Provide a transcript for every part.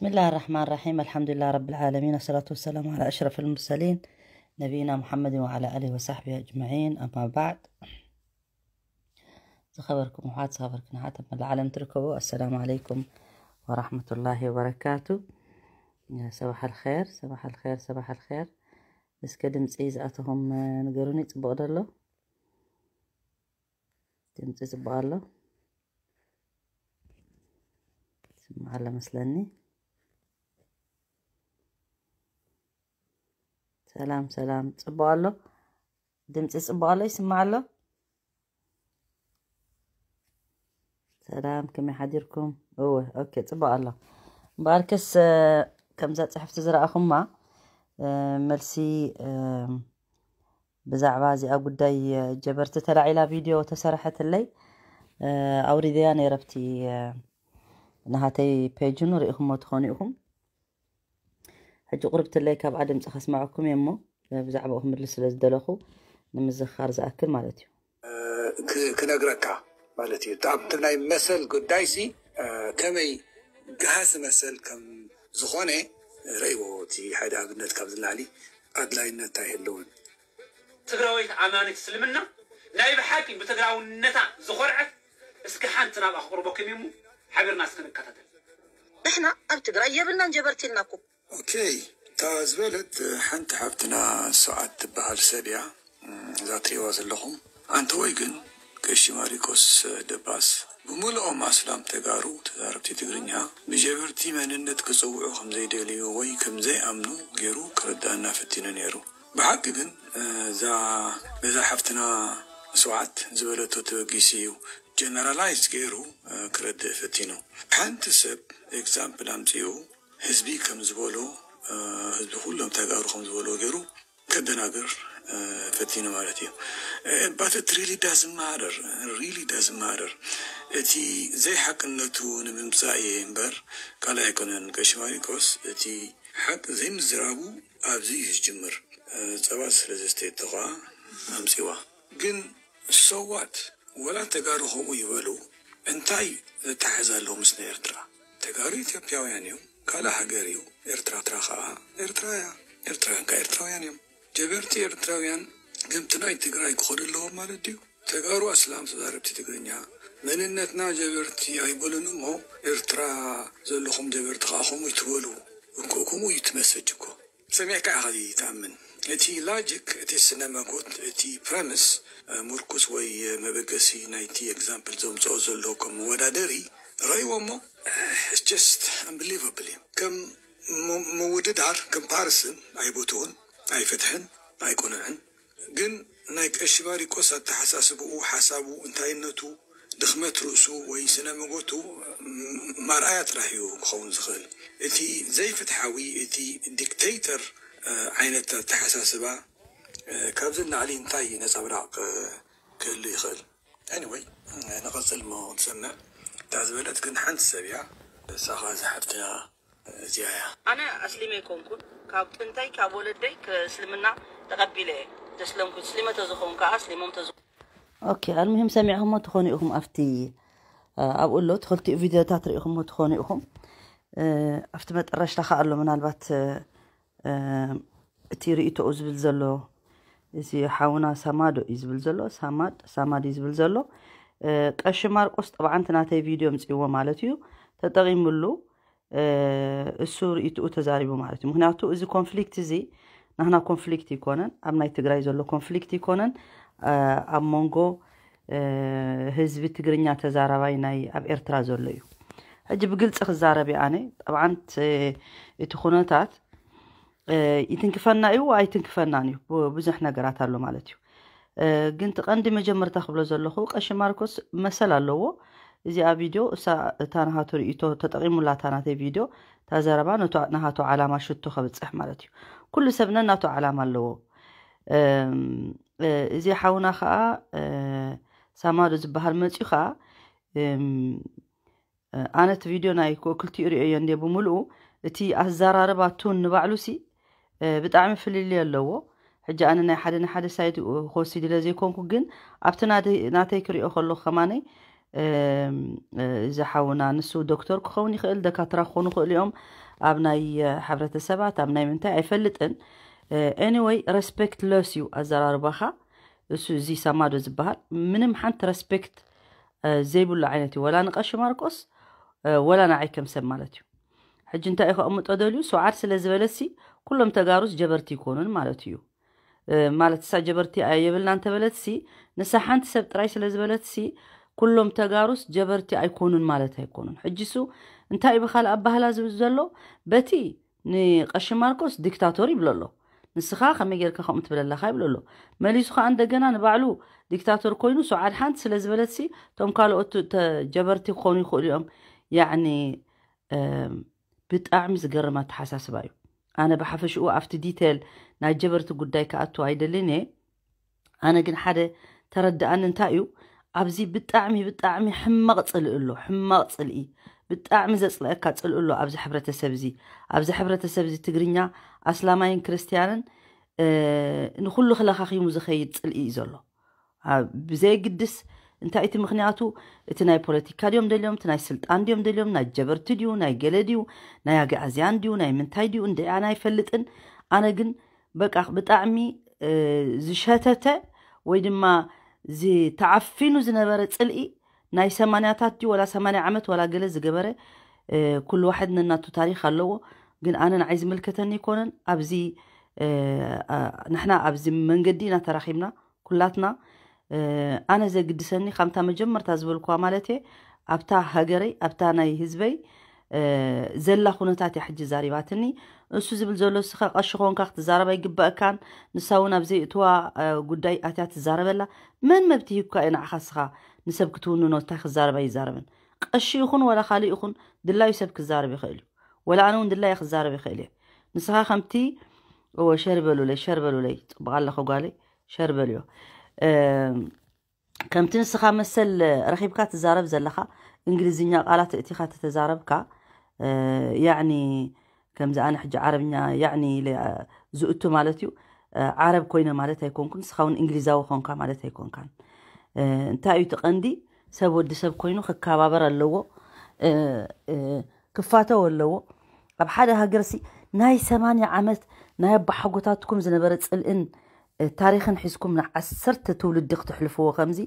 بسم الله الرحمن الرحيم. الحمد لله رب العالمين، والصلاة والسلام على أشرف المرسلين، نبينا محمد وعلى آله وصحبه أجمعين. أما بعد، ዝኸበርኩም ውሓት፣ ዝኸበርክን ውሓት ኣብ መላእ ዓለም ትርከቡ፣ ኣሰላሙ ዓለይኩም ወራሕመቱላሂ ወበረካቱ። ሰባሕ ኣልኸር፣ ሰባሕ ኣልኸር፣ ሰባሕ ኣልኸር። እስከ ድምፂ ዝኣተኹም ንገሩኒ፣ ፅቡቕ ዶ ኣሎ? ድምፂ ፅቡቕ ኣሎ? ስማዕ ኣሎ መስለኒ። ሰላም ሰላም፣ ፅቡቕ ኣሎ? ድምፂ ፅቡቕ ኣሎ? ይስማዕ ኣሎ? ሰላም፣ ከመይ ሓዲርኩም? እወ፣ ኦኬ፣ ፅቡቕ ኣሎ። እምበኣርከስ፣ እ፣ ከምዛ ፅሕፍቲ ዝረኣኹማ፣ እ፣ መልሲ፣ እ፣ ብዛዕባ እዚኣ ጉዳይ፣ እ፣ ጀበርቲ ተላዒላ ቪድዮ ተሰረሐትለይ፣ እ፣ ኣውሪደያ ነይረ ኣብቲ፣ እ፣ ናሃተይ ፔጅ ውን ርኢኹሞ ትኾኑ ኢኹም። ሕጂ ቁርብትለይ ካብኣ ድምፂ ከስማዐኩም እየ እሞ፣ እ፣ ብዛዕባኡ ክምልስ ስለ ዝደለኹ ንምዝኽኻር ዝኣክል ማለት እዩ። እ፣ ክ-፣ ክነግረካ ማለት እዩ። እቲ ኣብቲ ናይ መሰል ጉዳይሲ፣ እ፣ ከመይ ገሃሲ መሰል ከም ዝኾነ ረእይዎ። እቲ ሓደ ኣብነት ካብዚ ንላዕሊ ኣድላይነት ኣይህልውን። ትግራወይቲ ኣማኒት እስልምና ናይ ብሓቂ ብትግራውነታ ዝኾርዐት እስኪ ሓንቲ ናብኣ ክቕርበኩም እዩ እሞ ሓቢርና እስኪ ንከታተል። ንሕና ኣብ ትግራይ የብልናን ጀበርቲ ኢልናኩም። ኦኬ፣ እታ ዝበለት ሓንቲ ሓብትና ሰዓት ትበሃል ሰብ እያ። እዛ ትሪእዋ ዘለኹም ኣንተ ወይ ግን ቀሺ ማሪቆስ ደባስ ብምልኦም ኣስላም ተጋሩ ተዛረብቲ ትግርኛ ብጀበርቲ መንነት ክጽውዑ ከም ዘይደልዩ ወይ ከም ዘይኣምኑ ገይሩ ክርድኣና ፈቲኑ ነይሩ። ብሓቂ ግን፣ እ፣ እዛ ነዛ ሓፍትና ስውዓት ዝበለቶ ተበጊሱ እዩ ጀነራላይዝ ገይሩ፣ እ፣ ክረድእ ፈቲኑ። ሓንቲ ሰብ ኤግዛምፕል ኣምጺኡ ህዝቢ ከም ዝበሎ፣ እ፣ ህዝቢ ኩሎም ተጋሩ ከም ዝበሎ ገይሩ ከደናግር፣ እ፣ ፈቲኑ ማለት እዩ። እ፣ but it really doesn't matter, really doesn't matter። እቲ ዘይሓቅነቱ ንምምጻእ እየ እምበር ካልእ ኣይኮነን። ቀሺ ማሪቆስ እቲ ሓቂ ዘይምዝራቡ ኣብዚ እዩ ዝጅምር። እ፣ ጸባ ስለ ዘስተየቶ ኸኣ ኣምጺዋ። ግን so what? ወላ ተጋሩ ከምኡ ይበሉ፣ እንታይ ዘተሓሕዝ ኣለዎ ምስ ናይ ኤርትራ? ተጋሩ ኢትዮጵያውያን እዮም፣ ካልእ ሃገር እዩ። ኤርትራ ትራ ኸኣ ኤርትራ እያ። ኤርትራውያን ከኣ ኤርትራውያን እዮም። ጀበርቲ ኤርትራውያን ከምቲ ናይ ትግራይ ክኸዱ ኣለዎም ማለት ድዩ? ተጋሩ ኣስላም ተዛረብቲ ትግርኛ መንነትና ጀበርቲ ኣይበሉን እሞ ኤርትራ ዘለኹም ጀበርቲ ኸኣ ከምኡ ይትበሉ እኮ። ከምኡ እዩ እቲ መሰጅ እኮ። ሰሚዕካ ኢኻ ትኣምን። እቲ ላጂክ፣ እቲ ስነ መጎት፣ እቲ ፕረምስ፣ እ፣ ምርኩስ ወይ፣ እ፣ መበገሲ ናይቲ ኤግዛምፕል ዘምጽኦ ዘሎ ከም መወዳደሪ ረእይዎ እሞ፣ እ፣ it's just unbelievable እዩ። ከም ም-፣ ምውድዳር፣ ኮምፓሪስን ኣይብትኡን፣ ኣይፍትሕን፣ ኣይቅኑዕን። ግን ናይ ቀሺ ማሪቆስ ኣተሓሳስብኡ፣ ሓሳቡ፣ እንታይነቱ፣ ድኽመት ርእሱ ወይ ስነ መጎቱ ም-፣ ማርኣያ ጥራሕ እዩ ክኸውን ዝኽእል። እቲ ዘይፍትሓዊ፣ እቲ ዲክቴተር፣ እ፣ ዓይነት ኣተሓሳስባ፣ እ፣ ካብዚ ንላዕሊ እንታይ ነጸብራቕ፣ እ፣ ክህሉ ይኽእል? ኤኒወይ፣ እ፣ ንቐጽል እሞ ንሰምዕ። እታ ዝበለት ግን ሓንቲ ሰብ እያ። ንሳ ኸኣ እዛ ሓፍትና እዚኣ እያ። ኣነ ኣስሊመ ኣይኮንኩን። ካብ ጥንተይ፣ ካብ ወለደይ ከ-፣ እስልምና ተቐቢለ እየ። ዘስለምኩ፣ እስሊመ ተዝኸውን ከኣ፣ እስሊሞም ተዝ- ኦኬ፣ ኣልሙሂም ሰሚዕኹሞ ትኾኑ ኢኹም። ኣብቲ፣ እ፣ ኣብኡ ኣሎ፣ እቲ ክልቲኡ ቪድዮታት ርኢኹሞ ትኾኑ ኢኹም። እ፣ ኣብቲ መጠረሽታ ከኣ ኣሎ፣ ምናልባት፣ እ፣ እ፣ እቲ ርእይቶኡ ዝብል ዘሎ፣ እዚ ሓውና ሳማዶ እዩ ዝብል ዘሎ፣ ሳማድ፣ ሳማድ እዩ ዝብል ዘሎ። እ፣ ቀሺ ማርቆስ ጠብዓን እቲ ናተይ ቪድዮ ኣምጺእዎ ማለት እዩ፣ ተጠቒሙሉ። እ፣ እሱ ርእይትኡ ተዛሪቡ ማለት እዩ። ምኽንያቱ እዚ ኮንፍሊክት እዚ ናህና ኮንፍሊክት ይኮነን፣ ኣብ ናይ ትግራይ ዘሎ ኮንፍሊክት ይኮነን፣ እ፣ ኣብ መንጎ፣ እ፣ ህዝቢ ትግርኛ ተዛራባይ ናይ ኣብ ኤርትራ ዘሎ እዩ። ሕጂ ብግልፂ ክዛረብ እየ ኣነ። ጠብዓን እቲ፣ እቲ ኩነታት፣ እ፣ ይትንክፈና እዩ ኣይትንክፈናን እዩ፣ ብ-፣ ብዙሕ ነገራት ኣሎ ማለት እዩ። እ፣ ግን እቲ ቀንዲ መጀመርታ ክብሎ ዘለኹ ቀሺ ማርቆስ መሰል ኣለዎ። እዚኣ ቪድዮ እሳ እታ ናሃቱ ርእይቶ ተጠቒሙላ፣ እታ ናተይ ቪድዮ፣ እታ ዘረባ ነቶ ናሃቱ ዓላማ ሽቶ ከብጽሕ ማለት እዩ። ኩሉ ሰብ ነናቱ ዓላማ ኣለዎ። እም፣ እ፣ እዚ ሓውና ኸኣ፣ እ፣ ሳማዶ ዝበሃል መጽዩ ኸኣ፣ እም፣ እ፣ ኣነ እቲ ቪድዮ ናይ ኮ-፣ ክልቲኡ ርእየዮ እንድየ ብምልኡ፣ እቲ ኣዘራርባ ቱን ንባዕሉሲ፣ እ፣ ብጣዕሚ ፍልልይ ኣለዎ። ሕጂ ኣነ ናይ ሓደ ንሓደ ሳይድ ክወስድ ኢለ ዘይኮንኩ፣ ግን ኣብቲ ናተይ፣ ናተይ ክሪኦ ከለኹ ከማነይ፣ እዚ ሓውና ንሱ ዶክተር ክኸውን ይኽእል፣ ደካትራ ክኾኑ ይኽእሉ እዮም። ኣብ ናይ ሕብረተሰባት ኣብ ናይ ምንታይ ኣይፈልጥን። Anyway, respectless እዩ ኣዘራርባኻ። እሱ እዚ ሳማዶ ዝበሃል ምንም ሓንቲ respect ዘይብሉ ዓይነት እዩ፣ ወላ ንቀሺ ማርቆስ ወላ ንዓይ ከም ሰብ ማለት እዩ። ሕጂ እንታይ እዩ ከቕምጦ ደልዩ? ሱዓድ ስለ ዝበለሲ ኩሎም ተጋሩስ ጀበርቲ ይኮኑን ማለት እዩ። ማለት እሳ ጀበርቲ የብልና እንተበለትሲ፣ ንሳ ሓንቲ ሰብ ጥራይ ስለ ዝበለትሲ ኩሎም ተጋሩስ ጀበርቲ ኣይኮኑን ማለት ኣይኮኑን። ሕጂ እሱ እንታይ እዩ ብኻልእ ኣባህላ ዝብል ዘሎ? በቲ ንቀሺ ማርቆስ ዲክታቶር ይብሎ ኣሎ። ንስኻ ከመይ ጌርካ ከምኡ ትብል ኣለኻ ይብሎ ኣሎ። መሊሱ ከዓ እንደገና ንባዕሉ ዲክታቶር ኮይኑ ሱዓድ ሓንቲ ስለ ዝበለትሲ እቶም ካልኦት ተ- ጀበርቲ ክኾኑ ይኽእሉ እዮም። ያዕኒ እም፣ ብጣዕሚ ዝገርም ኣተሓሳስባ እዩ። ኣነ ብሓፈሽኡ ኣብቲ ዲቴል ናይ ጀበርቲ ጉዳይ ክኣቱ ኣይደልን እየ። ኣነ ግን ሓደ ተረድኣኒ እንታይ እዩ፣ ኣብዚ ብጣዕሚ ብጣዕሚ ሕማቕ ጽልኢ ኣሎ፣ ሕማቕ ጽልኢ፣ ብጣዕሚ ዘጽልአካ ጽልኢ ኣሎ ኣብዚ ሕብረተሰብ እዚ። ኣብዚ ሕብረተሰብ እዚ ትግርኛ ኣስላማይን ክርስትያንን ንኩሉ ክለኻኺሙ ዝኸይድ ጽልኢ እዩ ዘሎ። ብዘየግድስ እንታይ እቲ ምኽንያቱ፣ እቲ ናይ ፖለቲካ ድዮም ደልዮም፣ እቲ ናይ ስልጣን ድዮም ደልዮም፣ ናይ ጀበርቲ ድዩ፣ ናይ ገለ ድዩ፣ ናይ ኣግኣዝያን ድዩ፣ ናይ ምንታይ ድዩ እንደ ኣነ ኣይፈልጥን። ኣነ ግን በቃ ብጣዕሚ ዝሸተተ ወይ ድማ ዝተዓፊኑ ዝነበረ ጽልኢ ናይ ሰማንያታት ድዩ ወላ ሰማንያ ዓመት ወላ ገለ ዝገበረ፣ ኩሉ ዋሕድ ነናቱ ታሪኽ ኣለዎ። ግን ኣነ ንዓይ ዝምልከተኒ ኣይኮነን። ኣብዚ ንሕና ኣብዚ መንገዲ ኢና ተራኺብና ኩላትና። ኣነ ዘግድሰኒ ከምታ መጀመርታ ዝበልኩዋ ማለት እየ፣ ኣብታ ሃገረይ ኣብታ ናይ ህዝበይ ዘላ ኩነታት እያ ሕጂ ዛሪባትኒ። እሱ ዝብል ዘሎ እስኻ ቀሺ ኮንካ ክትዛረብ ኣይግባእካን። ንሳ እውን ኣብ ዘይእትዋ ጉዳይ ኣትያ ትዛረበላ። መን መብት ሂብካ እዩ ንዓኻ እስኻ ንሰብ ክትውንኖ እንታይ ክዛረብ ኣይዛረብን። ቀሺ ይኹን ወላ ካልእ ይኹን ድላዩ ሰብ ክዛረብ ይኽእል እዩ። ወላ ኣነ እውን ድላየ ክዛረብ ይኽእል እየ። ንስኻ ከምቲ እወ ሸር በሉለይ፣ ሸር በሉለይ። ጽቡቕ ኣለኹ ጓለይ፣ ሸር በልዮ። ከምቲ ንስኻ መሰል ረኺብካ ትዛረብ ዘለኻ፣ እንግሊዝኛ ቃላት እቲኻ ተተዛረብካ፣ ያዕኒ ከምዚ ኣነ ሕጂ ዓረብኛ ያዕኒ ኢለ ዝእቱ ማለት እዩ። ዓረብ ኮይነ ማለት ኣይኮንኩን፣ ንስኻ እውን እንግሊዛዊ ኮንካ ማለት ኣይኮንካን። እንታይ እዩ እቲ ቀንዲ? ሰብ ወዲ ሰብ ኮይኑ ክከባበር ኣለዎ፣ ክፋተው ኣለዎ። ኣብ ሓደ ሃገርሲ ናይ ሰማንያ ዓመት ናይ ኣባሓጎታትኩም ዝነበረ ጽልእን ታሪኽን ሒዝኩም ንዓሰርተ ትውልዲ ክተሕልፍዎ ከምዚ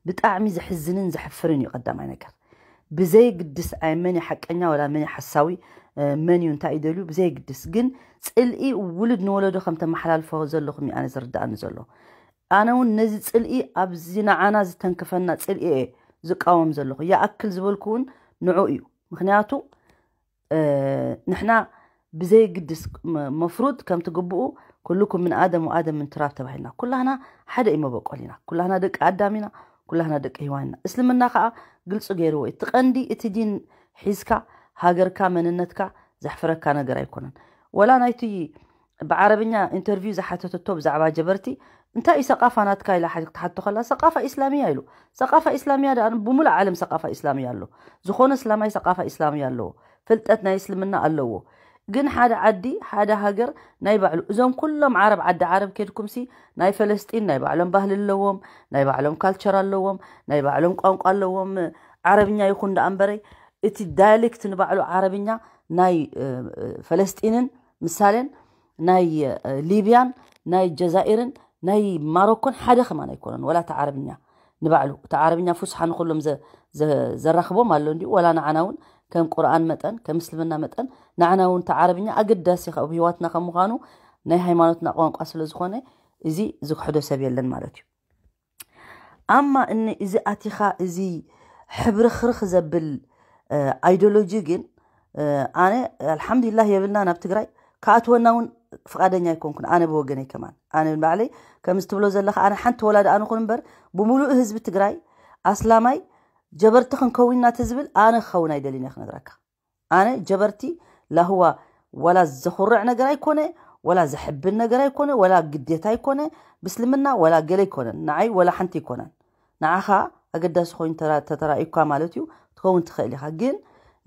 ብጣዕሚ ዘሕዝንን ዘሕፍርን እዩ። ቀዳማይ ነገር ብዘይ ግድስ ኣይ መን ሓቀኛ ወላ መን ሓሳዊ፣ መን እዩ እንታይ ይደልዩ ብዘይ ግድስ፣ ግን ጽልኢ ውሉድ ንወለዶ ከም ተመሓላልፎ ዘለኹም እዩ ኣነ ዝርዳእኒ ዘሎ። ኣነ እውን ነዚ ጽልኢ ኣብዚ ንዓና ዝተንክፈና ጽልኢ እየ ዝቃወም ዘለኹ። ይኣክል ዝበልኩ እውን ንዑ እዩ። ምክንያቱ ንሕና ብዘይ ግድስ መፍሩድ ከም ትግብኡ ኩልኩም ምን ኣደም ወኣደም ምን ቱራብ ተባሂልና። ኩላህና ሓደ እዩ መበቆል ኢና። ኩላህና ደቂ ኣዳም ኢና። ኩላህና ደቂ ሂዋን ኢና። እስልምና ከዓ ግልፂ ገይርዎ እዩ። እቲ ቀንዲ እቲ ዲን ሒዝካ ሃገርካ መንነትካ ዘሕፍረካ ነገር ኣይኮነን። ወላ ናይቲ ብዓረብኛ ኢንተርቪው ዝሓተተቶ ብዛዕባ ጀበርቲ እንታይ እዩ ሰቃፋ ናትካ ኢላ ሓ- ክትሓቶ ከላ ሰቃፋ ኢስላሚያ ኢሉ። ሰቃፋ ኢስላሚያ ደኣ ብሙሉእ ዓለም ሰቃፋ ኢስላሚያ ኣሎ። ዝኾነ እስላማይ ሰቃፋ ኢስላሚያ ኣለዎ። ፍልጠት ናይ እስልምና ኣለዎ። ግን ሓደ ዓዲ ሓደ ሃገር ናይ ባዕሉ እዞም ኩሎም ዓረብ ዓዲ ዓረብ ኬድኩምሲ ናይ ፈለስጢን ናይ ባዕሎም ባህሊ ኣለዎም፣ ናይ ባዕሎም ካልቸር ኣለዎም፣ ናይ ባዕሎም ቋንቋ ኣለዎም። ዓረብኛ ይኹን ደኣ እምበረይ እቲ ዳያሌክት ንባዕሉ ዓረብኛ ናይ ፈለስጢንን ምሳሌን ናይ ሊብያን ናይ ጀዛኢርን ናይ ማሮኮን ሓደ ከማን ኣይኮነን። ወላ እቲ ዓረብኛ ንባዕሉ እቲ ዓረብኛ ፉስሓ ንኩሎም ዘራኽቦም ኣሎ እንዲሁ። ወላ ንዓና እውን ከም ቁርኣን መጠን ከም እስልምና መጠን ንዓና እውን እቲ ዓረብኛ ኣገዳሲ ኣብ ህይወትና ከም ምዃኑ ናይ ሃይማኖትና ቋንቋ ስለ ዝኾነ እዚ ዝክሕዶ ሰብ የለን ማለት እዩ። ኣማ እኒ እዚ ኣቲኻ እዚ ሕብርኽርኽ ዘብል ኣይዲዮሎጂ ግን ኣነ ኣልሓምዱሊላህ የብልና ናብ ትግራይ ክኣትወና እውን ፍቓደኛ ኣይኮንኩን። ኣነ ብወገነይ ከማን ኣነ ባዕለይ ከምዚ ትብሎ ዘለኻ ኣነ ሓንቲ ወላዲ ኣነ ኩን እምበር ብምሉእ ህዝቢ ትግራይ ኣስላማይ ጀበርቲ ክንከውን ኢና ተዝብል ኣነ ክኸውን ኣይደልን እየ ክነግረካ። ኣነ ጀበርቲ ላህዋ ዋላ ዘኹርዕ ነገር ኣይኮነ፣ ዋላ ዘሕብን ነገር ኣይኮነ፣ ዋላ ግዴታ ኣይኮነ። ብስልምና ዋላ ገለ ኣይኮነን፣ ንዓይ ዋላ ሓንቲ ኣይኮነን። ንዓኻ ኣገዳሲ ኮይኑ ተራ- ተተራእዩካ ማለት እዩ ትኸውን ትኽእል ኢኻ። ግን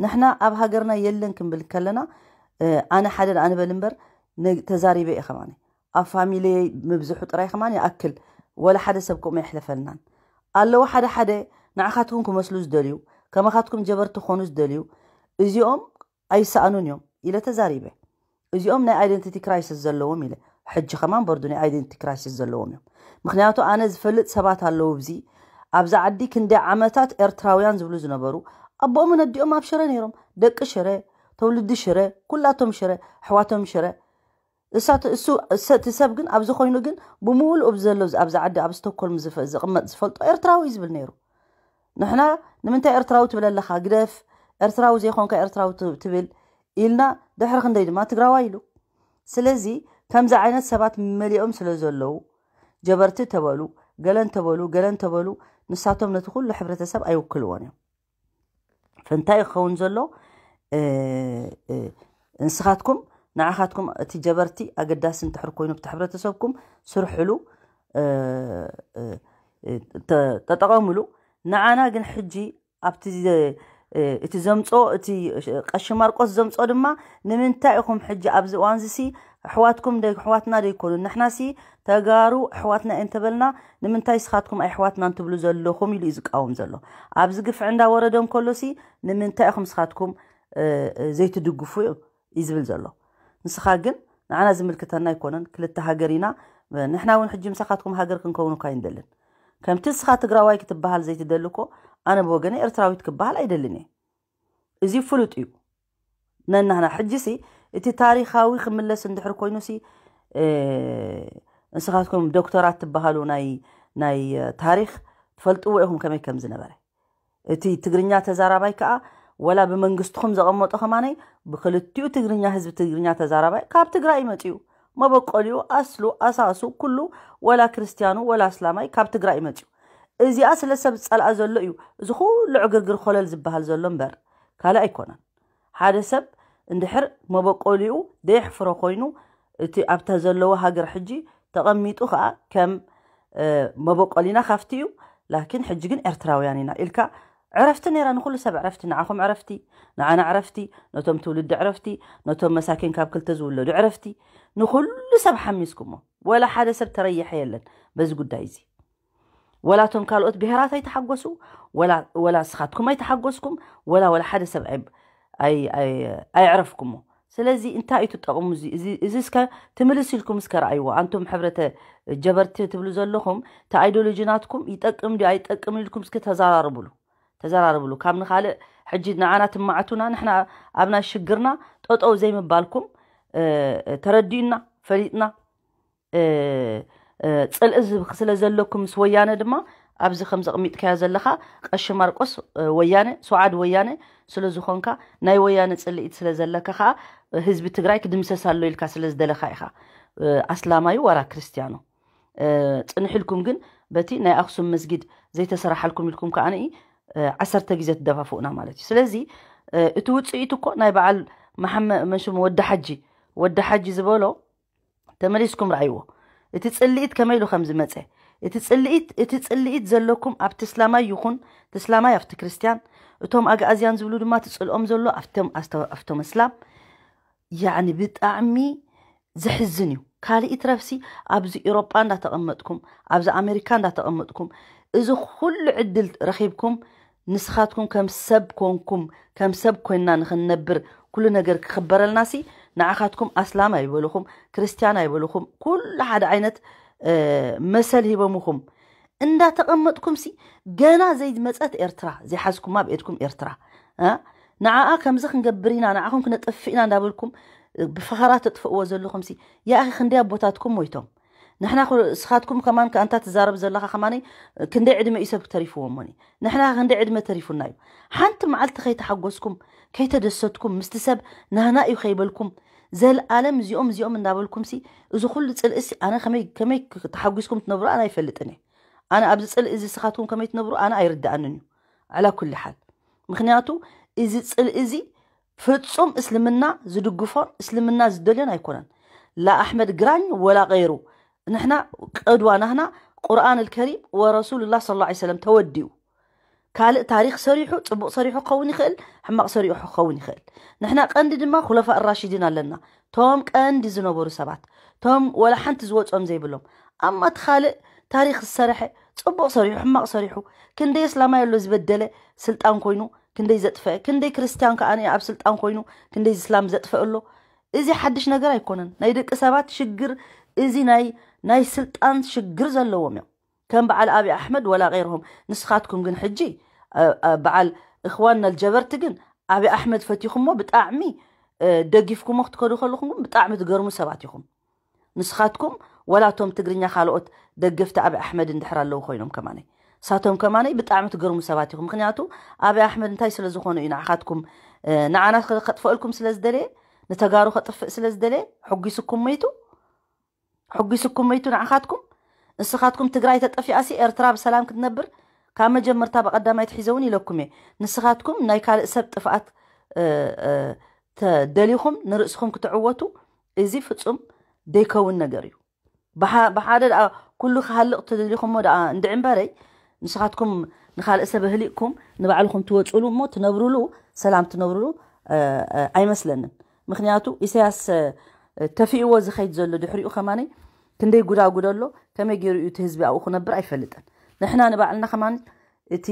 ንሕና ኣብ ሃገርና የለን ክንብል ከለና ኣነ ሓደ ደኣ ንበል እምበር ተዛሪበ እየ ከማነ ኣብ ፋሚሊየይ ምብዝሑ ጥራይ ከማን ይኣክል ወላ ሓደ ሰብ ከምኡ የሕለፈልናን ኣለዎ። ሓደ ሓደ ንዓኻትኩም ክመስሉ ዝደልዩ፣ ከማኻትኩም ጀበርቲ ክኾኑ ዝደልዩ፣ እዚኦም ኣይሰኣኑን እዮም ኢለ ተዛሪበ። እዚኦም ናይ ኣይደንቲቲ ክራይሲስ ዘለዎም ኢለ፣ ሕጂ ከማን በርዱ ናይ ኣይደንቲቲ ክራይሲስ ዘለዎም እዮም። ምክንያቱ ኣነ ዝፈልጥ ሰባት ኣለዉ፣ እዚ ኣብዛ ዓዲ ክንደይ ዓመታት ኤርትራውያን ዝብሉ ዝነበሩ፣ ኣቦኦምን ኣዲኦም ኣብ ሽረ ነይሮም፣ ደቂ ሽረ፣ ተውልዲ ሽረ፣ ኩላቶም ሽረ፣ ኣሕዋቶም ሽረ። እሳት እሱ እሰ- እቲ ሰብ ግን ኣብዚ ኮይኑ ግን ብምሉእ ኣብ ዘሎ ኣብዚ ዓዲ ኣብ ስቶክሆልም ዝፈ- ዝቕመጥ ዝፈልጦ ኤርትራዊ እዩ ዝብል ነይሩ። ንሕና ንምንታይ ኤርትራዊ ትብል ኣለኻ? ግደፍ፣ ኤርትራዊ ዘይኮንካ ኤርትራዊ ት- ትብል ኢልና፣ ድሕሪ ክንደይ ድማ ትግራዋይ ኢሉ። ስለዚ ከምዚ ዓይነት ሰባት መሊኦም ስለ ዘለዉ፣ ጀበርቲ ተበሉ፣ ገለን ተበሉ፣ ገለን ተበሉ፣ ንሳቶም ነቲ ኩሉ ሕብረተሰብ ኣይውክልዎን እዮም። ፈንታይ ክኸውን ዘሎ ንስኻትኩም ንዓኻትኩም እቲ ጀበርቲ ኣገዳሲ እንድሕር ኮይኑ ብቲ ሕብረተሰብኩም ስርሕሉ፣ ተጠቐምሉ። ንዓና ግን ሕጂ ኣብቲ እቲ ዘምፆ እቲ ቀሺ ማርቆስ ዘምፆ ድማ ንምንታይ ኢኹም ሕጂ ኣብዚ እዋን ዚሲ ኣሕዋትኩም ኣሕዋትና ደይኮኑ ንሕና ሲ ተጋሩ ኣሕዋትና እንተበልና ንምንታይ ስኻትኩም ኣይሕዋትናን ትብሉ ዘለኹም ኢሉ እዩ ዝቃወም ዘሎ። ኣብዚ ግፍዕ እንዳወረዶም ከሎ ሲ ንምንታይ ኢኹም ስኻትኩም ዘይትድግፉ እዩ ዝብል ዘሎ። ንስኻ ግን ንዓና ዝምልክተና ኣይኮነን፣ ክልተ ሃገር ኢና። ንሕና እውን ሕጂ ምሳኻትኩም ሃገር ክንከውን እኳ ኣይንደልን። ከምቲ ንስኻ ትግራዋይ ክትበሃል ዘይትደሊ እኮ ኣነ ብወገነ ኤርትራዊት ክበሃል ኣይደልን እየ። እዚ ፍሉጥ እዩ። ነናህና ሕጂ ሲ እቲ ታሪኻዊ ክምለስ እንድሕር ኮይኑ ሲ ንስኻትኩም ዶክተራት ትበሃሉ ናይ ናይ ታሪኽ ትፈልጥዎ ኢኹም ከመይ ከም ዝነበረ። እቲ ትግርኛ ተዛራባይ ከዓ ወላ ብመንግስትኹም ዘቐመጦ ከማነይ ብክልቲኡ ትግርኛ ህዝቢ ትግርኛ ተዛራባይ ካብ ትግራይ መፅዩ መበቆሊኡ ኣስሉ ኣሳሱ ኩሉ ወላ ክርስትያኑ ወላ ኣስላማይ ካብ ትግራይ መፅዩ። እዚኣ ስለ ሰብ ዝፀልኣ ዘሎ እዩ እዚ ኩሉ ዕግርግር ኮለል ዝበሃል ዘሎ እምበር ካልእ ኣይኮነን። ሓደ ሰብ እንድሕር መበቆሊኡ ደየሕፍሮ ኮይኑ እቲ ኣብታ ዘለዎ ሃገር ሕጂ ተቐሚጡ ከዓ ከም መበቆሊና ካፍቲ እዩ። ላኪን ሕጂ ግን ኤርትራውያን ኢና ኢልካ ዕረፍቲ ነይራ ንኩሉ ሰብ ዕረፍቲ ንዓኹም ዕረፍቲ ንዓና ዕረፍቲ ነቶም ትውልዲ ዕረፍቲ ነቶም መሳኪን ካብ ክልተ ዝውለዱ ዕረፍቲ ንኩሉ ሰብ ሓሚስኩሞ። ወላ ሓደ ሰብ ተረየሐ የለን በዚ ጉዳይ እዚ። ወላ እቶም ካልኦት ብሄራት ኣይተሓጎሱ ወላ ስኻትኩም ኣይተሓጎስኩም ወላ ወላ ሓደ ሰብ ኣይዕረፍኩሞ። ስለዚ እንታይ እዩ ትጠቕሙ እዚ እስከ ትምልስ ኢልኩም እስከ ረኣይዎ ኣንቱም ሕብረተ ጀበርቲ ትብሉ ዘለኹም እቲ ኣይዶሎጂ ናትኩም ይጠቅም ድዩ ኣይጠቅም ኢልኩም እስከ ተዘራርብሉ ተዘራርብሉ ካብ ንኻልእ ሕጂ ንዓና ትማዕቱና ንሕና ኣብ ናይ ሽግርና ጠጠው ዘይምባልኩም ተረዲኡና ፈሊጥና ፅልኢ ስለ ዘለኩም ምስ ወያነ ድማ ኣብዚ ከም ዘቕሚጥካዮ ዘለኻ ቀሺ ማርቆስ ወያነ ሰዓድ ወያነ ስለ ዝኾንካ ናይ ወያነ ፅልኢት ስለ ዘለካ ከዓ ህዝቢ ትግራይ ክድምሰስ ኣሎ ኢልካ ስለ ዝደለኻ ኢኻ ኣስላማዩ ዋላ ክርስትያኑ ፅንሕ ኢልኩም ግን በቲ ናይ ኣክሱም መስጊድ ዘይተሰራሓልኩም ኢልኩም ከዓ ዓሰርተ ግዜ ትደፋፍኡና ማለት እዩ። ስለዚ እቲ ውፅኢት እኮ ናይ በዓል መሓመ መሽም ወዲ ሓጂ ወዲ ሓጂ ዝበሎ ተመሊስኩም ረኣይዎ። እቲ ፅልኢት ከመይ ኢሉ ከም ዝመፀ እቲ ፅልኢት እቲ ፅልኢት ዘለኩም ኣብቲ እስላማይ ይኹን እቲ እስላማይ ኣብቲ ክርስትያን እቶም ኣግኣዝያን ዝብሉ ድማ እቲ ፅልኦም ዘሎ ኣብቶም ኣስተ- ኣብቶም እስላም ያዕኒ ብጣዕሚ ዘሕዝን እዩ። ካልእ ይትረፍሲ ኣብዚ ኤሮጳ እንዳተቐመጥኩም ኣብዚ ኣሜሪካ እንዳተቐመጥኩም እዚ ኩሉ ዕድል ረኺብኩም ንስኻትኩም ከም ሰብ ኮንኩም ከም ሰብ ኮይንና ንኽንነብር ኩሉ ነገር ክኽበረልናሲ ንዓኻትኩም ኣስላም ኣይበልኹም ክርስትያን ኣይበልኹም ኩሉ ሓደ ዓይነት መሰል ሂቦምኹም እንዳተቐመጥኩምሲ ገና ዘይመፀት ኤርትራ ዘይሓዝኩማ ኣብ ኤድኩም ኤርትራ ንዓኣ ከምዚ ክንገብር ኢና ንዓኹም ክነጥፍእ ኢና እንዳበልኩም ብፈኸራ ተጥፍእዎ ዘለኹምሲ ያኣኺ ክንደይ ኣቦታትኩም ሞይቶም ንሕና ስኻትኩም ከማን ከኣንታ ትዛረብ ዘለኻ ከማነይ ክንደይ ዕድመ እዩ ሰብ ተሪፍዎ እሞኒ ንሕና ክንደይ ዕድመ ተሪፉና እዩ ሓንቲ መዓልቲ ከይተሓጎስኩም ከይተደሰትኩም ምስቲ ሰብ ናህና እዩ ከይበልኩም ዘልኣለም እዚኦም እዚኦም እንዳበልኩምሲ እዚ ኩሉ ፅልእሲ ኣነ ከመይ ተሓጒስኩም ትነብሩ ኣነ ኣይፈልጥን እየ ኣነ ኣብዚ ፅልኢ እዚ ስኻትኩም ከመይ ትነብሩ ኣነ ኣይርድኣንን እዩ ዓላ ኩሊ ሓል ምክንያቱ እዚ ፅልኢ እዚ ፍፁም እስልምና ዝድግፎን እስልምና ዝደልዮን ኣይኮነን ላ ኣሕመድ ግራኝ ወላ ቀይሩ ንሕና ቀድዋ ናህና ቁርኣን ልከሪም ወረሱሉላ ስ ሰለም ተወዲኡ ካልእ ታሪክ ሰሪሑ ፅቡቅ ሰሪሑ ክኸውን ይኽእል ሕማቅ ሰሪሑ ክኸውን ይኽእል ንሕና ቀንዲ ድማ ኩለፋ ራሽዲን ኣለና ቶም ቀንዲ ዝነበሩ ሰባት ቶም ወላ ሓንቲ ዝወፅኦም ዘይብሎም ኣማ እቲ ካልእ ታሪኽ ዝሰረሐ፣ ጽቡቕ ሰሪሑ፣ ሕማቕ ሰሪሑ፣ ክንደይ እስላማይ ኣሎ ዝበደለ፣ ስልጣን ኮይኑ ክንደይ ዘጥፈአ፣ ክንደይ ክርስትያን ከኣ ኣብ ስልጣን ኮይኑ ክንደይ እስላም ዘጥፈአ ኣሎ። እዚ ሓድሽ ነገር ኣይኮነን። ናይ ደቂ ሰባት ሽግር፣ እዚ ናይ ናይ ስልጣን ሽግር ዘለዎም እዮም። ከም በዓል ኣብይ ኣሕመድ ወላ ገይርሆም። ንስኻትኩም ግን ሕጂ፣ እ፣ እ፣ በዓል እኽዋን ነልጀበርቲ ግን ኣብይ ኣሕመድ ፈቲኹሞ ብጣዕሚ፣ እ፣ ደጊፍኩሞ ክትከዱ ከለኹም ግን ብጣዕሚ ትገርሙ ሰባት ኢኹም። ንስኻትኩም ወላ እቶም ትግርኛ ካልኦት ደገፍቲ ኣብይ ኣሕመድ እንድሕር ኣለዉ ኮይኖም ከማነይ፣ ሳቶም ከማነይ ብጣዕሚ ትገርሙ ሰባት ኢኹም። ምኽንያቱ ኣብይ ኣሕመድ እንታይ ስለ ዝኾኑ እዩ ንዓኻትኩም፣ እ፣ ንዓና ከ-፣ ከጥፍአልኩም ስለ ዝደለየ፣ ንተጋሩ ከጥፍእ ስለ ዝደለየ፣ ሕጒስኩም መይቱ፣ ሕጒስኩም መይቱ ንዓኻትኩም። ንስኻትኩም ትግራይ ተጠፊኣሲ ኤርትራ ብሰላም ክትነብር ካብ መጀመርታ ብቐዳማይ ትሒዘ እውን ኢለኩም እየ። ንስኻትኩም ናይ ካልእ ሰብ ጥፍኣት፣ እ፣ እ፣ ተደሊኹም ንርእስኹም ክትዕወቱ፣ እዚ ፍጹም ደይከውን ነገር እዩ። ብሓ-፣ ብሓደ ደኣ ኩሉ ክሃልቕ ተደሊኹሞ ደኣ እንድዒ እምበረይ፣ ንስኻትኩም ንኻልእ ሰብ ኣህሊቕኩም ንባዕልኹም ትወጽሉ እሞ ትነብሩሉ፣ ሰላም ትነብሩሉ፣ እ፣ እ፣ ኣይመስለንን። ምኽንያቱ ኢሳያስ፣ እ፣ ተፊእዎ ዝኸይድ ዘሎ ድሕሪኡ ከማነይ ክንደይ ጉዳጉድ ኣሎ፣ ከመይ ገይሩ እዩ እቲ ህዝቢ ኣብኡ ክነብር ኣይፈልጥን። ንሕና ንባዕልና ከማን እቲ፣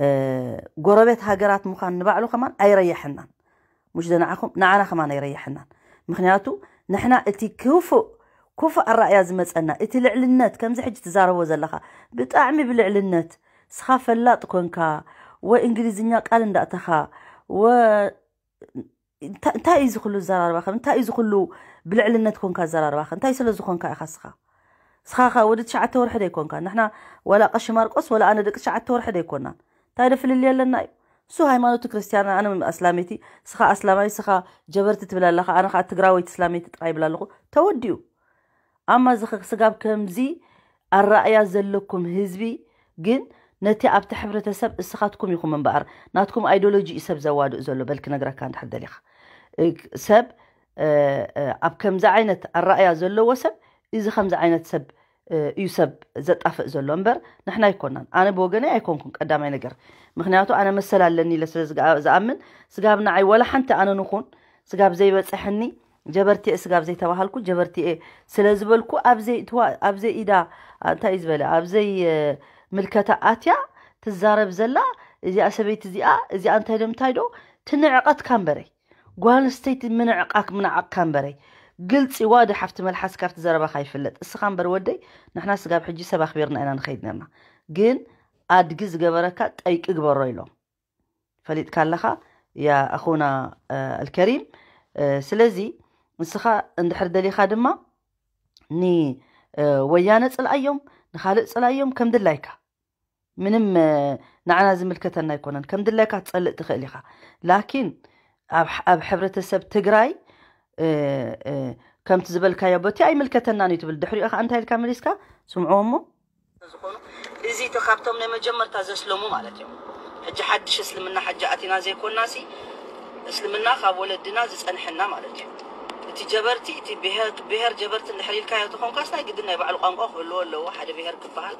እ፣ ጎረቤት ሃገራት ምዃን ንባዕሉ ከማን ኣይረየሐናን። ምሽ ዘንዓኹም ንዓና ከማን ኣይረየሐናን። ምኽንያቱ ንሕና እቲ ክፉእ፣ ክፉእ ኣረኣያ ዝመጸና፣ እቲ ልዕልነት፣ ከምዚ ሕጂ ትዛረቦ ዘለኻ፣ ብጣዕሚ ብልዕልነት፣ ስኻ ፈላጥ ኮንካ፣ ወይ እንግሊዝኛ ቃል እንዳእተኻ፣ ወ-፣ እንታ-፣ እንታይ እዩ እዚ ኩሉ ዘራርባኸ? እንታይ እዩ እዚ ኩሉ ብልዕልነት ኮንካ ዘራርባኸ? እንታይ ስለ ዝኾንካ ኢኻ ስኻ? ስኻ ኸ ወዲ ትሽዓተ ወርሒ ዶ ኣይኮንካ? ንሕና ወላ ቀሺ ማርቆስ ወላ ኣነ ደቂ ትሽዓተ ወርሒ ዶ ኣይኮናን? እንታይ ዶ ፍልልይ ኣለና እዩ? እሱ ሃይማኖቱ ክርስትያን፣ ኣነ ኣስላመይቲ፣ ስኻ ኣስላማይ፣ ስኻ ጀበርቲ ትብል ኣለኻ፣ ኣነ ኸዓ ትግራወይቲ እስላመይቲ ጥራይ ይብል ኣለኹ። ተወዲኡ። ኣማ እዚ ኸ-፣ ስጋብ ከምዚ ኣረኣያ ዘለኩም ህዝቢ ግን ነቲ ኣብቲ ሕብረተሰብ እስኻትኩም ኢኹም እምበኣር፣ ናትኩም ኣይዲዮሎጂ እዩ ሰብ ዘዋድእ ዘሎ። በል ክነግረካ እንድሕር ደሊኻ። እ፣ ሰብ፣ እ፣ እ፣ ኣብ ከምዚ ዓይነት ኣረኣያ ዘለዎ ሰብ፣ እዚ ከምዚ ዓይነት ሰብ፣ እ፣ እዩ ሰብ ዘጣፍእ ዘሎ እምበር ንሕና ኣይኮናን። ኣነ ብወገነይ ኣይኮንኩን ቀዳማይ ነገር። ምኽንያቱ ኣነ መሰል ኣለኒ ኢለ ስለ ዝገ-፣ ዝኣምን፣ ስጋብ ንዓይ ወላ ሓንቲ ኣነ ንኹን ስጋብ ዘይበጽሐኒ፣ ጀበርቲ እየ ስጋብ ዘይተባሃልኩ፣ ጀበርቲ እየ ስለ ዝበልኩ፣ ኣብ ዘይእትዋ-፣ ኣብ ዘይኢዳ፣ ኣ፣ እንታይ እዩ ዝበለ? ኣብ ዘይ-፣ እ፣ ምልከታ ኣትያ ትዛረብ ዘላ እዚኣ ሰበይቲ እዚኣ፣ እዚኣ እንታይ ዶ ምንታይ ዶ ትንዕቐትካ እምበረይ። ጓል ኣንስተይቲ ምንዕቓክ ምንዓቕካ እምበረይ። ግልጺ ዋዲ ሓፍቲ መልሓስ ካብቲ ዘረባኻ ይፍለጥ። እስኻ እምበር ወደይ፣ ንሕና ስጋብ ሕጂ ሰብ ኣኽቢርና ኢና ንኸይድ ነርና። ግን ኣድጊ ዝገበረካ ጠይቂ ግበሮ ኢሎም። ፈሊጥካ ኣለኻ ያ ኣኹና፣ እ፣ ኣልከሪም። እ፣ ስለዚ ንስኻ እንድሕር ደሊኻ ድማ ን፣ እ፣ ወያነ ጽልኣዮም፣ ንኻልእ ጽልኣዮም ከም ድላይካ። ምንም፣ እ፣ ንዓና ዝምልከተና ኣይኮነን። ከም ድላይካ ትጸልእ ትኽእል ኢኻ። ላኪን ኣብ ሕ-፣ ኣብ ሕብረተሰብ ትግራይ፣ እ፣ እ፣ ከምቲ ዝበልካዮ በቲ ኣይምልከተናን እዩ ትብል። ድሕሪኡ ኸዓ እንታይ ኢልካ መሊስካ? ስምዕዎ እሞ። ዝኾኑ፣ እዚ እቲ ካብቶም ናይ መጀመርታ ዘስለሙ ማለት እዮም። ሕጂ ሓድሽ እስልምና ሕጂ ኣቲና ዘይኮናሲ፣ እስልምና ካብ ወለድና ዝጸንሐና ማለት እዩ። እቲ ጀበርቲ፣ እቲ ብሄር፣ ብሄር ጀበርቲ እንድሕር ኢልካዮ ተኾንካስ፣ ናይ ግድን ናይ ባዕሉ ቋንቋ ክህልዎ ኣለዎ፣ ሓደ ብሄር ክበሃል።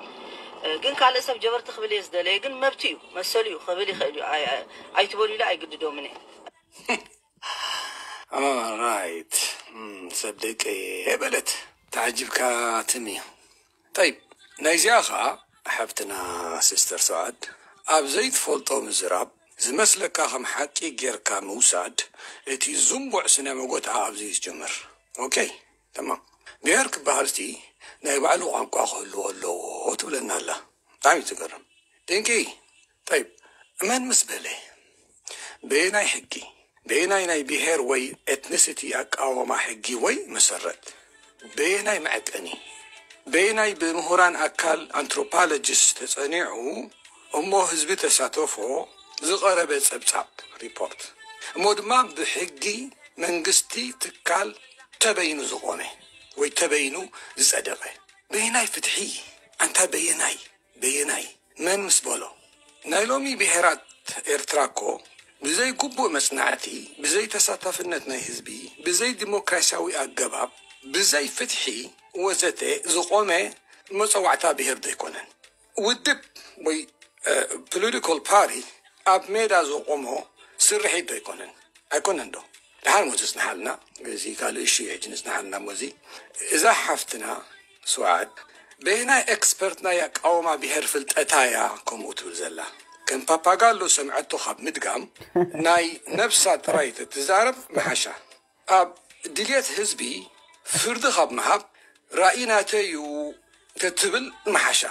እ፣ ግን ካልእ ሰብ ጀበርቲ ክብል እየ ዝደለየ፣ ግን መብቱ እዩ፣ መሰሉ እዩ፣ ክብል ይኽእል እዩ። ኣይ-፣ ኣይ-፣ ኣይትበሉ ኢለ ኣይግድዶምን እየ። ኦራይት። እም፣ ሰብ ደቀየ በለት። ተዓጂብካ ትም እዩ። ጠይብ፣ ናይዚኣ ኸዓ ሓፍትና ሲስተር ሰዓድ፣ ኣብ ዘይትፈልጦ ምዝራብ፣ ዝመስለካ ከም ሓቂ ጌርካ ምውሳድ፣ እቲ ዝንቡዕ ስነ መጎትኣ ኣብዚ እዩ ዝጅምር። ኦኬ፣ ተማም። ብሄር ክበሃልሲ ናይ ባዕሉ ቋንቋ ክህልዎ ኣለዎ ትብለና ኣላ። ብጣዕሚ እዩ ዝገርም። ድንቂ። ጠይብ፣ መን ምስ በለ? በየናይ ሕጊ? በየናይ ናይ ብሄር ወይ ኤትኒሲቲ ኣቃወማ ሕጊ ወይ መሰረት? በየናይ መዐቀኒ? በየናይ ብምሁራን ኣካል ኣንትሮፖሎጂስት ተጸኒዑ እሞ ህዝቢ ተሳተፎ ዝቐረበ ጸብጻብ ሪፖርት? እሞ ድማ ብሕጊ መንግስቲ ትካል ተበይኑ ዝቖመ ወይ ተበይኑ ዝጸደቐ? በየናይ ፍትሒ? ኣንታ በየናይ? በየናይ? መን ምስ በሎ? ናይ ሎሚ ብሄራት ኤርትራ እኮ ብዘይ ግቡእ መጽናዕቲ፣ ብዘይ ተሳታፍነት ናይ ህዝቢ፣ ብዘይ ዲሞክራሲያዊ ኣገባብ፣ ብዘይ ፍትሒ ወዘተ ዝቖመ መጸዋዕታ ብሄር ዶ ኣይኮነን? ውድብ ወይ፣ እ፣ ፖለቲካል ፓርቲ ኣብ ሜዳ ዘቆሞ ስርሒት ዶ ኣይኮነን? ኣይኮነን ዶ? ደሓን ሞ ትጽንሓልና፣ እዚ ካልእ እሹ እዩ ሕጂ ንጽንሓልና ሞ እዚ። እዛ ሓፍትና ስውዓት በየናይ ኤክስፐርት ናይ ኣቃውማ ብሄር ፍልጠታ እያ ከምኡ ትብል ዘላ? ከም ፓፓጋሎ ሰምዐቶ ካብ ምድጋም ናይ ነብሳ ጥራይ ተትዛረብ ምሓሻ። ኣብ ድልየት ህዝቢ ፍርዲ ካብ ምሃብ ራእይ ናተይ እዩ ተትብል ምሓሻ።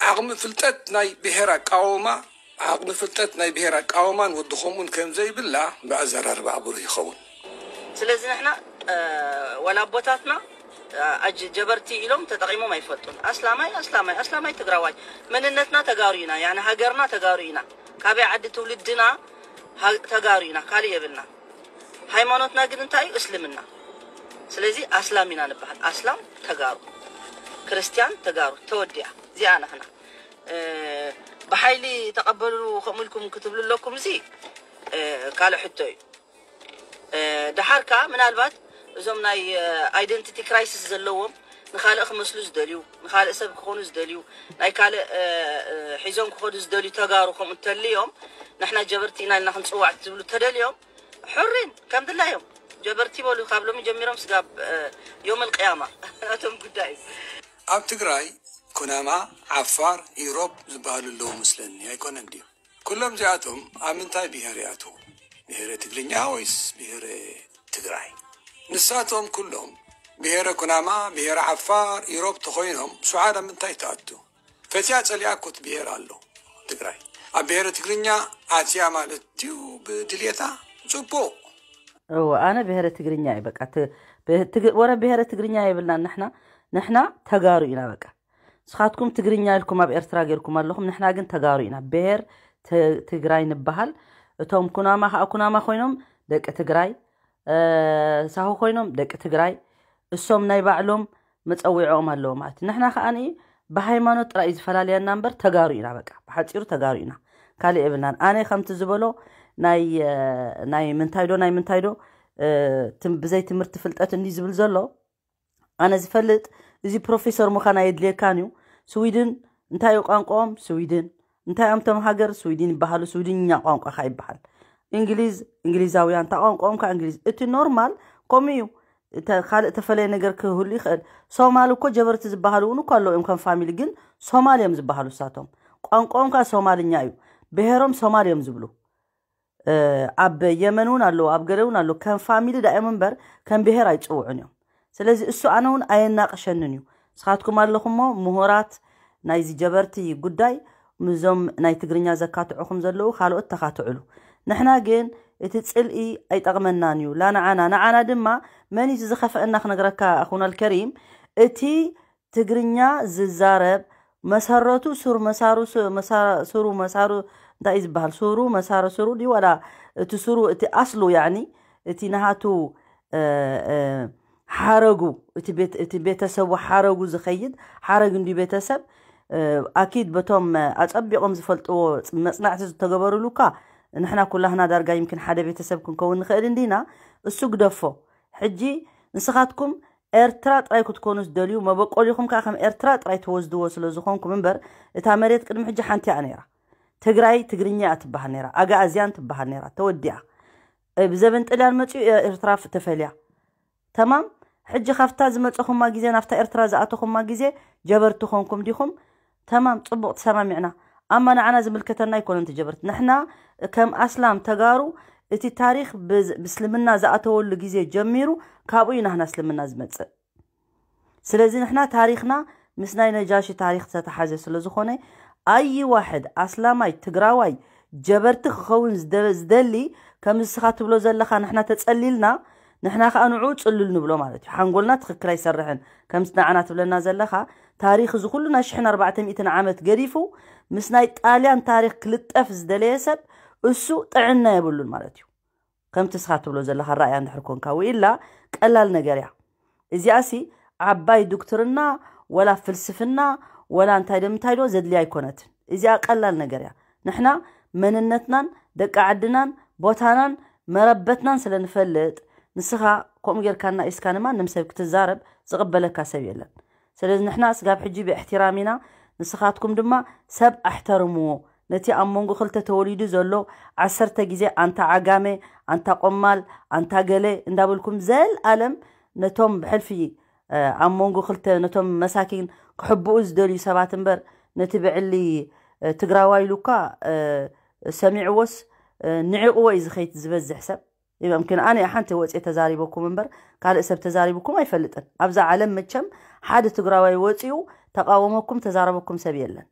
ዓቕሚ ፍልጠት ናይ ብሄር ኣቃውማ ዓቕሚ ፍልጠት ናይ ብሄር ኣቃውማን ወዲ ከምኡን ከም ዘይብላ ብኣዘራርባ ብሩህ ይኸውን። ስለዚ ንሕና ወላ ኣቦታትና ኣጅ ጀበርቲ ኢሎም ተጠቒሞም ኣይፈልጡን። ኣስላማይ ኣስላማይ ኣስላማይ ትግራዋይ መንነትና ተጋሩ ኢና፣ ያኒ ሃገርና ተጋሩ ኢና፣ ካበይ ዓዲ ትውልድና ተጋሩ ኢና፣ ካልእ የብልና። ሃይማኖትና ግን እንታይ እዩ? እስልምና። ስለዚ ኣስላም ኢና ንበሃል። ኣስላም ተጋሩ፣ ክርስትያን ተጋሩ፣ ተወዲኣ። እዚኣ ናህና ብሓይሊ ተቐበሉ ከምኡ ኢልኩም ክትብሉ ኣለኩም። እዚ ካልእ ሕቶ እዩ። ደሓር ከዓ ምናልባት እዞም ናይ ኣይደንቲቲ ክራይሲስ ዘለዎም ንኻልእ ክመስሉ ዝደልዩ፣ ንኻልእ ሰብ ክኾኑ ዝደልዩ፣ ናይ ካልእ ሒዞም ክኸዱ ዝደልዩ ተጋሩ ከምኡ እንተልዮም ንሕና ጀበርቲ ኢና ኢልና ክንፅዋዕ ትብሉ ተደልዮም ሕሪን ከም ድላዮም ጀበርቲ በሉ። ካብ ሎሚ ጀሚሮም ስጋብ ዮም ኣልቅያማ ናቶም ጉዳይ እዩ። ኣብ ትግራይ ኩናማ፣ ዓፋር፣ ኢሮብ ዝበሃሉ ኣለዉ መስለኒ ኣይኮነን ድዩ? ኩሎም እዚኣቶም ኣብ ምንታይ ብሄር ይኣትዉ? ብሄረ ትግርኛ ወይስ ብሄረ ትግራይ? ንሳቶም ኩሎም ብሄረ ኩናማ፣ ብሄረ ዓፋር፣ ኢሮብ ተኾይኖም ሱዓድ ኣብ ምንታይ ትኣቱ? ፈትያ ጸሊኣ እኮ እቲ ብሄር ኣሎ ትግራይ። ኣብ ብሄረ ትግርኛ ኣትያ ማለት ድዩ ብድልየታ? ጽቡቕ። እወ ኣነ ብሄረ ትግርኛ እየ በቃ። ወረ ብሄረ ትግርኛ የብልናን ንሕና። ንሕና ተጋሩ ኢና በቃ። ንስኻትኩም ትግርኛ ኢልኩም ኣብ ኤርትራ ጌርኩም ኣለኹም፣ ንሕና ግን ተጋሩ ኢና። ብሄር ትግራይ ንበሃል። እቶም ኩናማ ከዓ ኩናማ ኮይኖም ደቂ ትግራይ፣ ሳሆ ኮይኖም ደቂ ትግራይ፣ እሶም ናይ ባዕሎም መፀዊዕኦም ኣለዎ ማለት እዩ። ንሕና ከዓ ብሃይማኖት ጥራይ እዩ ዝፈላልየና እምበር ተጋሩ ኢና። በቃ ብሓፂሩ ተጋሩ ኢና፣ ካልእ የብልናን። ኣነ ከምቲ ዝበሎ ናይ ናይ ምንታይ ዶ ናይ ምንታይ ዶ ብዘይ ትምህርቲ ፍልጠት እንዲ ዝብል ዘሎ ኣነ ዝፈልጥ እዚ ፕሮፌሰር ምዃን ኣየድልየካን እዩ። ስዊድን እንታይ እዩ ቋንቋኦም? ስዊድን። እንታይ እዮም እቶም ሃገር? ስዊድን ይበሃሉ። ስዊድንኛ ቋንቋ ከ ይበሃል። እንግሊዝ፣ እንግሊዛውያን፣ እታ ቋንቋኦም ከ እንግሊዝ። እቲ ኖርማል ከምኡ እዩ። ካልእ ተፈለየ ነገር ክህሉ ይኽእል። ሶማል እኮ ጀበርቲ ዝበሃሉ እውን እኮ ኣለዉ እዮም ከም ፋሚሊ፣ ግን ሶማል እዮም ዝበሃሉ እሳቶም። ቋንቋኦም ከ ሶማልኛ እዩ። ብሄሮም ሶማል እዮም ዝብሉ። ኣብ የመን እውን ኣለዉ፣ ኣብ ገለ እውን ኣለዉ። ከም ፋሚሊ ዳእዮም እምበር ከም ብሄር ኣይፅውዑን እዮም። ስለዚ እሱ ኣነ እውን ኣየናቕሸንን እዩ። ንስኻትኩም ኣለኹሞ ምሁራት ናይዚ ጀበርቲ ጉዳይ ምዞም ናይ ትግርኛ ዘካትዑኹም ዘለዉ ካልኦት ተኻትዕሉ። ንሕና ግን እቲ ፅልኢ ኣይጠቕመናን እዩ ላንዓና። ንዓና ድማ መን እዩ ዝኸፈአና ክነግረካ ኣኹና ልከሪም፣ እቲ ትግርኛ ዝዛረብ መሰረቱ ሱር መሳሩ ሱሩ መሳሩ እንታይ እዩ ዝበሃል? ሱሩ መሳሩ ሱሩ ድዩ ዋላ እቲ ሱሩ እቲ ኣስሉ ያኒ እቲ ናሃቱ ሓረጉ እቲ ቤተሰቡ ሓረጉ ዝኸይድ ሓረግ እንዲ ቤተሰብ ኣኪድ በቶም ኣፀቢቖም ዝፈልጥዎ መፅናዕቲ ዝተገበሩሉ እኳ ንሕና ኩላህና ዳርጋ ይምክን ሓደ ቤተሰብ ክንከውን ንኽእል እንዲና። እሱ ግደፎ። ሕጂ ንስኻትኩም ኤርትራ ጥራይ ክትኮኑ ዝደልዩ መበቆሊኹም ከዓ ከም ኤርትራ ጥራይ ተወስድዎ ስለ ዝኾንኩም እምበር እታ መሬት ቅድሚ ሕጂ ሓንቲ እያ ነይራ። ትግራይ ትግርኛ እያ ትበሃል ነይራ፣ ኣጋኣዝያን ትበሃል ነይራ፣ ተወዲኣ። ብዘበን ጥልያን መፅኡ ኤርትራ ተፈልያ። ተማም። ሕጂ ካብታ ዝመፀኹማ ግዜ ናብታ ኤርትራ ዝኣተኹማ ግዜ ጀበርቲ ኮንኩም ዲኹም? ተማም፣ ፅቡቕ ተሰማሚዕና። ኣማ ንዓና ዝምልከተና ኣይኮነን ትጀበርት። ንሕና ከም ኣስላም ተጋሩ እቲ ታሪኽ ብእስልምና ዝኣተወሉ ግዜ ጀሚሩ ካብኡ እዩ ናህና እስልምና ዝመፅእ። ስለዚ ንሕና ታሪኽና ምስ ናይ ነጃሺ ታሪኽ ዝተተሓዘ ስለ ዝኾነ ኣይዋሕድ ኣስላማይ ትግራዋይ ጀበርቲ ክኸውን ዝደሊ ከም ንስኻ ትብሎ ዘለኻ ንሕና ተጸሊልና ንሕና ከዓ ንዑ ጽልል ንብሎ ማለት እዩ። ሓንጎልና ትኽክል ኣይሰርሕን። ከምቲ ንዓና ትብለና ዘለኻ ታሪኽ እዚ ኩሉ ናይ ሽሕን ኣርባዕተ ሚእትን ዓመት ገዲፉ ምስ ናይ ጣልያን ታሪኽ ክልጠፍ ዝደለየ ሰብ እሱ ጥዕና የብሉን ማለት እዩ። ከምቲ ንስኻ ትብሎ ዘለኻ ራእያ እንድሕር ኮንካ ወኢላ ቀላል ነገር እያ። እዚኣሲ ዓባይ ዶክትርና ወላ ፍልስፍና ወላ እንታይ ዶ ምንታይ ዶ ዘድልያ ኣይኮነትን። እዚኣ ቀላል ነገር እያ። ንሕና መንነትናን ደቂ ዓድናን ቦታናን መረበትናን ስለ ንፈልጥ ንስኻ ከምኡ ጌርካ እናኢስካ ንማንም ሰብ ክትዛረብ ዝቕበለካ ሰብ የለን። ስለዚ ንሕና ስጋብ ሕጂ ብእሕትራም ኢና፣ ንስኻትኩም ድማ ሰብ ኣሕተርምዎ። ነቲ ኣብ መንጎ ክልተ ተወሊዱ ዘሎ ዓሰርተ ግዜ ኣንታ ዓጋመ፣ ኣንታ ቆማል፣ ኣንታ ገለ እንዳበልኩም ዘልኣለም ነቶም ብሕልፊ ኣብ መንጎ ክልተ ነቶም መሳኪን ክሕብኡ ዝደልዩ ሰባት እምበር፣ ነቲ ብዕሊ ትግራዋይ ኢሉካ ሰሚዕዎስ ንዕቕዎ እዩ ዝኸይት ዝበዝሕ ሰብ። ይምክን ኣነ ሓንቲ ወፅየ ተዛሪበኩም እምበር ካልእ ሰብ ተዛሪብኩም ኣይፈልጥን። ኣብዛ ዓለም መቸም ሓደ ትግራዋይ ወፂኡ ተቃወመኩም ተዛረበኩም ሰብ የለን፣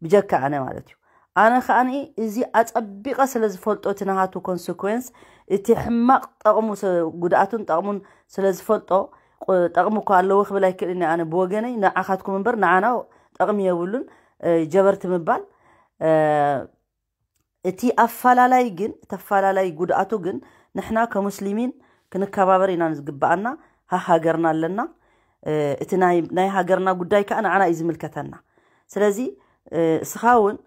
ብጀካ ኣነ ማለት እዩ። ኣነ ከዓኒ እዚ ኣጸቢቐ ስለ ዝፈልጦ፣ እቲ ናሃቱ ኮንስኮንስ፣ እቲ ሕማቕ ጠቕሙ፣ ጉድኣቱን ጠቕሙን ስለ ዝፈልጦ፣ ጠቕሚ እኳ ኣለዎ ክብል ኣይክእልን። ኣነ ብወገነይ ንዓኻትኩም እምበር ንዓና ጠቕሚ የብሉን። ጀበርቲ ምባል እቲ ኣፋላላይ ግን፣ እቲ ኣፋላላይ ጉድኣቱ ግን፣ ንሕና ከሙስሊሚን ክንከባበር ኢና ዝግብኣና። ሃ ሃገርና ኣለና። እቲ ናይ ሃገርና ጉዳይ ከዓ ንዓና እዩ ዝምልከተና። ስለዚ እስኻ እውን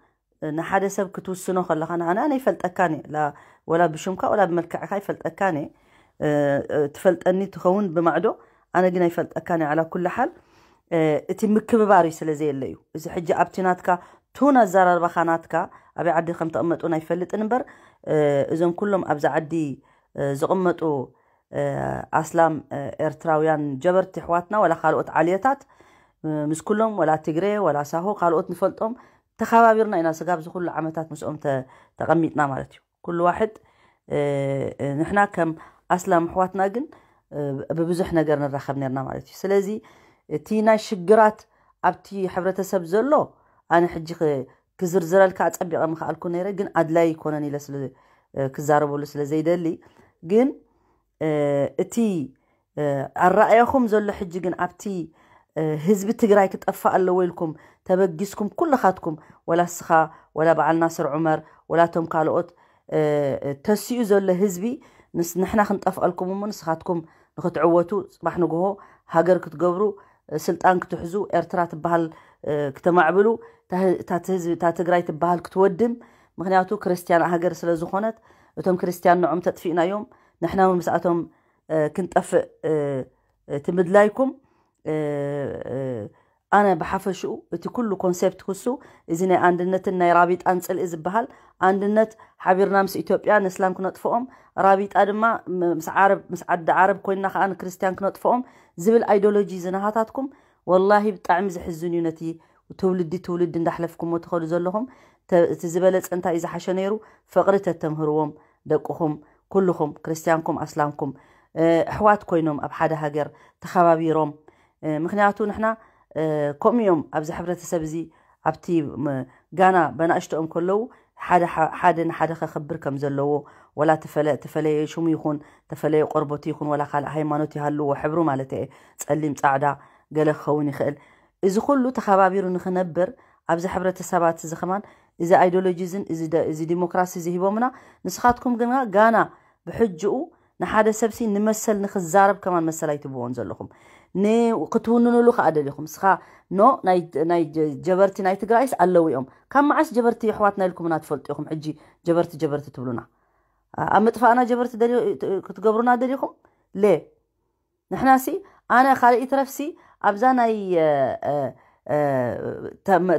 ንሓደ ሰብ ክትውስኖ ከለኻ፣ ንዓና ኣይፈልጠካን እየ፣ ወላ ብሽምካ ወላ ብመልክዕካ ኣይፈልጠካን እየ። ትፈልጠኒ ትኸውን ብማዕዶ፣ ኣነ ግን ኣይፈልጠካን እየ። ዓላ ኩሉ ሓል እቲ ምክብባር እዩ ስለ ዘየለ እዩ። እዚ ሕጂ ኣብቲ ናትካ ቱን ኣዘራርባኻ ናትካ ኣበይ ዓዲ ከም ተቐመጡ ኣይፈልጥን እምበር፣ እዞም ኩሎም ኣብዚ ዓዲ ዝቕመጡ ኣስላም ኤርትራውያን ጀበርቲ ኣሕዋትና፣ ወላ ካልኦት ዓልየታት፣ ምስ ኩሎም፣ ወላ ትግሬ፣ ወላ ሳሆ፣ ካልኦት ንፈልጦም፣ ተኸባቢርና ኢና ስጋብ ዝኹሉ ዓመታት ምስኦም ተቐሚጥና ማለት እዩ። ኩሉ ዋሕድ ንሕና ከም ኣስላም ኣሕዋትና ግን ብብዙሕ ነገር ንራኸብ ነርና ማለት እዩ። ስለዚ እቲ ናይ ሽግራት ኣብቲ ሕብረተሰብ ዘሎ፣ ኣነ ሕጂ ክዝርዝረልካ ኣጸቢቐ ምኽኣልኩ ነይረ፣ ግን ኣድላይ ይኮነን ኢለ ስለ ክዛረበሉ ስለ ዘይደሊ፣ ግን እቲ ኣረኣያኹም ዘሎ ሕጂ ግን ኣብቲ ህዝቢ ትግራይ ክጠፋእ ኣለዎ ኢልኩም ተበጊስኩም ኩልኻትኩም፣ ወላ እስኻ፣ ወላ በዓል ናስር ዑመር፣ ወላ እቶም ካልኦት፣ ተሲኡ ዘሎ ህዝቢ፣ ንሕና ክንጠፍኣልኩም እሞ ንስኻትኩም ንክትዕወቱ፣ ፅባሕ ንግሆ ሃገር ክትገብሩ፣ ስልጣን ክትሕዙ፣ ኤርትራ ትበሃል ክተማዕብሉ፣ እታ ትግራይ ትበሃል ክትወድም። ምክንያቱ ክርስትያን ሃገር ስለዝኾነት፣ እቶም ክርስትያን ንዖም ተጥፊእናዮም፣ ንሕና እውን ምስኣቶም ክንጠፍእ እቲ ምድላይኩም፣ ኣነ ብሓፈሽኡ እቲ ኩሉ ኮንሴፕት ክሱ፣ እዚ ናይ ኣንድነትን ናይ ራቢጣን ፅልኢ ዝበሃል፣ ኣንድነት ሓቢርና ምስ ኢትዮጵያ ንእስላም ክነጥፍኦም፣ ራቢጣ ድማ ምስ ዓረብ፣ ምስ ዓዲ ዓረብ ኮይንና ከዓ ንክርስትያን ክነጥፍኦም ዝብል ኣይዶሎጂ ዝናሃታትኩም፣ ወላሂ ብጣዕሚ ዝሕዝን እዩ። ነቲ ትውልዲ ትውልዲ እንዳሕለፍኩሞ ትኸዱ ዘለኹም፣ እቲ ዝበለፀ እንታይ እዩ ዝሓሸ ነይሩ? ፍቕሪ ተተምህርዎም፣ ደቅኹም ኩልኹም ክርስትያንኩም ኣስላምኩም ኣሕዋት ኮይኖም ኣብ ሓደ ሃገር ተኸባቢሮም። ምክንያቱ ንሕና ከምኡ እዮም ኣብዚ ሕብረተሰብ እዚ፣ ኣብቲ ጋና በናእሽተኦም ከለዉ ሓደ ንሓደ ከኽብር ከም ዘለዎ፣ ወላ ተፈለየ ሽሙ ይኹን ተፈለየ ቆርበቱ ይኹን ወላ ካልእ ሃይማኖት ይሃልዎ፣ ሕብሩ ማለት እየ፣ ጸሊም ጻዕዳ ገለ ክኸውን ይኽእል። እዚ ኩሉ ተኸባቢሩ ንኽነብር ኣብዚ ሕብረተሰባት እዚ ከማን እዚ ኣይዶሎጂ እዝን እዚ ዲሞክራሲ እዚ ሂቦምና። ንስኻትኩም ግና ጋና ብሕጅኡ ንሓደ ሰብሲ ንመሰል ንኽዛረብ ከማን መሰል ኣይትብዎን ዘለኹም። ክትውንኑሉ ከዓ ደሊኹም። እስኻ ኖ ናይ ጀበርቲ ናይ ትግራይስ ኣለዉ እዮም። ካብ መዓስ ጀበርቲ ኣሕዋትና ኢልኩምና ትፈልጡ ኢኹም? ሕጂ ጀበርቲ ጀበርቲ ትብሉና። ኣብ ምጥፋእና ጀበርቲ ክትገብሩና ደሊኹም? ሌ ንሕናሲ ኣነ ካልእ ይትረፍሲ ኣብዛ ናይ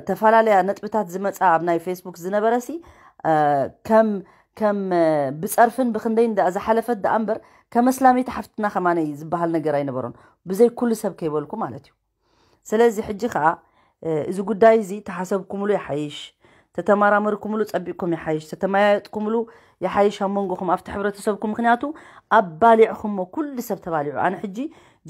ተፈላለያ ነጥብታት ዝመፃ ኣብ ናይ ፌስቡክ ዝነበረሲ ከም ከም ብፀርፍን ብክንደይ ዝሓለፈት ደኣ እምበር ከም ኣስላመይቲ ሓፍትና ከማነይ ዝበሃል ነገር ኣይነበሮን፣ ብዘይ ኩሉ ሰብ ከይበልኩ ማለት እዩ። ስለዚ ሕጂ ከዓ እዚ ጉዳይ እዚ ተሓሰብኩምሉ ይሓይሽ፣ ተተመራመርኩምሉ ፀቢቕኩም ይሓይሽ፣ ተተመያየጥኩምሉ ይሓይሽ ኣብ መንጎኹም ኣብቲ ሕብረተሰብኩም። ምክንያቱ ኣባሊዕኹሞ ኩሉ ሰብ ተባሊዑ። ኣነ ሕጂ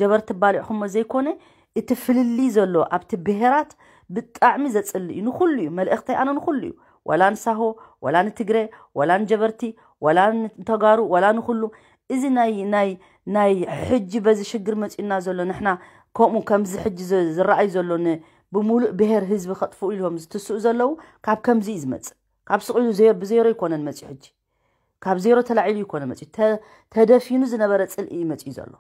ጀበርቲ ባሊዕኹሞ ዘይኮነ እቲ ፍልልይ ዘሎ ኣብቲ ብሄራት ብጣዕሚ ዘፅልእ እዩ። ንኩሉ እዩ መልእኽተይ፣ ኣነ ንኩሉ እዩ። ወላ ንሳሆ፣ ወላ ንትግረ፣ ወላ ንጀበርቲ፣ ወላ ንተጋሩ፣ ወላ ንኩሉ። እዚ ናይ ናይ ናይ ሕጂ በዚ ሽግር መፂኡና ዘሎ ንሕና ከምኡ ከምዚ ሕጂ ዝረኣይ ዘሎ ብሙሉእ ብሄር ህዝቢ ከጥፍኡ ኢልዎም ዝትስኡ ዘለዉ ካብ ከምዚ እዩ ዝመፅእ። ካብ ስቕ ኢሉ ብዜሮ ይኮነን መፅኡ። ሕጂ ካብ ዜሮ ተላዒሉ ይኮነ መፅኡ፣ ተደፊኑ ዝነበረ ፅልኢ እዩ መፅኡ ዘሎ።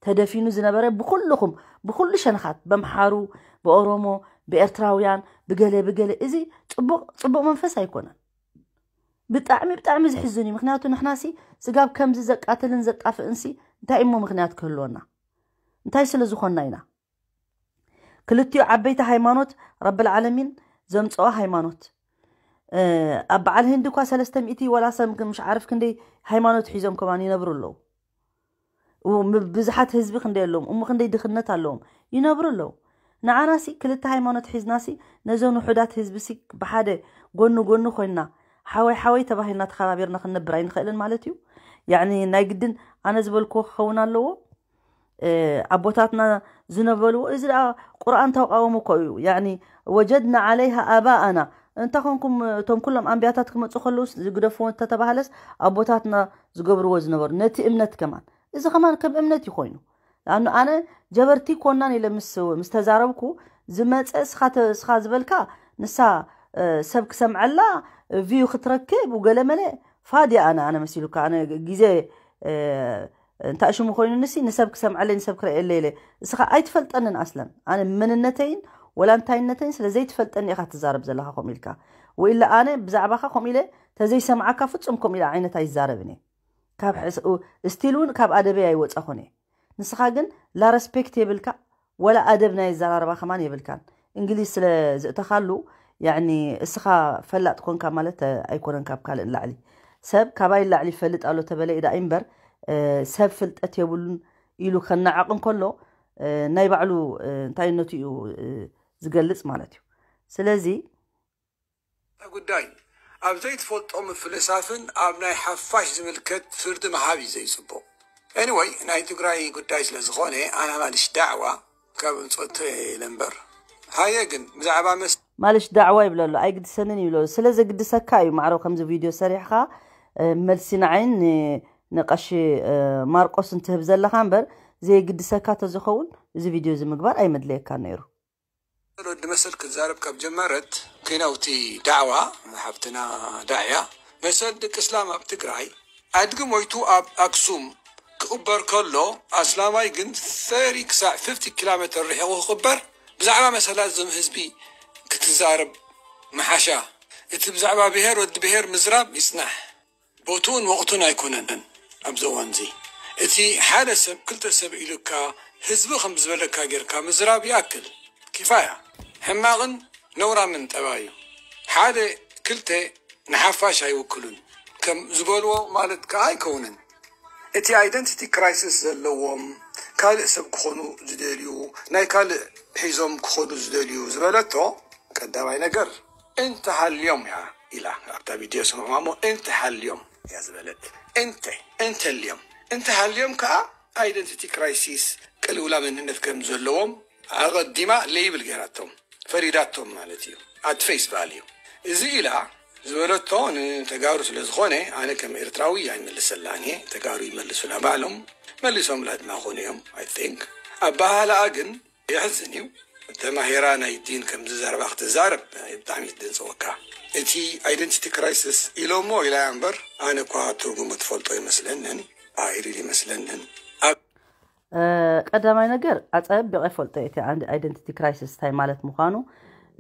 ተደፊኑ ዝነበረ ብኩልኹም ብኩሉ ሸነኻት፣ በምሓሩ፣ ብኦሮሞ፣ ብኤርትራውያን፣ ብገለ ብገለ። እዚ ፅቡቕ ፅቡቕ መንፈስ ኣይኮነን። ብጣዕሚ ብጣዕሚ ዝሕዝን እዩ። ምክንያቱ ንሕናሲ ስጋብ ከምዚ ዘቃትልን ዘጣፍእንሲ እንታይ እሞ ምክንያት ክህልወና? እንታይ ስለ ዝኾንና ኢና? ክልቲኡ ዓበይቲ ሃይማኖት ረብል ዓለሚን ዘምፀኦ ሃይማኖት። ኣብ በዓል ህንዲ እኳ ሰለስተ ሚእቲ ወላ ሰብ ምሽ ዓርፍ ክንደይ ሃይማኖት ሒዞም ከማን ይነብሩ ኣለዉ። ው-፣ ም-፣ ብዙሓት ህዝቢ ክንደይ ኣለዎም፣ እሞ ክንደይ ድኽነት ኣለዎም፣ ይነብሩ ኣለዉ። ንዓናሲ ክልተ ሃይማኖት ሒዝናሲ ነዞን ውሑዳት ህዝቢሲ ብሓደ ጎኒ ጎኒ ኮይንና ሓወይ ሓወይ ተባሂልና ተኸባቢርና ክንነብር ኣይንኽእልን ማለት እዩ። ያዕኒ ናይ ግድን ኣነ ዝበልክዎ ክኸውን ኣለዎ። እ፣ ኣቦታትና ዝነበልዎ፣ እዚ ደኣ ቁርኣን ተቃወሙ እኮ እዩ። ያዕኒ ወጀድና ዓለይሃ ኣባኣና፣ እንተ ኾንኩም እቶም ኩሎም ኣንብያታት ክመጹ ከለውስ ዝግደፍዎ እንተተባህለስ ኣቦታትና ዝገብርዎ ዝነበሩ ነቲ እምነት ከማን፣ እዚ ከማን ከም እምነት እዩ ኮይኑ። ለኣኑ ኣነ ጀበርቲ ኮናን ኢለ ምስ ምስ ተዛረብኩ ዝመጸ እስኻ ተ-፣ እስኻ ዝበልካ ንሳ፣ እ፣ ሰብ ክሰምዐላ ቪዩ ክትረክብ ገለመለ ፋድያ ኣነ ኣነ መሲሉካ ኣነ ግዜ፣ እ፣ እንታይ ሽሙ ኮይኑ ንሲ ንሰብ ክሰምዐለይ ንሰብ ክረእየለይ ኢለ እስኻ ኣይትፈልጠንን ኣስለን። ኣነ መንነተይን ወላ እንታይነተይን ስለ ዘይትፈልጠኒ ኢኻ ትዛረብ ዘለኻ ከምኡ ኢልካ። ወኢላ ኣነ ብዛዕባኻ ከምኡ ኢለ ተዘይሰምዓካ ፍጹም ከምኡ ኢለ ዓይነት ኣይዛረብን እየ። ካብ ሕስ-፣ ኡ-፣ ስቲል እውን ካብ ኣደበይ ኣይወጻኹን እየ። ንስኻ ግን ላ ረስፔክት የብልካ፣ ወላ ኣደብ ናይ ኣዘራርባ ከማን የብልካን። እንግሊዝ ስለ ዝእተኻሉ፣ ያዕኒ እስኻ ፈላጥ ኮንካ ማለት ኣይኮነን ካብ ካልእ ንላዕሊ። ሰብ ካባይ ንላዕሊ ይፈልጥ ኣሎ ተበለ ኢዳ እምበር፣ እ፣ ሰብ ፍልጠት የብሉን ኢሉ ከነዓቕ እንከሎ፣ እ፣ ናይ ባዕሉ፣ እ፣ እንታይነቱ እዩ፣ እ፣ ዝገልጽ ማለት እዩ። ስለዚ ጉዳይ ኣብ ዘይትፈልጦ ምፍልሳፍን ኣብ ናይ ሓፋሽ ዝምልከት ፍርዲ ምሃብ እዩ ዘይጽቡቕ። ኤኒወይ ናይ ትግራይ ጉዳይ ስለ ዝኾነ ኣና ማልሽ ዳዕዋ ካብ እንጸቶ ኢለ እምበር። ሃየ ግን ብዛዕባ መስ ማልሽ ዳዕዋ ይብለሉ ኣይግድሰንን ይብለሉ። ስለ ዘግድሰካ እዩ ማዕረው ከምዚ ቪድዮ ሰሪሕኻ፣ እ፣ መልሲ ንዓይን ን-፣ ንቀሺ፣ እ፣ ማርቆስ እንትህብ ዘለኻ እምበር፣ ዘይግድሰካ ተዝኸውን እዚ ቪድዮ እዚ ምግባር ኣይመድለየካን ነይሩ። ወዲ መሰል ክትዛረብ ካብ ጀመረት፣ ኪነውቲ ዳዕዋ ሓፍትና ዳዕያ፣ መሰል ደቂ እስላም ኣብ ትግራይ፣ ኣድጊ ሞይቱ ኣብ ኣክሱም ክቕበር ከሎ፣ ኣስላማይ ግን ሰሪ ክሳዕ ፊፍቲ ኪሎ ሜተር ርሒቑ ክቕበር፣ ብዛዕባ መሰላት እዞም ህዝቢ ክትዛረብ ምሓሻ። እቲ ብዛዕባ ብሄር ወዲ ብሄር ምዝራብ ይጽናሕ። ቦትኡን ወቕቱን ኣይኮነን ኣብዚ እዋንዚ። እቲ ሓደ ሰብ ክልተ ሰብ ኢሉካ ህዝቢ ከም ዝበለካ ጌርካ ምዝራብ ይኣክል። ኪፋያ። ሕማቕን ነውራምን ጠባይ እዩ። ሓደ ክልተ ንሓፋሽ ኣይውክሉን ከም ዝበልዎ ማለት ከኣ ኣይከውንን። እቲ ኣይደንቲቲ ክራይሲስ ዘለዎም ካልእ ሰብ ክኾኑ ዝደልዩ፣ ናይ ካልእ ሒዞም ክኾኑ ዝደልዩ ዝበለቶ ቀዳማይ ነገር እንተሃልዮም እያ ኢላ ኣብታ ቪድዮ ስምዕዋ እሞ እንተሃልዮም እያ ዝበለት። እንተ እንተልዮም እንተሃልዮም ከኣ ኣይደንቲቲ ክራይሲስ ቅልውላ መንነት ከም ዘለዎም ኣቐዲማ ሌብል ገይራቶም ፈሪዳቶም ማለት እዩ። ኣት ፌስ ቫልዩ እዚ ኢላ ዝበለቶ ንተጋሩ ስለ ዝኾነ ኣነ ከም ኤርትራዊ ኣይመልሰላን እየ። ተጋሩ ይመልሱላ ባዕሎም መሊሶምላ ድማ ኾኑ እዮም። ኣይ ቲንክ ኣባሃላኣ ግን የሕዝን እዩ። ተማሂራ ናይ ዲን ከም ዝዛረባ ክትዛረብ ብጣዕሚ እዩ ደንጸወካ። እቲ ኣይደንቲቲ ክራይሲስ ኢሎሞ ኢላ እያ እምበር ኣነ እኳ ትርጉሙ ትፈልጦ ይመስለንን። ኣይሪል ይመስለንን። ኣብ እ፣ ቀዳማይ ነገር ኣጸቢቐ ይፈልጦ እየ እቲ ኣን-፣ ኣይደንቲቲ ክራይሲስ እንታይ ማለት ምዃኑ።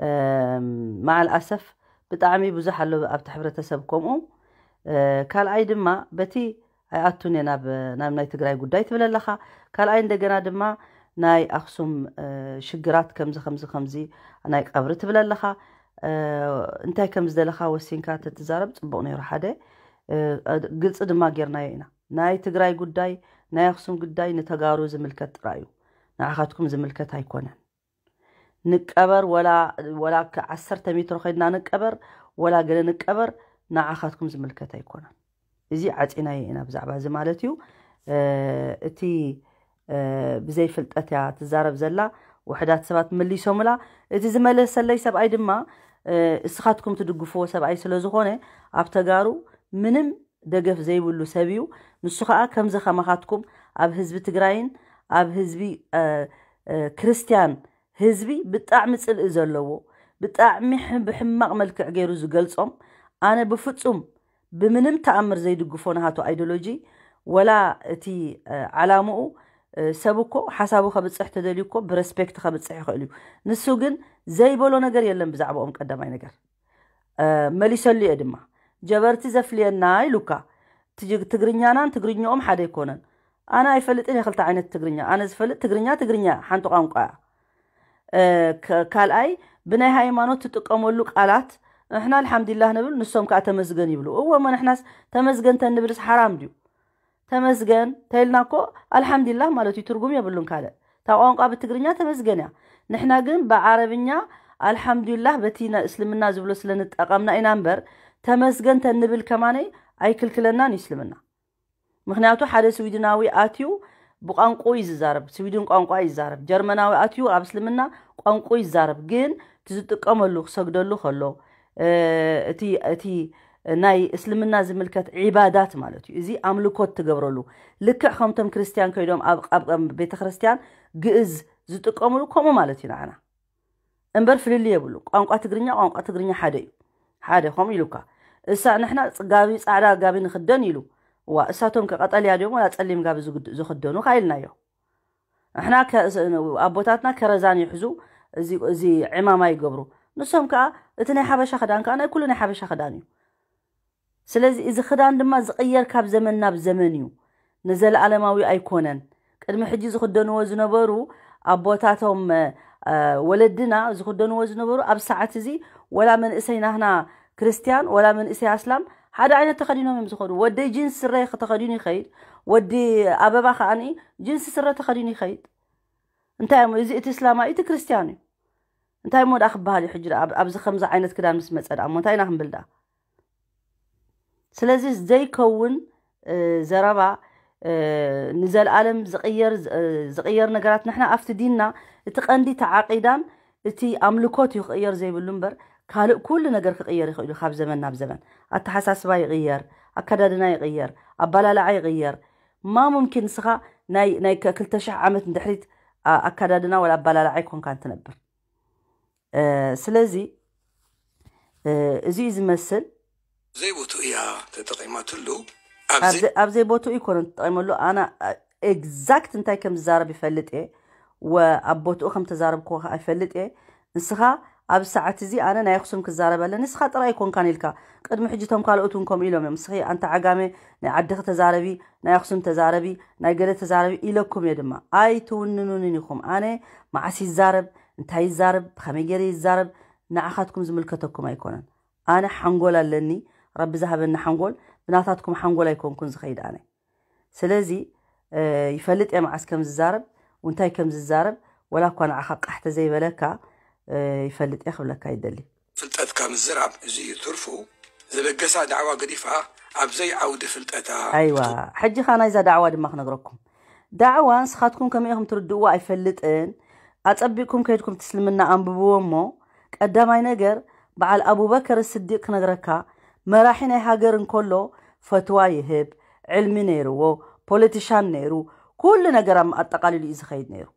እም፣ መዓል ኣሰፍ ብጣዕሚ ብዙሕ ኣሎ ኣብቲ ሕብረተሰብ ከምኡ። እ፣ ካልኣይ ድማ በቲ ኣይኣቱን እየ ናብ፣ ናብ ናይ ትግራይ ጉዳይ ትብል ኣለኻ። ካልኣይ እንደገና ድማ ናይ ኣኽሱም፣ እ፣ ሽግራት ከምዚ፣ ከምዚ፣ ከምዚ ናይ ቀብሪ ትብል ኣለኻ። እ፣ እንታይ ከም ዝደለኻ ወሲንካ ተትዛረብ ጽቡቕ ነይሩ። ሓደ፣ እ፣ ግልጺ ድማ ጌርናዮ ኢና። ናይ ትግራይ ጉዳይ፣ ናይ ኣኽሱም ጉዳይ ንተጋሩ ዝምልከት ጥራይ እዩ። ንዓኻትኩም ዝምልከት ኣይኮነን። ንቀበር ወላ፣ ወላ ከ-፣ ዓሰርተ ሜትሮ ከይድና ንቀበር፣ ወላ ገለ ንቀበር፣ ንዓኻትኩም ዝምልከት ኣይኮነን። እዚ ዓጺናዮ ኢና ብዛዕባ እዚ ማለት እዩ። እ፣ እቲ፣ እ፣ ብዘይ ፍልጠት እያ ትዛረብ ዘላ። ውሑዳት ሰባት መሊሶምላ። እቲ ዝመለሰለይ ሰብኣይ ድማ፣ እ፣ እስኻትኩም ትድግፍዎ ሰብኣይ ስለ ዝኾነ ኣብ ተጋሩ ምንም ደገፍ ዘይብሉ ሰብ እዩ። ንሱ ኸኣ ከምዚ ከማኻትኩም ኣብ ህዝቢ ትግራይን ኣብ ህዝቢ፣ እ፣ እ፣ ክርስትያን ህዝቢ ብጣዕሚ ጽልኢ ዘለዎ፣ ብጣዕሚ ሕ-፣ ብሕማቕ መልክዕ ገይሩ ዝገልጾም፣ ኣነ ብፍጹም ብምንም ተኣምር ዘይድግፎ ናሃቱ ኣይዲዮሎጂ፣ ወላ እቲ፣ እ፣ ዓላምኡ፣ እ፣ ሰብ እኮ ሓሳቡ ከብጽሕ ተደልዩ እኮ ብረስፔክት ከብጽሕ ይኽእል እዩ። ንሱ ግን ዘይበሎ ነገር የለን ብዛዕባኦም ቀዳማይ ነገር። እ፣ መሊሰሉ እየ ድማ። ጀበርቲ ዘፍልየና ኢሉካ። ትጅ-፣ ትግርኛናን ትግርኛኦም ሓደ ኣይኮነን። ኣነ ኣይፈልጥን እየ ክልተ ዓይነት ትግርኛ። ኣነ ዝፈልጥ ትግርኛ ትግርኛ ሓንቲ ቋንቋ እያ። እ፣ ከ-፣ ካልኣይ ብናይ ሃይማኖት ትጥቀመሉ ቃላት ንሕና ኣልሓምዱሊላህ ንብል፣ ንሶም ከኣ ተመስገን ይብሉ። እወ፣ እሞ ንሕናስ ተመስገን ተንብልስ ሓራም ድዩ? ተመስገን ተይልና እኮ ኣልሓምዱሊላህ ማለት እዩ፣ ትርጉም የብሉን ካልእ። እታ ቋንቋ ብትግርኛ ተመስገን እያ። ንሕና ግን ብዓረብኛ ኣልሓምዱሊላህ በቲ ና-፣ እስልምና ዝብሎ ስለ ንጠቐምና ኢና እምበር፣ ተመስገን ተንብል ከማነይ ኣይክልክለናን እዩ እስልምና። ምኽንያቱ ሓደ ስዊድናዊ ኣትዩ ብቋንቋኡ እዩ ዝዛረብ፣ ስዊድን ቋንቋ እዩ ዝዛረብ። ጀርመናዊ ኣትዩ ኣብ እስልምና ቋንቋኡ ይዛረብ፣ ግን እቲ ዝጥቀመሉ ክሰግደሉ ከሎ፣ እ፣ እቲ፣ እቲ ናይ እስልምና ዝምልከት ዒባዳት ማለት እዩ። እዚ ኣምልኮት ትገብረሉ። ልክዕ ከምቶም ክርስትያን ከይዶም ኣብ፣ ኣብ፣ ኣብ ቤተ ክርስትያን ግእዝ ዝጥቀምሉ ከምኡ ማለት እዩ ንዓና። እምበር ፍልልይ የብሉ። ቋንቋ ትግርኛ፣ ቋንቋ ትግርኛ ሓደ እዩ። ሓደ ከምኡ ኢሉካ። እሳ ንሕና ጽ-፣ ጋቢ፣ ጻዕዳ ጋቢ ንኽደን ኢሉ። ዋ፣ እሳቶም ከ ቀጠልያ ድዮም ወላ ጸሊም ጋቢ ዝግድ-፣ ዝኽደኑ ከ ኢልናዮ። ንሕና ከ-፣ ስ-፣ ኣቦታትና ከረዛን ይሕዙ፣ እዚ፣ እዚ ዕማማ ይገብሩ። ንሶም ከኣ እቲ ናይ ሓበሻ ክዳን ከኣ ናይ ኩሉ ናይ ሓበሻ ክዳን እዩ። ስለዚ እዚ ክዳን ድማ ዝቕየር ካብ ዘመን ናብ ዘመን እዩ። ንዘለኣለማዊ ኣይኮነን። ቅድሚ ሕጂ ዝኽደንዎ ዝነበሩ ኣቦታቶም፣ እ፣ ወለድና ዝኽደንዎ ዝነበሩ ኣብ ሰዓት እዚ ወላ መንእሰይ ናህና ክርስትያን ወላ መንእሰይ ኣስላም ሓደ ዓይነት ተኸዲኖም እዮም ዝኸዱ። ወደይ ጂንስ ስረ ተኸዲኑ ይኸይድ፣ ወዲ ኣበባ ከኣኒ ጂንስ ስረ ተኸዲኑ ይኸይድ። እንታይ እሞ እዚ እቲ እስላማዊ እቲ ክርስትያን እዩ። እንታይ እሞ ደኣ ክበሃል እዩ ሕጂ ደኣ ኣብ-፣ ኣብዚ ከምዚ ዓይነት ክዳን ምስ መጸ ደኣ እሞ እንታይ ኢና ክንብል ደኣ? ስለዚ ዘይከውን፣ እ፣ ዘረባ፣ እ፣ ንዘለኣለም ዝቕየር፣ ዝ-፣ እ፣ ዝቕየር ነገራት ንሕና ኣብቲ ዲንና እቲ ቀንዲ እቲ ዓቂዳን እቲ ኣምልኮት እዩ ክቕየር ዘይብሉ እምበር ካልእ ኩሉ ነገር ክቕየር ይኽእል እዩ ካብ ዘመን ናብ ዘመን። ኣተሓሳስባ ይቕየር፣ ኣከዳድና ይቕየር፣ ኣባላልዓ ይቕየር። ማ ሙምኪን ንስኻ ናይ፣ ናይ ከ-፣ ክልተ ሽሕ ዓመት ንድሕሪት ኣ-፣ ኣከዳድና ወላ ኣባላልዓ ኣይኮንካን ትነብር። እ፣ ስለዚ፣ እ፣ እዚ እዩ ዝመስል። ዘይቦቱ እያ ተጠቒማትሉ። ኣብ ኣብዚ ዘይ-፣ ኣብ ዘይቦትኡ ኣይኮነን ተጠቒመሉ። ኣነ፣ እ፣ ኤግዛክት እንታይ ከም ዝዛረብ ይፈልጥ እየ። ወ-፣ ኣብ ቦትኡ ከም ተዛረብክዎ ከኣ ይፈልጥ እየ። ንስኻ ኣብ ሰዓት እዚ ኣነ ናይ ኣኽሱም ክዛረብ ኣለኒ፣ ንስኻ ጥራይ ኣይኮንካን ኢልካ። ቅድሚ ሕጂ እቶም ካልኦት እውን ከምኡ ኢሎም እዮም። ንስኺ ኣንቲ ዓጋመ ናይ ዓድኺ ተዛረቢ፣ ናይ ኣኽሱም ተዛረቢ፣ ናይ ገለ ተዛረቢ ኢለኩም እየ ድማ። ኣይትውንኑንን ኢኹም። ኣነ መዓስ ይዛረብ፣ እንታይ ይዛረብ፣ ብኸመይ ገይረ ይዛረብ፣ ንዓኻትኩም ዝምልከተኩም ኣይኮነን። ኣነ ሓንጎል ኣለኒ፣ ረቢ ዝሃበኒ ሓንጎል፣ ብናታትኩም ሓንጎል ኣይኮንኩን ዝኸይድ ኣነ። ስለዚ፣ እ፣ ይፈልጥ እየ መዓስ ከም ዝዛረብ፣ እንታይ ከም ዝዛረብ፣ ወላ እኳ ንዓኻ ቃሕ ተዘይበለካ፣ እ፣ ይፈልጥ እየ ክብለካ ይደሊ። ፍልጠትካ ምዝራብ እዚ እዩ ትርፉ። ዘበገሳ ዳዕዋ ገዲፋ ኣብ ዘይዓውዲ ፍልጠታ ኣይዋ፣ ሕጂ ኸኣ ናይዛ ዳዕዋ ድማ ክነግረኩም። ዳዕዋ ንስኻትኩም ከመይ ኢኹም ትርድእዎ ኣይፈልጥን። ኣጸቢቕኩም ከይድኩም እቲ እስልምና ኣንብብዎ እሞ፣ ቀዳማይ ነገር በዓል ኣቡበከር ስዲቅ ክነግረካ፣ መራሒ ናይ ሃገር እንከሎ ፈትዋ ይህብ፣ ዕልሚ ነይርዎ፣ ፖለቲሻን ነይሩ፣ ኩሉ ነገር ኣብ ኣጠቓሊሉ እዩ ዝኸይድ ነይሩ።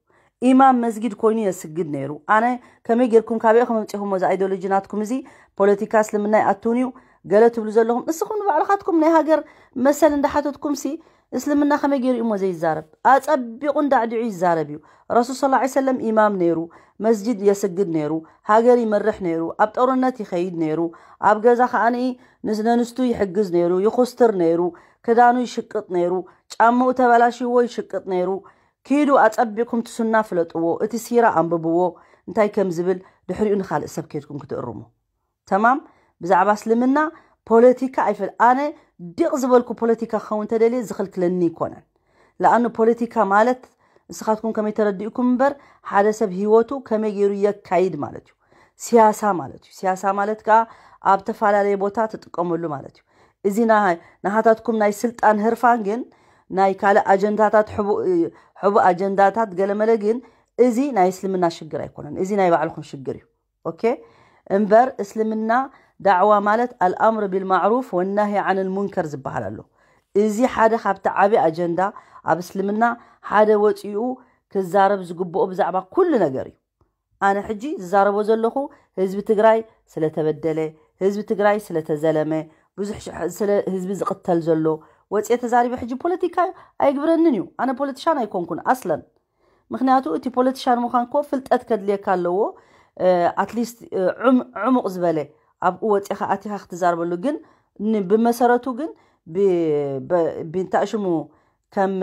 ኢማም መስጊድ ኮይኑ የስግድ ነይሩ። ኣነ ከመይ ጌርኩም ካበይ ኢኹም ኣምጺኹሞ እዚ ኣይዲዮሎጂ ናትኩም እዚ? ፖለቲካ እስልምና ይኣትውን እዩ ገለ ትብሉ ዘለኹም። ንስኹም ንባዕልኻትኩም ናይ ሃገር መሰል እንዳሓተትኩምሲ እስልምና ከመይ ገይሩ እሞ ዘይዛረብ? ኣጸቢቑ እንዳዕዲዑ ይዛረብ እዩ። ረሱል ሰለላሁ ዐለይሂ ወሰለም ኢማም ነይሩ፣ መስጂድ የስግድ ነይሩ፣ ሃገር ይመርሕ ነይሩ፣ ኣብ ጦርነት ይኸይድ ነይሩ፣ ኣብ ገዛ ከኣኒ ንስ-፣ ነንስቱ ይሕግዝ ነይሩ፣ ይኹስትር ነይሩ፣ ክዳኑ ይሽቅጥ ነይሩ፣ ጫምኡ ተበላሽዎ ይሽቅጥ ነይሩ። ኪዱ ኣጸቢቕኩም እቲ ሱና ፍለጥዎ፣ እቲ ሲራ ኣንብብዎ፣ እንታይ ከም ዝብል ድሕሪኡ ንኻልእ ሰብ ከይድኩም ክትእርሙ። ተማም፣ ብዛዕባ እስልምና ፖለቲካ ኣይፈል-፣ ኣነ ዲቕ ዝበልኩ ፖለቲካ ክኸውን ተደልየ ዝኽልክለኒ ኣይኮነን። ለኣኑ ፖለቲካ ማለት ንስኻትኩም ከመይ ተረዲእኩም እምበር ሓደ ሰብ ህይወቱ ከመይ ገይሩ የካይድ ማለት እዩ። ሲያሳ ማለት እዩ። ሲያሳ ማለት ከኣ ኣብ ተፈላለየ ቦታ ትጥቀመሉ ማለት እዩ። እዚ ናይ-፣ ናሃታትኩም ናይ ስልጣን ህርፋን ግን ናይ ካልእ ኣጀንዳታት ሕቡእ፣ ሕቡእ ኣጀንዳታት ገለመለ ግን እዚ ናይ እስልምና ሽግር ኣይኮነን። እዚ ናይ ባዕልኹም ሽግር እዩ። ኦኬ? እምበር እስልምና ዳዕዋ ማለት ኣልኣምር ቢልማዕሩፍ ወናሂ ዓንል ሙንከር ዝበሃል ኣሎ። እዚ ሓደ ካብቲ ዓቢ ኣጀንዳ ኣብ እስልምና ሓደ ወፂኡ ክዛረብ ዝግብኦ ብዛዕባ ኩሉ ነገር እዩ። ኣነ ሕጂ ዝዛረቦ ዘለኹ ህዝቢ ትግራይ ስለተበደለ፣ ህዝቢ ትግራይ ስለተዘለመ፣ ብዙሕ ሽ-፣ ስለ ህዝቢ ዝቕተል ዘሎ ወፂኤ ተዛሪበ ሕጂ ፖለቲካ ኣይግብረንን እዩ። ኣነ ፖለቲሻን ኣይኮንኩን ኣስለን። ምኽንያቱ እቲ ፖለቲሻን ምዃን እኮ ፍልጠት ከድልየካ ኣለዎ። እ፣ ኣትሊስት፣ እ፣ ዕም-፣ ዕሙቕ ዝበለ ኣብኡ ወፂኻ ኣቲኻ ክትዛረበሉ። ግን ን-፣ ብመሰረቱ ግን ብ-፣ በ-፣ ብእንታእ ሽሙ ከም፣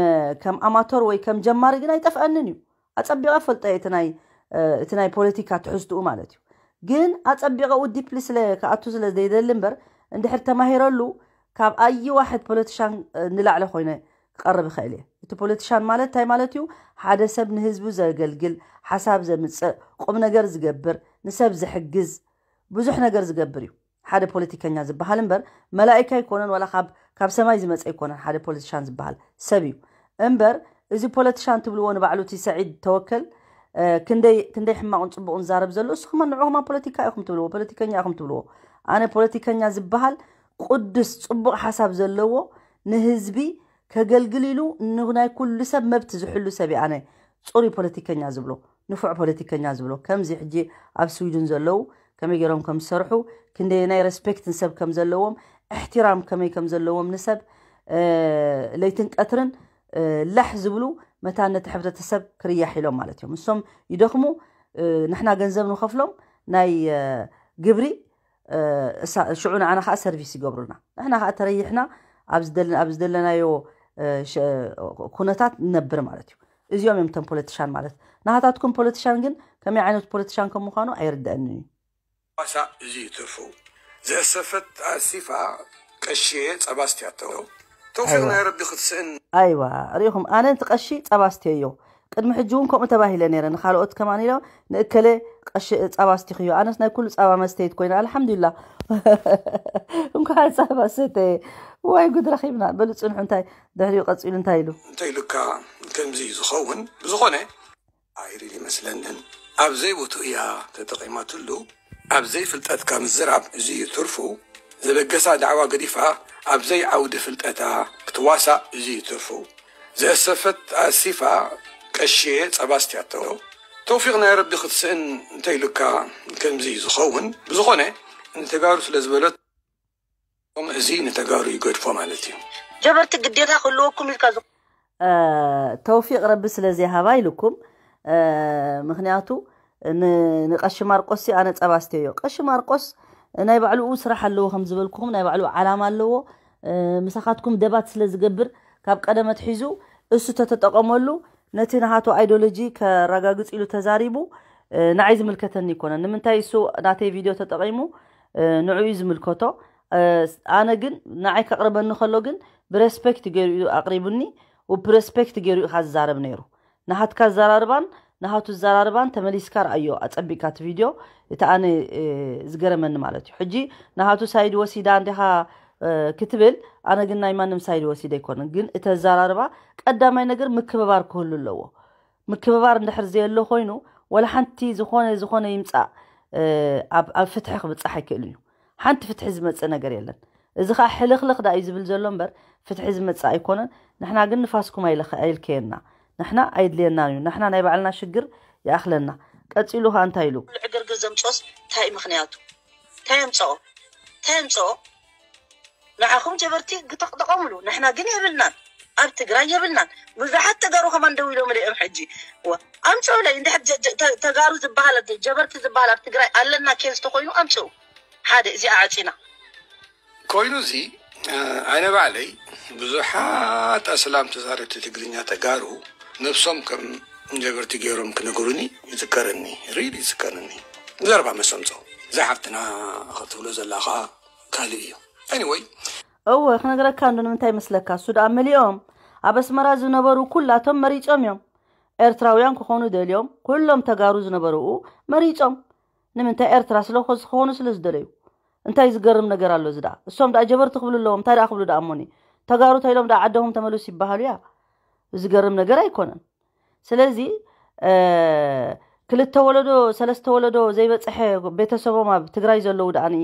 ከም ኣማተር ወይ ከም ጀማሪ ግን ኣይጠፍኣንን እዩ። ኣጸቢቐ ፈልጦ እየ እቲ ናይ፣ እ፣ እቲ ናይ ፖለቲካ ትሕዝትኡ ማለት እዩ። ግን ኣጸቢቐ ኡ ዲፕሊ ስለ ክኣቱ ስለ ዘይደሊ እምበር፣ እንድሕር ተማሂረሉ ካብ ኣይ ዋሕድ ፖለቲሻን፣ እ፣ ንላዕሊ ኮይነ ክቐርብ ይኽእል እየ። እቲ ፖለቲሻን ማለት እንታይ ማለት እዩ? ሓደ ሰብ ንህዝቡ ዘገልግል፣ ሓሳብ ዘምፅእ፣ ቁም ነገር ዝገብር፣ ንሰብ ዝሕግዝ፣ ብዙሕ ነገር ዝገብር እዩ። ሓደ ፖለቲከኛ ዝበሃል እምበር መላእካ ኣይኮነን፣ ዋላ ካብ ካብ ሰማይ ዝመፀ ኣይኮነን። ሓደ ፖለቲሻን ዝበሃል ሰብ እዩ እምበር፣ እዚ ፖለቲሻን ትብልዎ ንባዕሉ እቲ ሰዒድ ተወከል ክንደይ ክንደይ ሕማቕን ፅቡቕን ዛረብ ዘሎ እሱ ከማ ንዑ ከማ ፖለቲካ ኢኹም ትብልዎ፣ ፖለቲከኛ ኢኹም ትብልዎ። ኣነ ፖለቲከኛ ዝበሃል ቅዱስ ፅቡቕ ሓሳብ ዘለዎ ንህዝቢ ከገልግል ኢሉ ናይ ኩሉ ሰብ መብት ዝሕሉ ሰብ ኣነ ፅሩይ ፖለቲከኛ ዝብሎ፣ ንፉዕ ፖለቲከኛ ዝብሎ። ከምዚ ሕጂ ኣብ ስዊድን ዘለዉ ከመይ ገይሮም ከም ዝሰርሑ፣ ክንደየናይ ሬስፔክት ንሰብ ከም ዘለዎም፣ እሕትራም ከመይ ከም ዘለዎም ንሰብ ለይትን ቀትርን ላሕ ዝብሉ መታን ነቲ ሕብረተሰብ ክርያሕ ኢሎም ማለት እዮም። እሶም ይደኽሙ፣ ንሕና ገንዘብ ንኸፍሎም ናይ ግብሪ፣ ሽዑ ንዓና ከዓ ሰርቪስ ይገብሩልና። ንሕና ከዓ ተረይሕና ኣብ ዝደለናዮ ኩነታት ንነብር ማለት እዩ። እዚኦም እዮም እቶም ፖለቲሻን ማለት። ናሃታትኩም ፖለቲሻን ግን ከመይ ዓይነት ፖለቲሻን ከም ምዃኑ ኣይርደአንን እዩ። ዋሳ እዚ እዩ ትርፉ። ዘእሰፈት ኣሲፋ ቀሽየ ጸባ ኣስትያቶ። ተውፊቕ ናይ ረቢ ክትስእን። ኣይዋ፣ ርኢኹም፣ ኣነ እቲ ቀሺ ጸባ ኣስትየዮ። ቅድሚ ሕጂ እውን ከምኡ ተባሂለ ነይረ። ንኻልኦት ከማን ኢሎ፣ ንእከለ ቀሺ ጸባ ኣስቲኽዮ። ኣነስ ናይ ኩሉ ጸባ መስተይት ኮይነ፣ ኣልሓምዱሊላ። እንኳዕ ጸባ ሰተየ። ወይ ጉድ ረኺብና። በሉ ጽንሑ፣ እንታይ ድሕሪኡ ቀጺሉ እንታይ ኢሉ? እንታይ ኢሉካ? ከምዚ እዩ ዝኸውን። ብዝኾነ፣ ኣይሪል ይመስለንን። ኣብ ዘይቦትኡ እያ ተጠቒማትሉ። ኣብ ዘይፍልጠትካ ምዝራብ እዚ እዩ ትርፉ። ዘበገሳ ዳዕዋ ገዲፋ ኣብ ዘይዓውዲ ፍልጠታ ክትዋሳእ እዚ እዩ ትርፉ። ዘእሰፈት ኣሲፋ ቀሽየ ጸባ ኣስትያቶ። ተውፊቕ ናይ ረቢ ክትስእን እንተ ኢሉካ ከምዚ እዩ ዝኸውን። ብዝኾነ ንተጋሩ ስለ ዝበለት እዚ ንተጋሩ ይገድፎ ማለት እዩ። ጀበርቲ ግዴታ ክህልወኩም ኢልካ ዝ- ተውፊቅ ረቢ ስለ ዘይሃባ ኢልኩም። ምክንያቱ ንቀሺ ማርቆስ ኣነ ጸባ ኣስተዮ። ቀሺ ማርቆስ ናይ ባዕልኡ ስራሕ ኣለዎ፣ ከም ዝበልኩኹም ናይ ባዕልኡ ዓላማ ኣለዎ። ምሳኻትኩም ደባት ስለ ዝገብር ካብ ቀደም ኣትሒዙ እሱ ተተጠቀመሉ ነቲ ናሃቱ ኣይዲዮሎጂ ከረጋግጽ ኢሉ ተዛሪቡ። ንዓይ ዝምልከተኒ ይኮነን። ንምንታይ እሱ ናተይ ቪድዮ ተጠቂሙ ንዕኡ ዝምልከቶ። ኣነ ግን ንዓይ ከቕርበኒ ከሎ ግን ብሬስፔክት ገይሩ እዩ ኣቕሪቡኒ። ብሬስፔክት ገይሩ እዩ ዝዛረብ ነይሩ። ናሃትካ ኣዘራርባን ናሃቱ ኣዘራርባን ተመሊስካ ረኣዮ ኣጸቢቕካ እቲ ቪድዮ። እቲ ኣነ ዝገረመኒ ማለት እዩ። ሕጂ ናሃቱ ሳይድ ወሲዳ እንዲኻ ክትብል፣ ኣነ ግን ናይ ማንም ሳይድ ወሲደ ኣይኮነን። ግን እቲ ኣዘራርባ ቀዳማይ ነገር ምክብባር ክህሉ ኣለዎ። ምክብባር እንድሕር ዘየሎ ኮይኑ ወላ ሓንቲ ዝኾነ ዝኾነ ይምጻእ ኣብ ፍትሒ ክብጻሕ ኣይክእልን እዩ። ሓንቲ ፍትሒ ዝመጽእ ነገር የለን። እዚ ኸዓ ሕልኽልኽ ደኣ እዩ ዝብል ዘሎ እምበር ፍትሒ ዝመጽእ ኣይኮነን። ንሕና ግን ንፋስኩም ኣይልከየና። ንሕና ኣይድልየናን እዩ። ንሕና ናይ ባዕልና ሽግር ይኣኽለና። ቀጺሉ ኸዓ እንታይ ኢሉ? ዕግርግር ዘምጽኦስ እንታይ ምኽንያቱ? እንታይ ኣምጽኦ? እንታይ ኣምጽኦ? ንዓኹም ጀበርቲ ግተጠቐምሉ፣ ንሕና ግን የብልናን። ኣብ ትግራይ የብልናን። ብዙሓት ተጋሩ ከማን ደው ኢሎም እዮም ሕጂ። ኣምፅኡለይ እንድሕር ተጋሩ ዝበሃል ጀበርቲ ዝበሃል ኣብ ትግራይ ኣለና ኬዝ ተኮይኑ ኣምፅኡ። ሓደ እዚኣ ዓፂና። ኮይኑ እዚ ኣነ ባዕለይ ብዙሓት ኣስላም ተዛረብቲ ትግርኛ ተጋሩ ነብሶም ከም ጀበርቲ ገይሮም ክነግሩኒ ይዝከረኒ። ሪል ይዝከረኒ። ዘረባ መሰምፆ እዛ ሓፍትና ክትብሎ ዘላ ከዓ ካልእ እዩ። Anyway። እወ ክነግረካ እንዶ ንምንታይ መስለካ? እሱ ደኣ መሊኦም ኣብ ኣስመራ ዝነበሩ ኩላቶም መሪጾም እዮም። ኤርትራውያን ክኾኑ ደልዮም፣ ኩሎም ተጋሩ ዝነበሩኡ መሪጾም። ንምንታይ? ኤርትራ ስለ ዝኾ- ዝኾኑ ስለ ዝደለዩ። እንታይ ዝገርም ነገር ኣሎ እዚ ደኣ? እሶም ደኣ ጀበርቲ ክብሉ ኣለዎም። እንታይ ደኣ ክብሉ ደኣ እሞኒ? ተጋሩ ተይሎም ደኣ ዓደኹም ተመለሱ ይበሃሉ እያ። ዝገርም ነገር ኣይኮነን። ስለዚ ክልተ ወለዶ ሰለስተ ወለዶ ዘይበፀሐ ቤተሰቦም ኣብ ትግራይ ዘለዉ ደኣኒ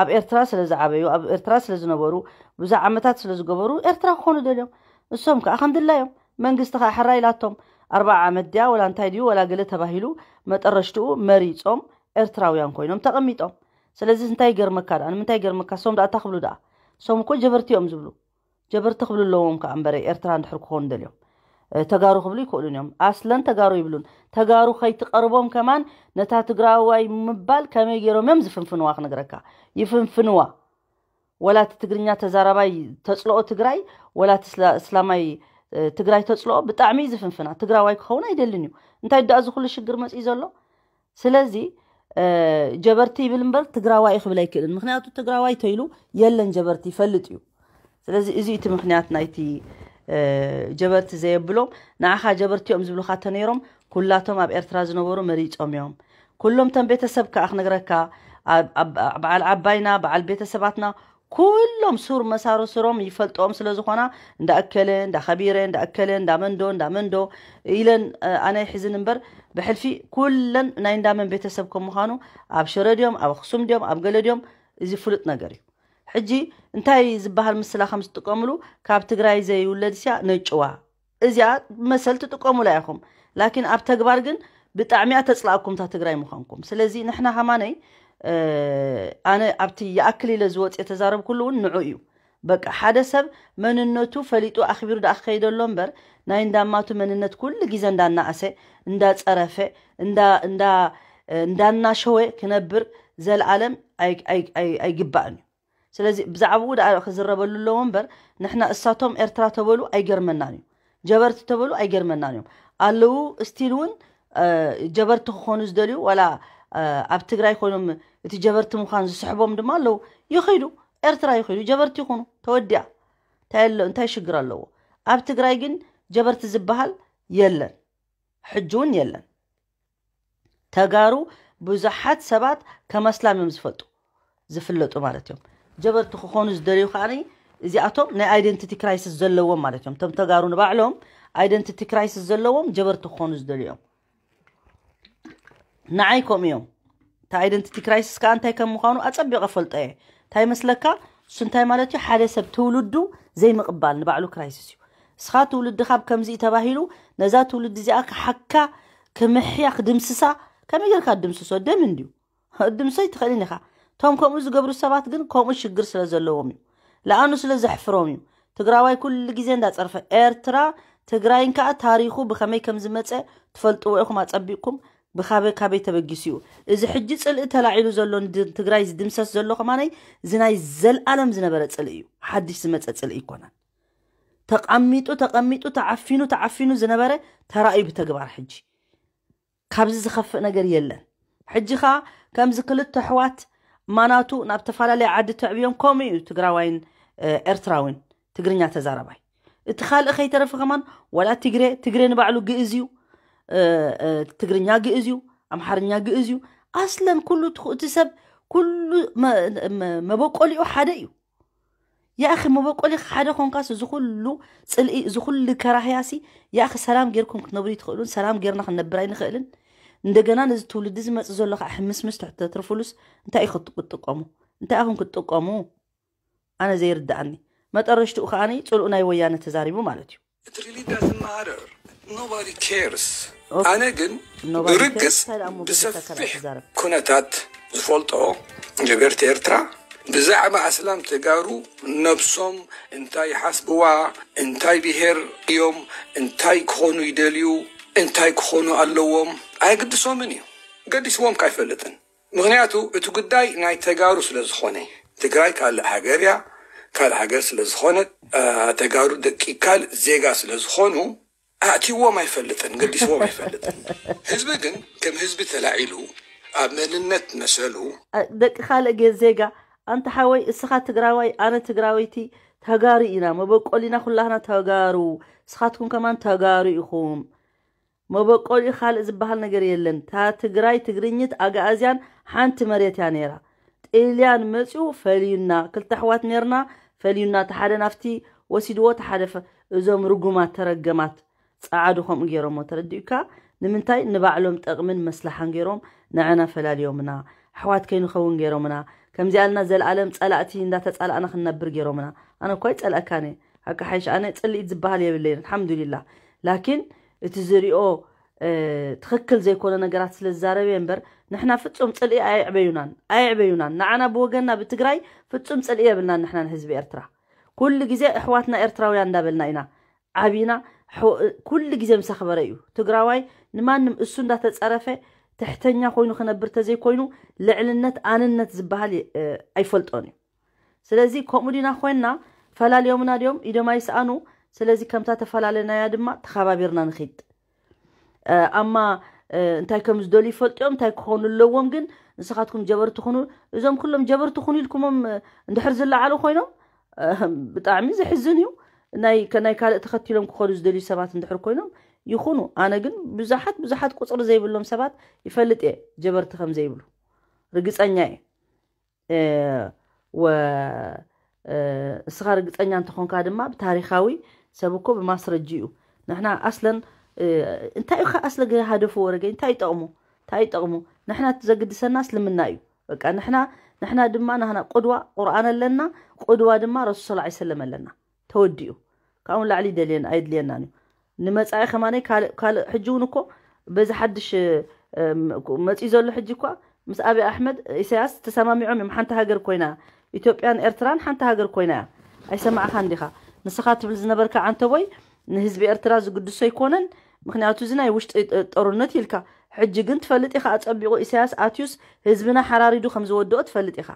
ኣብ ኤርትራ ስለ ዝዓበዩ ኣብ ኤርትራ ስለ ዝነበሩ ብዙሕ ዓመታት ስለ ዝገበሩ ኤርትራ ክኾኑ ደልዮም። እሶም ከዓ ከም ድላዮም መንግስቲ ከዓ ሕራይ ኢላቶም ኣርባዓ ዓመት ድያ ወላ እንታይ ድዩ ወላ ገለ ተባሂሉ መጠረሽትኡ መሪፆም ኤርትራውያን ኮይኖም ተቐሚጦም። ስለዚ እንታይ ይገርመካ ደኣ ንምንታይ ይገርመካ? እሶም ደኣ እታ ክብሉ ደኣ እሶም እኮ ጀበርቲ እዮም ዝብሉ። ጀበርቲ ክብሉ ኣለዎም ከዓ እምበረ ኤርትራ እንድሕር ክኾኑ ደልዮም ተጋሩ ክብሉ ይክእሉን እዮም። ኣስለን ተጋሩ ይብሉን። ተጋሩ ከይትቀርቦም ከማን ነታ ትግራዋይ ምባል ከመይ ገይሮም እዮም ዝፍንፍንዋ ክነግረካ። ይፍንፍንዋ። ወላ እቲ ትግርኛ ተዛራባይ ተፅልኦ ትግራይ ወላ እቲ እስላማይ ትግራይ ተፅልኦ ብጣዕሚ እዩ ዝፍንፍና። ትግራዋይ ክኸውን ኣይደልን እዩ። እንታይ ደኣ እዚ ኩሉ ሽግር መፅኡ ዘሎ? ስለዚ ጀበርቲ ይብል እምበር ትግራዋይ ክብል ኣይክእልን። ምክንያቱ ትግራዋይ ተይሉ የለን ጀበርቲ ይፈልጥ እዩ። ስለዚ እዚ እቲ ምክንያት ናይቲ ጀበርቲ ዘየብሎም፣ ንዓኻ ጀበርቲ እዮም ዝብሉኻ ተነይሮም፣ ኩላቶም ኣብ ኤርትራ ዝነበሩ መሪጾም እዮም። ኩሎም ተን ቤተሰብ ከኣ ክነግረካ፣ በዓል ዓባይና፣ በዓል ቤተሰባትና፣ ኩሎም ሱር መሳርስሮም ይፈልጦም ስለ ዝኾና፣ እንዳእከለ እንዳኸቢረ እንዳእከለ እንዳመንዶ እንዳመንዶ ኢለን ኣነ ይሕዝን እምበር፣ ብሕልፊ ኩለን ናይ እንዳመን ቤተሰብ ከም ምዃኑ፣ ኣብ ሽረ ድዮም ኣብ ኣኽሱም ድዮም ኣብ ገለ ድዮም፣ እዚ ፍሉጥ ነገር እዩ። ሕጂ እንታይ ዝበሃል ምስላ ከም ዝጥቀምሉ፣ ካብ ትግራይ ዘይውለድ ስያ ነጭዋ፣ እዚኣ መሰል ትጥቀሙላ ኢኹም። ላኪን ኣብ ተግባር ግን ብጣዕሚ እያ ተፅላእኩም እታ ትግራይ ምዃንኩም። ስለዚ ንሕና ከማነይ ኣነ ኣብቲ ይኣክል ኢለ ዝወፅ የተዛረብኩሉ እውን ንዑ እዩ። በቃ ሓደ ሰብ መንነቱ ፈሊጡ ኣኽቢሩ ደኣ ክኸይደሎ እምበር፣ ናይ እንዳማቱ መንነት ኩሉ ግዜ እንዳናእሰ እንዳፀረፈ እንዳናሸወ ክነብር ዘለኣለም ኣይግባእን እዩ። ስለዚ ብዛዕባኡ ደኣ ክዝረበሉ ኣለዎ እምበር፣ ንሕና እሳቶም ኤርትራ ተበሉ ኣይገርመናን እዩ። ጀበርቲ ተበሉ ኣይገርመናን እዮም። ኣለዉ ስቲል እውን ጀበርቲ ክኾኑ ዝደልዩ፣ ዋላ ኣብ ትግራይ ኮይኖም እቲ ጀበርቲ ምዃን ዝስሕቦም ድማ ኣለዉ። ይኸይዱ፣ ኤርትራ ይኸይዱ፣ ጀበርቲ ይኹኑ፣ ተወዲኣ። እንታይ ኣሎ፣ እንታይ ሽግር ኣለዎ? ኣብ ትግራይ ግን ጀበርቲ ዝበሃል የለን፣ ሕጂ እውን የለን። ተጋሩ ብዙሓት ሰባት ከም ኣስላም እዮም ዝፈልጡ ዝፍለጡ ማለት እዮም። ጀበርቲ ክኾኑ ዝደልዩ ከኣ እዚኣቶም ናይ ኣይደንቲቲ ክራይሲስ ዘለዎም ማለት እዮም። እቶም ተጋሩ ንባዕሎም ኣይደንቲቲ ክራይሲስ ዘለዎም ጀበርቲ ክኾኑ ዝደልዩ እዮም። ንዓይ ከምኡ እዮም። እቲ ኣይደንቲቲ ክራይሲስ ከኣ እንታይ ከም ምዃኑ ኣጸቢቐ ፈልጦ እየ። እንታይ መስለካ? እሱ እንታይ ማለት እዩ? ሓደ ሰብ ትውልዱ ዘይምቕባል ንባዕሉ ክራይሲስ እዩ። እስኻ ትውልድኻ ኣብ ከምዚ እዩ ተባሂሉ፣ ነዛ ትውልዲ እዚኣ ክሓካ፣ ክምሕያ፣ ክድምስሳ፣ ከመይ ጌርካ ትድምስሶ? ደም እንድዩ። ክትድምስሶ ኣይትኽእልን ኢኻ። እቶም ከምኡ ዝገብሩ ሰባት ግን ከምኡ ሽግር ስለ ዘለዎም እዩ። ለኣኑ ስለ ዘሕፍሮም እዩ። ትግራዋይ ኩሉ ግዜ እንዳጸርፈ፣ ኤርትራ፣ ትግራይን ከኣ ታሪኹ ብኸመይ ከም ዝመጸ ትፈልጥዎ ኢኹም ኣጸቢቕኩም። ብኻበ-፣ ካበይ ተበጊሱ እዩ? እዚ ሕጂ ጽልኢ ተላዒሉ ዘሎ ንድ-፣ ትግራይ ዝድምሰስ ዘሎ ከማነይ እዚ ናይ ዘልኣለም ዝነበረ ጽልኢ እዩ። ሓድሽ ዝመጸ ጽልኢ ኣይኮነን። ተቐሚጡ፣ ተቐሚጡ፣ ተዓፊኑ፣ ተዓፊኑ ዝነበረ ተራእዩ ብተግባር ሕጂ። ካብዚ ዝኸፍእ ነገር የለን። ሕጂ ኸኣ ከምዚ ክልተ ኣሕዋት ማናቱ ናብ ተፈላለየ ዓዲ ተዕብዮም፣ ከምኡ እዩ ትግራዋይን፣ እ፣ ኤርትራዊን ትግርኛ ተዛራባይ። እቲ ካልእ ከይተረፈ ከማን ዋላ ትግሬ፣ ትግሬ ንባዕሉ ግእዝ እዩ፣ እ፣ እ፣ ትግርኛ ግእዝ እዩ፣ ኣምሓርኛ ግእዝ እዩ። ኣስለን ኩሉ ትኹ-፣ እቲ ሰብ ኩሉ መ-፣ መ-፣ መበቆሊኡ ሓደ እዩ። ያእኺ መበቆሊ ሓደ ኾንካስ እዚ ኩሉ ጽልኢ፣ እዚ ኩሉ ከራህያሲ፣ ያእኺ ሰላም ጌርኩም ክትነብሩ ይትኽእሉን፣ ሰላም ጌርና ክንነብር ኣይንኽእልን። እንደገና ነዚ ትውልዲ ዝመጽእ ዘሎ ከዓ ሕምስምስ ትሕ-፣ ተትርፉሉስ እንታይ ኢኹም ክትጥቀሙ? እንታይ ኢኹም ክትጥቀሙ? ኣነ ዘይርድኣኒ። መጠረሽትኡ ከኣኒ ጽልኡ ናይ ወያነ ተዛሪቡ ማለት እዩ። It really doesn't matter. Nobody cares. ኦኬ። ኣነ ግን Nobody ብርግጽ cares። እንታይ ደኣ እሞ ብሰፊሕ ገዲሰካ ትዛረብ? ኩነታት ዝፈልጦ ጀበርቲ ኤርትራ ብዛዕባ ኣስላም ተጋሩ ነብሶም እንታይ ይሓስብዋ፣ እንታይ ብሄር እዮም፣ እንታይ ክኾኑ ይደልዩ፣ እንታይ ክኾኑ ኣለዎም ኣይግድሶምን እዩ። ገዲስዎም ካይፈልጥን። ምኽንያቱ እቲ ጉዳይ ናይ ተጋሩ ስለ ዝኾነ፣ ትግራይ ካልእ ሃገር እያ፣ ካልእ ሃገር ስለ ዝኾነት፣ አ፣ ተጋሩ ደቂ ካልእ ዜጋ ስለ ዝኾኑ ኣእትይዎም ኣይፈልጥን፣ ገዲስዎም ኣይፈልጥን። ህዝቢ ግን ከም ህዝቢ ተላዒሉ ኣብ መንነት መሰሉ አ፣ ደቂ ካልእ ገ-፣ ዜጋ፣ ኣንታ ሓወይ፣ እስኻ ትግራዋይ፣ ኣነ ትግራወይቲ፣ ተጋሩ ኢና፣ መበቆሊና ኩላህና ተጋሩ፣ እስኻትኩም ከማን ተጋሩ ኢኹም። መበቆሊኡ ካልእ ዝበሃል ነገር የለን። እታ ትግራይ ትግርኝት ኣግኣዝያን ሓንቲ መሬት እያ ነይራ። ጥልያን መፂኡ ፈልዩና፣ ክልተ ኣሕዋት ነርና፣ ፈልዩና፣ እቲ ሓደ ናፍቲ ወሲድዎ፣ እቲ ሓደ ፈ-፣ እዞም ርጉማት ተረገማት ጸዓዱ ከምኡ ገይሮሞ፣ ተረዲኡካ? ንምንታይ? ንባዕሎም ጠቕምን መስላሓን ገይሮም ንዓና ፈላልዮምና፣ ኣሕዋት ከይንኸውን ገይሮምና። ከምዚኣ ኢልና ዘለኣለም ጸላእቲ እንዳተጻላእና ክንነብር ገይሮምና። ኣነ እኮ ኣይጸልኣካን እየ። ሓቂ ሓይሽ ኣነ ጽልኢት ዝበሃል የብለይን፣ ኣልሓምዱሊላህ። ላኪን እቲ ዝሪኦ፣ እ፣ ትኽክል ዘይኮነ ነገራት ስለ ዝዛረበ እየ እምበር፣ ንሕና ፍጹም ጽልኢ ኣየዕበዩናን፣ ኣየዕበዩናን። ንዓና ብወገንና ብትግራይ ፍጹም ጽልኢ የብልናን ንሕና ንህዝቢ ኤርትራ። ኩሉ ግዜ ኣሕዋትና ኤርትራውያን እንዳበልና ኢና ዓቢና። ሕ-፣ ኩሉ ግዜ ምስ ኣኽበረ እዩ። ትግራዋይ ንማንም እሱ እንዳተጸረፈ ትሕተኛ ኮይኑ ክነብር ተዘይኮይኑ ልዕልነት ኣንነት ዝበሃል የ-፣ እ፣ ኣይፈልጦን እዩ። ስለዚ ከምኡ ዲና ኮይንና ፈላልዮምና ድዮም? ኢዶም ኣይስኣኑ። ስለዚ ከምታ ተፈላለናያ ድማ ተኸባቢርና ንኺድ። እ፣ ኣማ፣ እ፣ እንታይ ከም ዝደልዩ ይፈልጡ እዮም፣ እንታይ ክኾኑ ኣለዎም። ግን ንስኻትኩም ጀበርቲ ኩኑ፣ እዞም ኩሎም ጀበርቲ ኩኑ ኢልኩሞም፣ እ፣ እንድሕር ዝለዓሉ ኮይኖም፣ እ፣ ብጣዕሚ ዘሕዝን እዩ። ናይ ካልእ ተኸቲሎም ክኸዱ ዝደልዩ ሰባት እንድሕር ኮይኖም ይኹኑ። ኣነ ግን ብዙሓት ብዙሓት ቁፅሪ ዘይብሎም ሰባት ይፈልጥ እየ፣ ጀበርቲ ከም ዘይብሉ ርግፀኛ እየ። ወእስኻ ርግፀኛ እንተኾንካ ድማ ብታሪኻዊ ሰብ እኮ ብማስረጂ እዩ። ንሕና ኣስለን እንታይ እዩ ኣስለ ሃደፉ ወረገ እንታይ ይጠቕሙ እንታይ ይጠቕሙ? ንሕና ዘግድሰና እስልምና እዩ። በቃ ንሕና ንሕና ድማ ናህና ቁድዋ ቁርኣን ኣለና። ቁድዋ ድማ ረሱል ሰለላሁ ዐለይሂ ወሰለም ኣለና። ተወዲኡ። ካብኡ ንላዕሊ ኣይድልየናን እዩ። ንመፃኢ ከማነይ ካልእ ሕጂ እውን እኮ በዚ ሓድሽ መፅኡ ዘሎ ሕጂ እኳ ምስ ኣብይ ኣሕመድ ኢሳያስ ተሰማሚዖም እዮም። ሓንቲ ሃገር ኮይና ኢትዮጵያን ኤርትራን ሓንቲ ሃገር ኮይና እያ። ኣይሰማዕኻን ዲኻ? ንስኻ ትብል ዝነበርካ ዓንተቦይ ንህዝቢ ኤርትራ ዝግድሶ ኣይኮነን። ምክንያቱ እዚ ናይ ውሽጢ ጦርነት ኢልካ። ሕጂ ግን ትፈልጥ ኢኻ ኣጸቢቑ ኢሳያስ ኣትዩስ ህዝብና ሓራሪዱ ከም ዝወድኦ ትፈልጥ ኢኻ።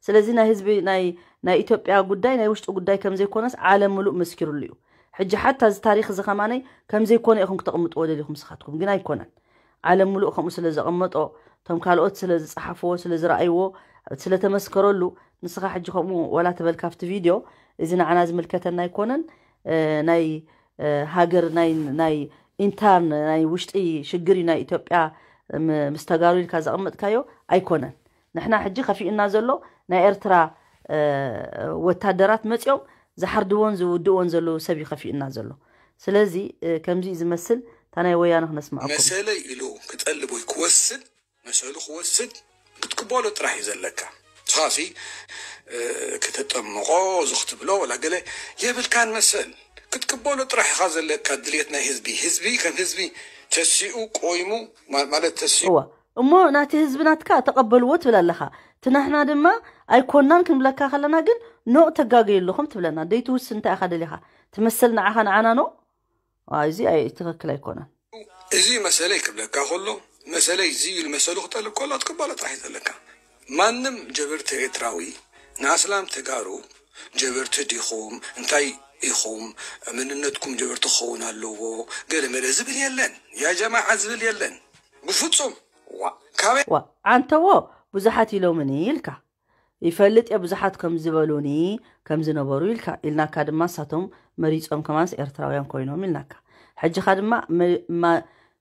ስለዚ ናይ ህዝቢ ናይ ናይ ኢትዮጵያ ጉዳይ ናይ ውሽጢ ጉዳይ ከም ዘይኮነስ ዓለም ምሉእ መስኪሩሉ እዩ። ሕጂ ሓታ እዚ ታሪኽ እዚ ከማነይ ከም ዘይኮነ ኢኹም ክተቕምጥዎ ደሊኹም ንስኻትኩም፣ ግን ኣይኮነን። ዓለም ምሉእ ከምኡ ስለ ዘቐመጦ፣ እቶም ካልኦት ስለ ዝጸሓፍዎ፣ ስለ ዝረኣይዎ፣ ስለ ተመስከረሉ፣ ንስኻ ሕጂ ከምኡ ዋላ ተበልካ ኣብቲ ቪድዮ፣ እዚ ንዓና ዝምልከተና ኣይኮነን። ናይ ሃገር ናይ ኢንተርን ናይ ውሽጢ ሽግር እዩ ናይ ኢትዮጵያ ምስ ተጋሩ ኢልካ ዘቐመጥካዮ ኣይኮነን። ንሕና ሕጂ ከፊእና ዘሎ ናይ ኤርትራ ወታደራት መፂኦም ዝሓርድዎን ዝውድእዎን ዘለዉ ሰብ እዩ ከፊእና ዘሎ። ስለዚ ከምዚ እዩ ዝመስል። እታ ናይ ወያነ ክነስምዐኩም። መሰለይ ኢሉ ክጠልብ ወይ ክወስድ መሰሉ ክወስድ ክትቅበሎ ጥራሕ እዩ ዘለካ። ንስኻሲ ከተጠምቆ እዚ ክትብሎ ወላ ገለ የብልካን መሰል ክትቅበሎ ጥራሕ ኢኻ ዘለካ። ድልየት ናይ ህዝቢ ህዝቢ ከም ህዝቢ ተሲኡ ቆይሙ ማለት ተሲኡ እዋ እሞ ናቲ ህዝቢ ናትካ ተቐበልዎ ትብል ኣለኻ። ትናሕና ድማ ኣይኮናን ክንብለካ ከለና ግን ኖእ ተጋገዩ ኣለኹም ትብለና። ደይትውስ እንታይ ኢኻ ደሊኻ ትመሰል ንዓኻ ንዓና ኖእ እዚ ትኽክል ኣይኮነን። እዚ መሰለይ ክብለካ ከሎ መሰለይ እዚ ኢሉ መሰሉ ክጠልብ ከሎ ክትቅበሎ ጥራሕ እዩ ዘለካ። ማንም ጀበርቲ ኤርትራዊ ንኣስላም ተጋሩ ጀበርቲ ዲኹም እንታይ ኢኹም መንነትኩም ጀበርቲ ክኸውን ኣለዎ ገለ መለ ዝብል የለን። ያ ጀማዓ ዝብል የለን ብፍጹም። ዋ ካበይ ዋ ዓንተዎ ብዙሓት ኢሎምኒ ኢልካ ይፈልጥ እየ ብዙሓት ከም ዝበሉኒ ከም ዝነበሩ ኢልካ ኢልናካ ድማ ንሳቶም መሪፆም ከማንስ ኤርትራውያን ኮይኖም ኢልናካ። ሕጂኻ ድማ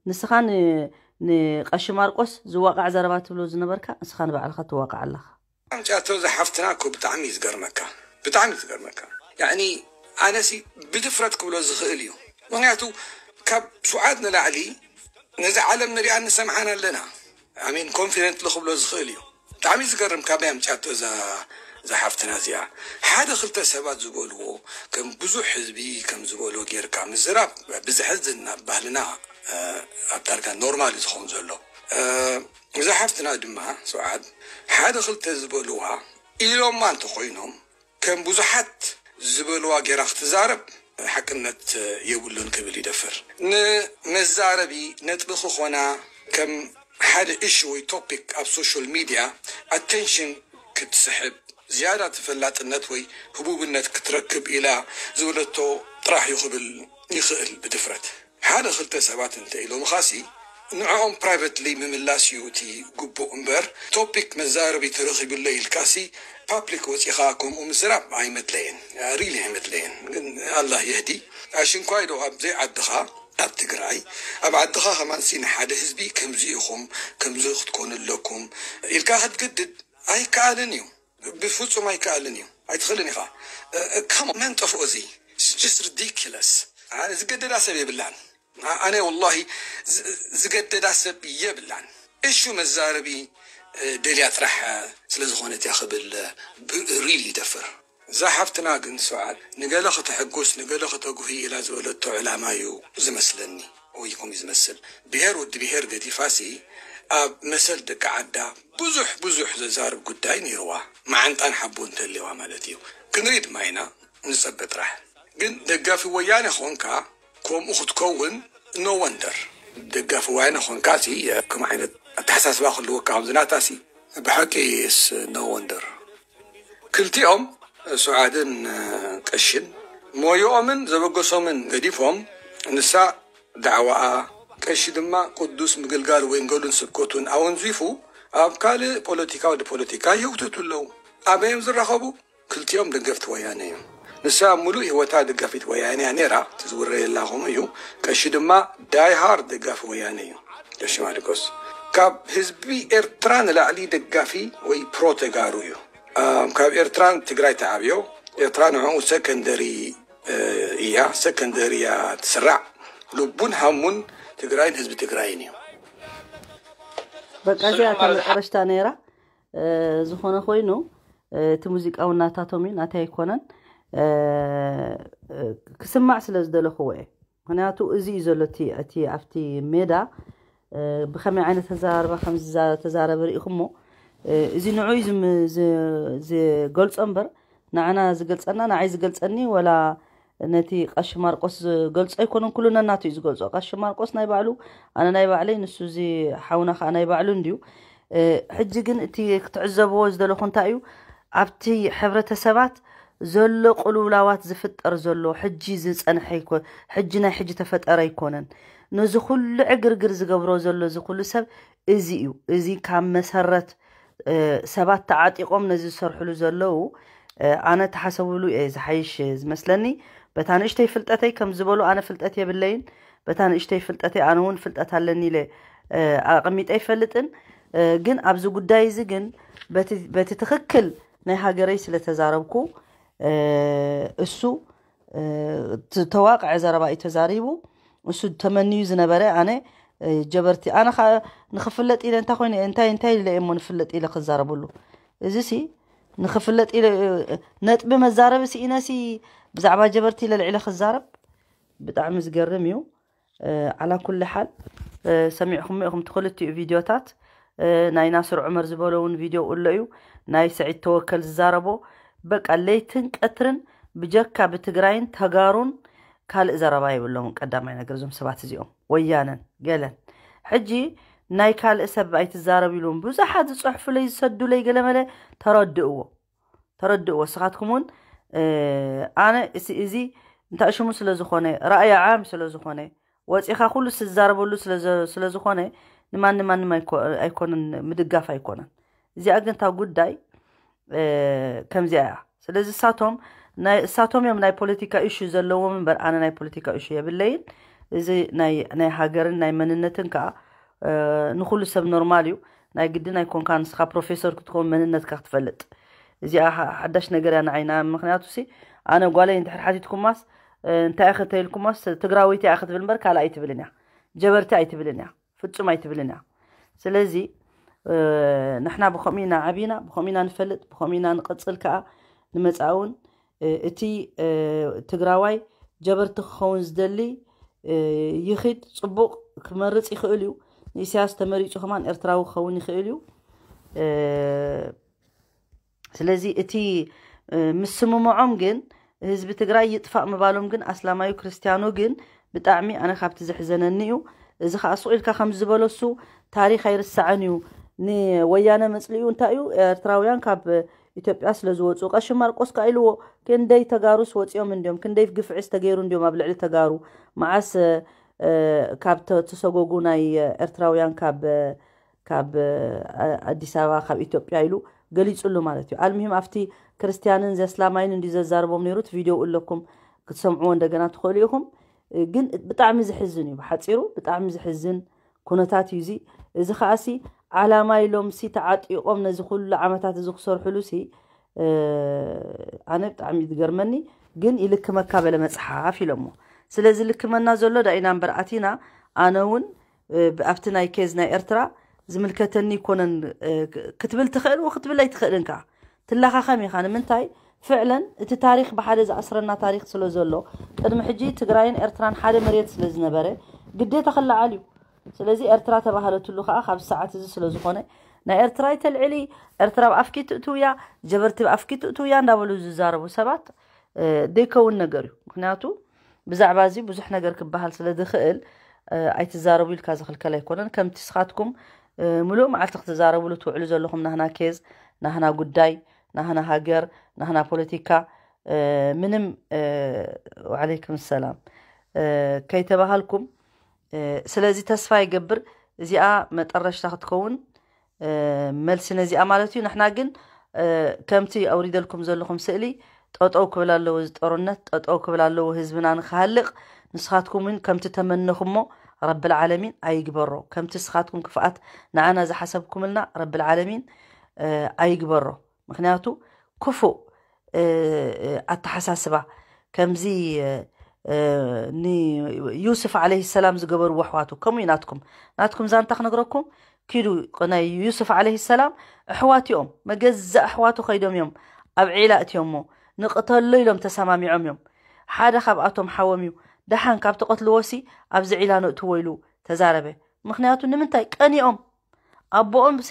ንስኻ ንቀሺ ማርቆስ ዝዋቃዕ ዘረባ ትብሎ ዝነበርካ ንስኻ ንባዕልኻ ትዋቃዕ ኣለኻ። ኣምጫቶ ዝሓፍትና እኮ ብጣዕሚ እዩ ዝገርመካ ብጣዕሚ እዩ ዝገርመካ። ያኒ ኣነሲ ብድፍረት ክብሎ ዝኽእል እዩ። ምክንያቱ ካብ ሱዓድ ንላዕሊ ነዚ ዓለም ንሪኣን ንሰምዓን ኣለና። ኣሜን ኮንፊደንት ክብሎ ዝኽእል እዩ። ብጣዕሚ ዝገርም ካበይ ኣምጫቶ እዛ እዛ ሓፍትና እዚኣ ሓደ ክልተ ሰባት ዝበልዎ ከም ብዙሕ ህዝቢ ከም ዝበልዎ ጌርካ ምዝራብ ብዘሕዝን ናብ ባህልና ኣብ ዳርጋ ኖርማል እዩ ዝኸውን ዘሎ። እዛ ሓፍትና ድማ ስብዓት ሓደ ክልተ ዝበልዋ ኢሎማ እንተኾይኖም ከም ብዙሓት ዝበልዋ ጌራ ክትዛረብ ሓቅነት የብሉን ክብል ይደፍር። ንመዛረቢ ነጥቢ ክኾና ከም ሓደ እሹ ወይ ቶፒክ ኣብ ሶሻል ሚድያ ኣቴንሽን ክትስሕብ ዝያዳ ተፈላጥነት ወይ ህቡብነት ክትረክብ ኢላ ዝበለቶ ጥራሕ እዩ ክብል ይኽእል ብድፍረት። ሓደ ክልተ ሰባት እንተ ኢሎምኻሲ ንዕኦም ፕራይቨትሊ ምምላስ እዩ እቲ ግቡእ እምበር ቶፒክ መዛረቢ ተረኺቡለይ ኢልካሲ ፓብሊክ ወፂኻ ከምኡ ምዝራብ ኣይመድለየን። ሪሊ ኣይመድለየን። ግን ኣላህ የህዲ። ኣሽንኳይ ዶ ኣብ ዘይዓድኻ ኣብ ትግራይ ኣብ ዓድኻ ከማንሲ ንሓደ ህዝቢ ከምዚ ኢኹም ከምዚ ክትኮኑ ኣለኩም ኢልካ ክትግድድ ኣይከኣልን እዩ። ብፍፁም ኣይከኣልን እዩ። ኣይትኽእልን ኢኻ። ከም መን ጠፍኦ እዚ just ridiculous። ዝገደዳ ሰብ የብላን። ኣነ ወላሂ ዝገደዳ ሰብ የብላን። እሹ መዛረቢ ደልያ ጥራሕ ስለ ዝኾነት እያ ክብል ሪል ይደፍር። እዛ ሓፍትና ግን ሰዓት ንገለ ከተሐጉስ ንገለ ከተጉሂ ኢላ ዝበለቶ ዕላማ እዩ ዝመስለኒ። ወይ ከምኡ ዝመስል ብሄር ወዲ ብሄር ገዲፋሲ ኣብ መሰል ደቂ ዓዳ ብዙሕ ብዙሕ ዘዛርብ ጉዳይ ነይርዋ። መዓንጣን ሓቦ እንተልዋ ማለት እዩ። ክንርኢ ድማ ኢና ንጸበ ጥራሕ። ግን ደጋፊ ወያነ ኾንካ ከምኡ ክትከውን no wonder። ደጋፊ ወያነ ኾንካ ሲ ከም ዓይነት ኣተሓሳስባ ክህልወካ ከምዚ ናታ ሲ ብሓቂ is no wonder። ክልቲኦም ሱዓድን ቀሽን ሞዮኦምን ዘበገሶምን ገዲፎም ንሳ ዳዕዋኣ ቀሺ ድማ ቅዱስ ምግልጋል ወንገሉን ስብከቱን ኣወንዚፉ ኣብ ካልእ ፖለቲካ ወዲ ፖለቲካ ይህውትቱ ኣለዉ። ኣበይ እዮም ዝራኸቡ? ክልቲኦም ደገፍቲ ወያነ እዮም። ንሳ ሙሉእ ህይወታ ደጋፊት ወያነ እያ ነይራ፣ ትዝውረየላ ከምኡ እዩ። ቀሺ ድማ ዳይ ሃርድ ደጋፊ ወያነ እዩ። ቀሺ ማርቆስ ካብ ህዝቢ ኤርትራ ንላዕሊ ደጋፊ ወይ ፕሮ ተጋሩ እዩ። ኣም፣ ካብ ኤርትራን ትግራይ ተዓብዮ። ኤርትራ ንዕኡ ሰከንደሪ፣ እ፣ እያ፣ ሰከንደሪ እያ ትስራዕ። ልቡን ሃሙን ትግራይን ህዝቢ ትግራይን እዩ። በቃ እዚኣ እታ መጨረሽታ ነይራ። እ፣ ዝኾነ ኮይኑ፣ እ፣ እቲ ሙዚቃ እውን ናታቶም እዩ፣ ናተይ ኣይኮነን። እ፣ እ፣ ክስማዕ ስለ ዝደለኽዎ እየ። ምኽንያቱ እዚ እዩ ዘሎ እቲ፣ እቲ ኣብቲ ሜዳ፣ እ፣ ብኸመይ ዓይነት ተዘራርባ ከም ዝዛ-፣ ተዛረበ ርኢኹሞ። እ፣ እዚ ንዑ እዩ ዝም-፣ ዝ-፣ ዝገልጾ እምበር፣ ንዓና ዝገልጸና፣ ንዓይ ዝገልጸኒ፣ ወላ ነቲ ቀሺ ማርቆስ ዝገልጾ ኣይኮነን፣ ኩሉ ነናቱ እዩ ዝገልጾ። ቀሺ ማርቆስ ናይ ባዕሉ፣ ኣነ ናይ ባዕለይ፣ ንሱ እዚ ሓውና ከኣ ናይ ባዕሉ እንድዩ። እ፣ ሕጂ ግን እቲ ክትዕዘብዎ ዝደለኹ እንታይ እዩ፣ ኣብቲ ሕብረተሰባት ዘሎ ቅልውላዋት ዝፍጠር ዘሎ ሕጂ ዝጸንሐ ኣይኮ-፣ ሕጂ ናይ ሕጂ ተፈጠረ ኣይኮነን። ነዚ ኩሉ ዕግርግር ዝገብሮ ዘሎ እዚ ኩሉ ሰብ እዚ እዩ። እዚ ካብ መሰረት፣ እ፣ ሰባት ተዓጢቖም ነዚ ዝሰርሕሉ ዘለዉ፣ እ፣ ኣነ ተሓሰብሉ እየ ዝሓይሽ ዝመስለኒ። በታ ንእሽተይ ፍልጠተይ ከም ዝበሉ ኣነ ፍልጠት የብለይን። በታ ንእሽተይ ፍልጠተይ ኣነ እውን ፍልጠት ኣለኒ ኢለ፣ እ፣ ኣቐሚጠ ኣይፈልጥን። እ፣ ግን ኣብዚ ጉዳይ እዚ ግን በቲ፣ በቲ ትኽክል ናይ ሃገረይ ስለ ተዛረብኩ፣ እ፣ እሱ፣ እ፣ ት-፣ ተዋቅዐ ዘረባ እዩ ተዛሪቡ። እሱ ተመንዩ ዝነበረ ኣነ፣ እ፣ ጀበርቲ፣ ኣነ ኸ ንኽፍለጥ ኢለ እንታይ ኮይነ፣ እንታይ፣ እንታይ ኢለ እየ እሞ ንፍለጥ ኢለ ክዛረበሉ? እዚ ሲ ንኽፍለጥ ኢለ፣ እ፣ ነጥቢ መዛረቢ ስኢነ ሲ ብዛዕባ ጀበርቲ ኢለ ልዒለ ክዛረብ? ብጣዕሚ ዝገርም እዩ። እ፣ ዓላ ኩሉ ሓል፣ እ፣ ሰሚዕኹሞ ኢኹም ትኽልቲኡ ቪድዮታት። እ፣ ናይ ናስር ዑመር ዝበሎ እውን ቪድዮ እሎ እዩ። ናይ ሰዒድ ተወከል ዝዛረቦ፣ በቃ ለይትን ቀትርን ብጀካ ብትግራይን ተጋሩን ካልእ ዘረባ የብሎምን። ቀዳማይ ነገር እዞም ሰባት እዚኦም ወያነን ገለን። ሕጂ ናይ ካልእ ሰብ ኣይትዛረብ ኢሉም ብዙሓት ዝጸሕፉለይ ዝሰዱለይ ገለመለ። ተረድእዎ፣ ተረድእዎ። ንስኻትኩም እውን፣ እ፣ ኣነ እዚ፣ እዚ እንታይ ሽሙ ስለ ዝኾነ፣ ራእይ ዓም ስለ ዝኾነ፣ ወጺኻ ኩሉ ዝዛረበሉ ስለ ዘ-፣ ስለ ዝኾነ፣ ንማን ንማንም ኣይኮ-፣ ኣይኮነን፣ ምድጋፍ ኣይኮነን። እዚኣ ግን እታ ጉዳይ፣ እ፣ ከምዚኣ እያ። ስለዚ እሳቶም ናይ፣ እሳቶም እዮም ናይ ፖለቲካ ኢሹ ዘለዎም እምበር ኣነ ናይ ፖለቲካ ኢሹ የብለይን። እዚ ናይ፣ ናይ ሃገርን ናይ መንነትን ከኣ፣ እ፣ ንኹሉ ሰብ ኖርማል እዩ። ናይ ግድን ኣይኮንካ ንስኻ ፕሮፌሰር ክትከውን መንነትካ ክትፈልጥ። እዚኣ ሓ-፣ ሓዳሽ ነገር እያ ንዓይና። ምኽንያቱ ሲ ኣነ ጓለይ እንድሕር ሓቲትኩማስ፣ እ፣ እንታይ ኢኺ እንተኢልኩማስ ትግራወይቲ እያ ክትብል እምበር ካልእ ኣይትብልን እያ። ጀበርቲ ኣይትብልን እያ። ፍጹም ኣይትብልን እያ። ስለዚ፣ እ፣ ንሕና ብኸምኡ ኢና ዓቢና፣ ብኸምኡ ኢና ንፈልጥ፣ ብኸምኡ ኢና ንቕጽል ከኣ ንመጻኢ እውን፣ እ፣ እቲ፣ እ፣ ትግራዋይ ጀበርቲ ክኸውን ዝደሊ፣ እ፣ ይኺድ፣ ጽቡቕ ክመርጽ ይኽእል እዩ። ንኢሳያስ ተመሪጹ ከማን ኤርትራዊ ክኸውን ይኽእል እዩ። እ፣ ስለዚ እቲ፣ እ፣ ምስምምዖም ግን ህዝቢ ትግራይ ይጥፋእ ምባሎም ግን ኣስላማዩ ክርስትያኑ ግን ብጣዕሚ ኣነ ካብቲ ዘሕዘነኒ እዩ። እዚ ከዓ ሱቕ ኢልካ ከም ዝበለሱ ታሪክ ኣይርሳዕን እዩ። ንወያነ መፅልኡ እንታይ እዩ? ኤርትራውያን ካብ ኢትዮጵያ ስለ ዝወፁ ቀሺ ማርቆስ ከዓ ኢልዎ ክንደይ ተጋሩስ ወፂኦም እንዲዮም፣ ክንደይ ግፍዒስ ተገይሩ እንዲዮም ኣብ ልዕሊ ተጋሩ መዓስ፣ እ፣ ካብ ተ-፣ ተሰጎጉ ናይ ኤርትራውያን ካብ ካብ፣ እ፣ ኣዲስ ኣበባ ካብ ኢትዮጵያ ኢሉ ገሊጹሉ ማለት እዩ። ኣልምሂም ኣብቲ ክርስትያንን ዘስላማይን እንዲ ዘዛርቦም ነይሩ እቲ ቪድዮ ኣለኩም ክትሰምዕዎ እንደገና ትኽእሉ ኢኹም። እ፣ ግን ብጣዕሚ ዝሕዝን እዩ፣ ብሓጺሩ ብጣዕሚ ዝሕዝን ኩነታት እዩ እዚ። እዚ ከኣሲ ዓላማ ኢሎም ሲ ተዓጢቖም ነዚ ኩሉ ዓመታት እዚ ክሰርሕሉ ሲ፣ እ፣ ኣነ ብጣዕሚ እዩ ዝገርመኒ። ግን ይልክመካ በለ መጽሓፍ ኢሎሞ። ስለዚ ልክመና ዘሎ ዳኢና እምበር ኣቲና ኣነ እውን እ፣ ብ-፣ ኣብቲ ናይ ኬዝ ናይ ኤርትራ ዝምልከተኒ ይኮነን፣ እ፣ ክ-፣ ክትብል ትኽእል ወ ክትብል ኣይትኽእልን ከኣ ትለኻኸም ኢኻ። ንምንታይ? ፍዕለን እቲ ታሪኽ ብሓደ ዝኣስረና ታሪኽ ስለ ዘሎ፣ ቅድሚ ሕጂ ትግራይን ኤርትራን ሓደ መሬት ስለ ዝነበረ ግዴታ ክለዓል እዩ። ስለዚ ኤርትራ ተባህለትሉ ከኣ ካብ ሰዓት እዚ ስለ ዝኾነ፣ ናይ ኤርትራ ይተልዕሊ፣ ኤርትራ ብኣፍኪ ትእትውያ፣ ጀበርቲ ብኣፍኪ ትእትውያ እንዳበሉ ዝዛረቡ ሰባት፣ እ፣ ደይከውን ነገር እዩ። ምኽንያቱ ብዛዕባ እዚ ብዙሕ ነገር ክበሃል ስለ ዝኽእል፣ እ፣ ኣይትዛረቡ ኢልካ ዝኽልከል ኣይኮነን። ከምቲ ስኻትኩም፣ እ፣ ምሉእ መዓልቲ ክትዛረብሉ ትውዕሉ ዘለኹም ናህና ኬዝ፣ ናህና ጉዳይ፣ ናህና ሃገር፣ ናህና ፖለቲካ፣ እ፣ ምንም፣ እ፣ ወዓለይኩም ሰላም፣ እ፣ ከይተባሃልኩም፣ እ፣ ስለዚ ተስፋ ይገብር እዚኣ መጠረሽታ ክትከውን፣ እ፣ መልሲ ነዚኣ ማለት እዩ። ንሕና ግን፣ እ፣ ከምቲ ኣውሪደልኩም ዘለኹም ስእሊ ጠጠው ክብል ኣለዎ እዚ ጦርነት፣ ጠጠው ክብል ኣለዎ ህዝብና ንክሃልቕ። ንስኻትኩም እውን ከምቲ ተመነኹሞ ረብል ዓለሚን ኣይግበሮ። ከምቲ ንስኻትኩም ክፍኣት ንዓና ዝሓሰብኩምልና ረብል ዓለሚን ኣይግበሮ። ምክንያቱ ክፉእ ኣተሓሳስባ ከምዚ ንዩስፍ ዓለይሂ ሰላም ዝገበርዎ ኣሕዋቱ ከምኡ እዩ። ናትኩም ናትኩም ዛንታ ክነግረኩም፣ ኪዱ ናይ ዩስፍ ዓለይሂ ሰላም ኣሕዋት እዮም። መገዛእ ኣሕዋቱ ከይዶም እዮም ኣብ ዒላ እትዮሞ፣ ንቕተሎ ኢሎም ተሰማሚዖም እዮም። ሓደ ካብኣቶም ሓዎም እዩ። ደሓን ካብ ትቐትልዎ ሲ ኣብዚ ዒላ ነእትዎ ኢሉ ተዛረበ። ምክንያቱ ንምንታይ ቀኒኦም? ኣቦኦም ሲ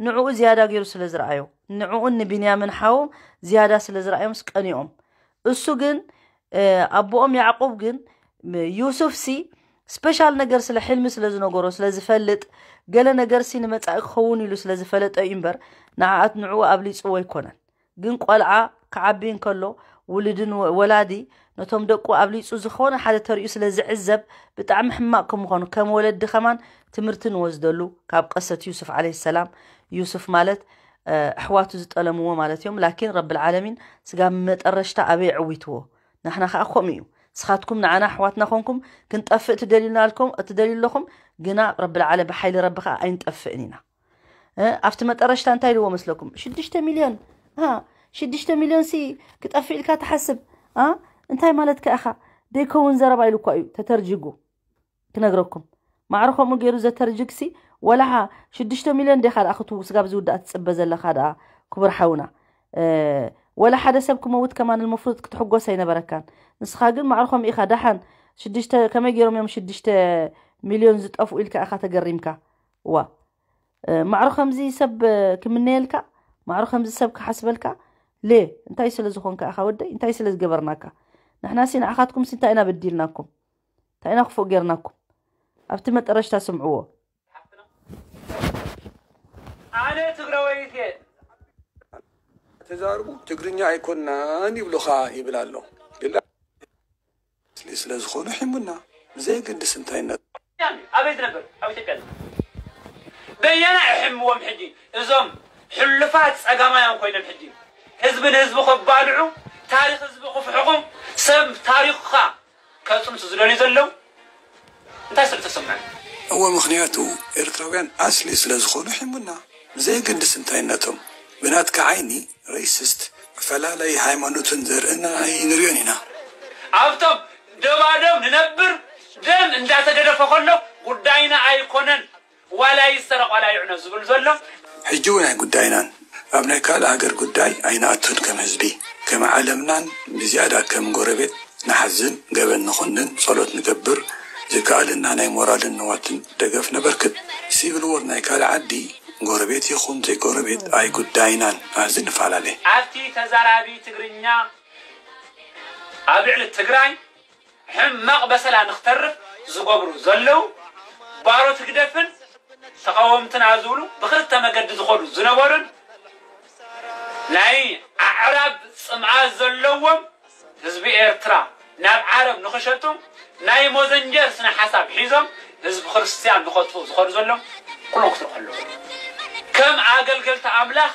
ንዕኡ ዝያዳ ገይሩ ስለ ዝረኣዮ፣ ንዕኡን ንቢንያምን ሓዎም ዝያዳ ስለ ዝረኣዮም ቀኒኦም። እሱ ግን ኣቦኦም ያዕቁብ ግን ዩሱፍ ሲ ስፔሻል ነገር ስለ ሕልሚ ስለ ዝነገሮ ስለ ዝፈልጥ፣ ገለ ነገር ሲ ንመጻኢ ክኸውን ኢሉ ስለ ዝፈለጠ እዩ እምበር ንዓኣት ንዕኡ ኣብሊጽዎ ኣይኮነን። ግን ቆልዓ ክዓቢ እንከሎ ውልድን ወ- ወላዲ ነቶም ደቁ ኣብሊጹ ዝኾነ ሓደ ተርእዩ ስለ ዝዕዘብ ብጣዕሚ ሕማቕ ከም ምዃኑ ከም ወለዲ ከማን ትምህርቲ ንወስደሉ ካብ ቀሰት ዩሱፍ ዓለይሂ ሰላም። ዩሱፍ ማለት ኣሕዋቱ ዝጠለምዎ ማለት እዮም። ላኪን ረብል ዓለሚን ስጋ መጠረሽታ ኣበይ ዕዊትዎ። ንሕና ከዓ ከምኡ እዩ። ንስኻትኩም ንዓና ኣሕዋትና ኮንኩም ክንጠፍእ ትደልዩና ኣልኩም ትደልዩ ኣለኹም። ግና ረብል ዓለ ብሓይሊ ረቢ ከዓ ኣይንጠፍእን ኢና። ኣብቲ መጠረሽታ እንታይ ኢልዎ መስለኩም? ሽዱሽተ ሚልዮን ሽዱሽተ ሚልዮን ሲ ክጠፍእ ኢልካ ትሓስብ? እንታይ ማለት ከ ኢኻ? ደይከውን ዘረባ ኢሉ እኳ እዩ ተተርጅጉ። ክነግረኩም ማዕረ ከምኡ ገይሩ ዘተርጅግሲ ወላሓ ሽዱሽተ ሚልዮን ዴኻ ደኣ ክትው ስጋብ ዝውዳእ ትጽበ ዘለኻ ደኣ ክቡር ሓውና። ወላ ሓደ ሰብ ክመውት ከማን ልመፍሩጥ ክትሕጎስ ኣይነበረካን። ንስኻ ግን ማዕረ ከምኡ ኢኻ። ደሓን ሽዱሽተ ከመይ ገይሮም እዮም ሽዱሽተ ሚልዮን ዝጠፍኡ ኢልካ ኢኻ ተገሪምካ። ዋ ማዕረ ከምዚ ሰብ ክምነየልካ፣ ማዕረ ከምዚ ሰብ ክሓስበልካ ሌ እንታይ ስለ ዝኾንካ ኢኻ ወደይ? እንታይ ስለ ዝገበርናካ? ንሕና ሲ ንዓኻትኩም ሲ እንታይ ኢና በዲልናኩም? እንታይ ኢና ክፉእ ጌርናኩም? ኣብቲ መጠረሽታ ስምዕዎ። ኣነ ትግራወይቲ እየ። ተዛርቡ ትግርኛ ኣይኮናን ይብሉኻ ይብል ኣሎ። ስለ ዝኾኑ ሒሙና ብዘየገድስ እንታይነት። ኣበይ ዝነብር ኣብ ኢትዮጵያ ዝነብር በየና ይሕምዎም ሕጂ እዞም ሕሉፋት ጸጋማውያን ኮይኖም ሕጂ ህዝቢ ንህዝቢ ከባልዑ ታሪኽ ህዝቢ ክፍሕቑ ሰብ ታሪኽካ ከጽንቱ ዝደልዩ ዘለዉ እንታይ ስለ ተሰምዐ? እወ ምኽንያቱ ኤርትራውያን ኣስሊ ስለ ዝኾኑ ሒሙና ብዘየገድስ እንታይነቶም ብናትካ ዓይኒ ሬሲስት፣ ኣፈላለይ ሃይማኖትን ዘርእን ኣይንሪኦን ኢና። ኣብቶም ደባዶም ንነብር ደም እንዳተገደፈ ከሎ ጉዳይና ኣይኮነን ዋላ ይሰረቕ ዋላ ይዕኖ ዝብል ዘሎ። ሕጂ እውን ኣይጉዳይናን ኣብ ናይ ካልእ ሃገር ጉዳይ ኣይንኣቱን ከም ህዝቢ። ከም ዓለምናን ብዝያዳ ከም ጎረቤት ንሓዝን ገበን ንኹንን ጸሎት ንገብር ዝከኣለና ናይ ሞራልን ንዋትን ደገፍ ነበርክት። ሲቪል ዎር ናይ ካልእ ዓዲ ጎረቤት ይኹን ዘይጎረቤት ኣይጉዳይናን ኣብዚ ንፈላለ። ኣብቲ ተዛራቢ ትግርኛ ኣብ ልዕሊ ትግራይ ሕማቕ በሰላ ንክተርፍ ዝገብሩ ዘለዉ ባሮት ህግደፍን ተቓወምትና ዝብሉ ብክልተ መገዲ ዝኸዱ ዝነበሩን ናይ ኣዕራብ ጽምኣት ዘለዎም ህዝቢ ኤርትራ ናብ ዓረብ ንኽሸጡ ናይ ሞዘንጀር ስነ ሓሳብ ሒዞም ህዝቢ ክርስትያን ንኸጥፍኡ ዝኸዱ ዘለዉ ኩሎም ክትርኡ ኣለዉ። ከም ኣገልገልቲ ኣምላኽ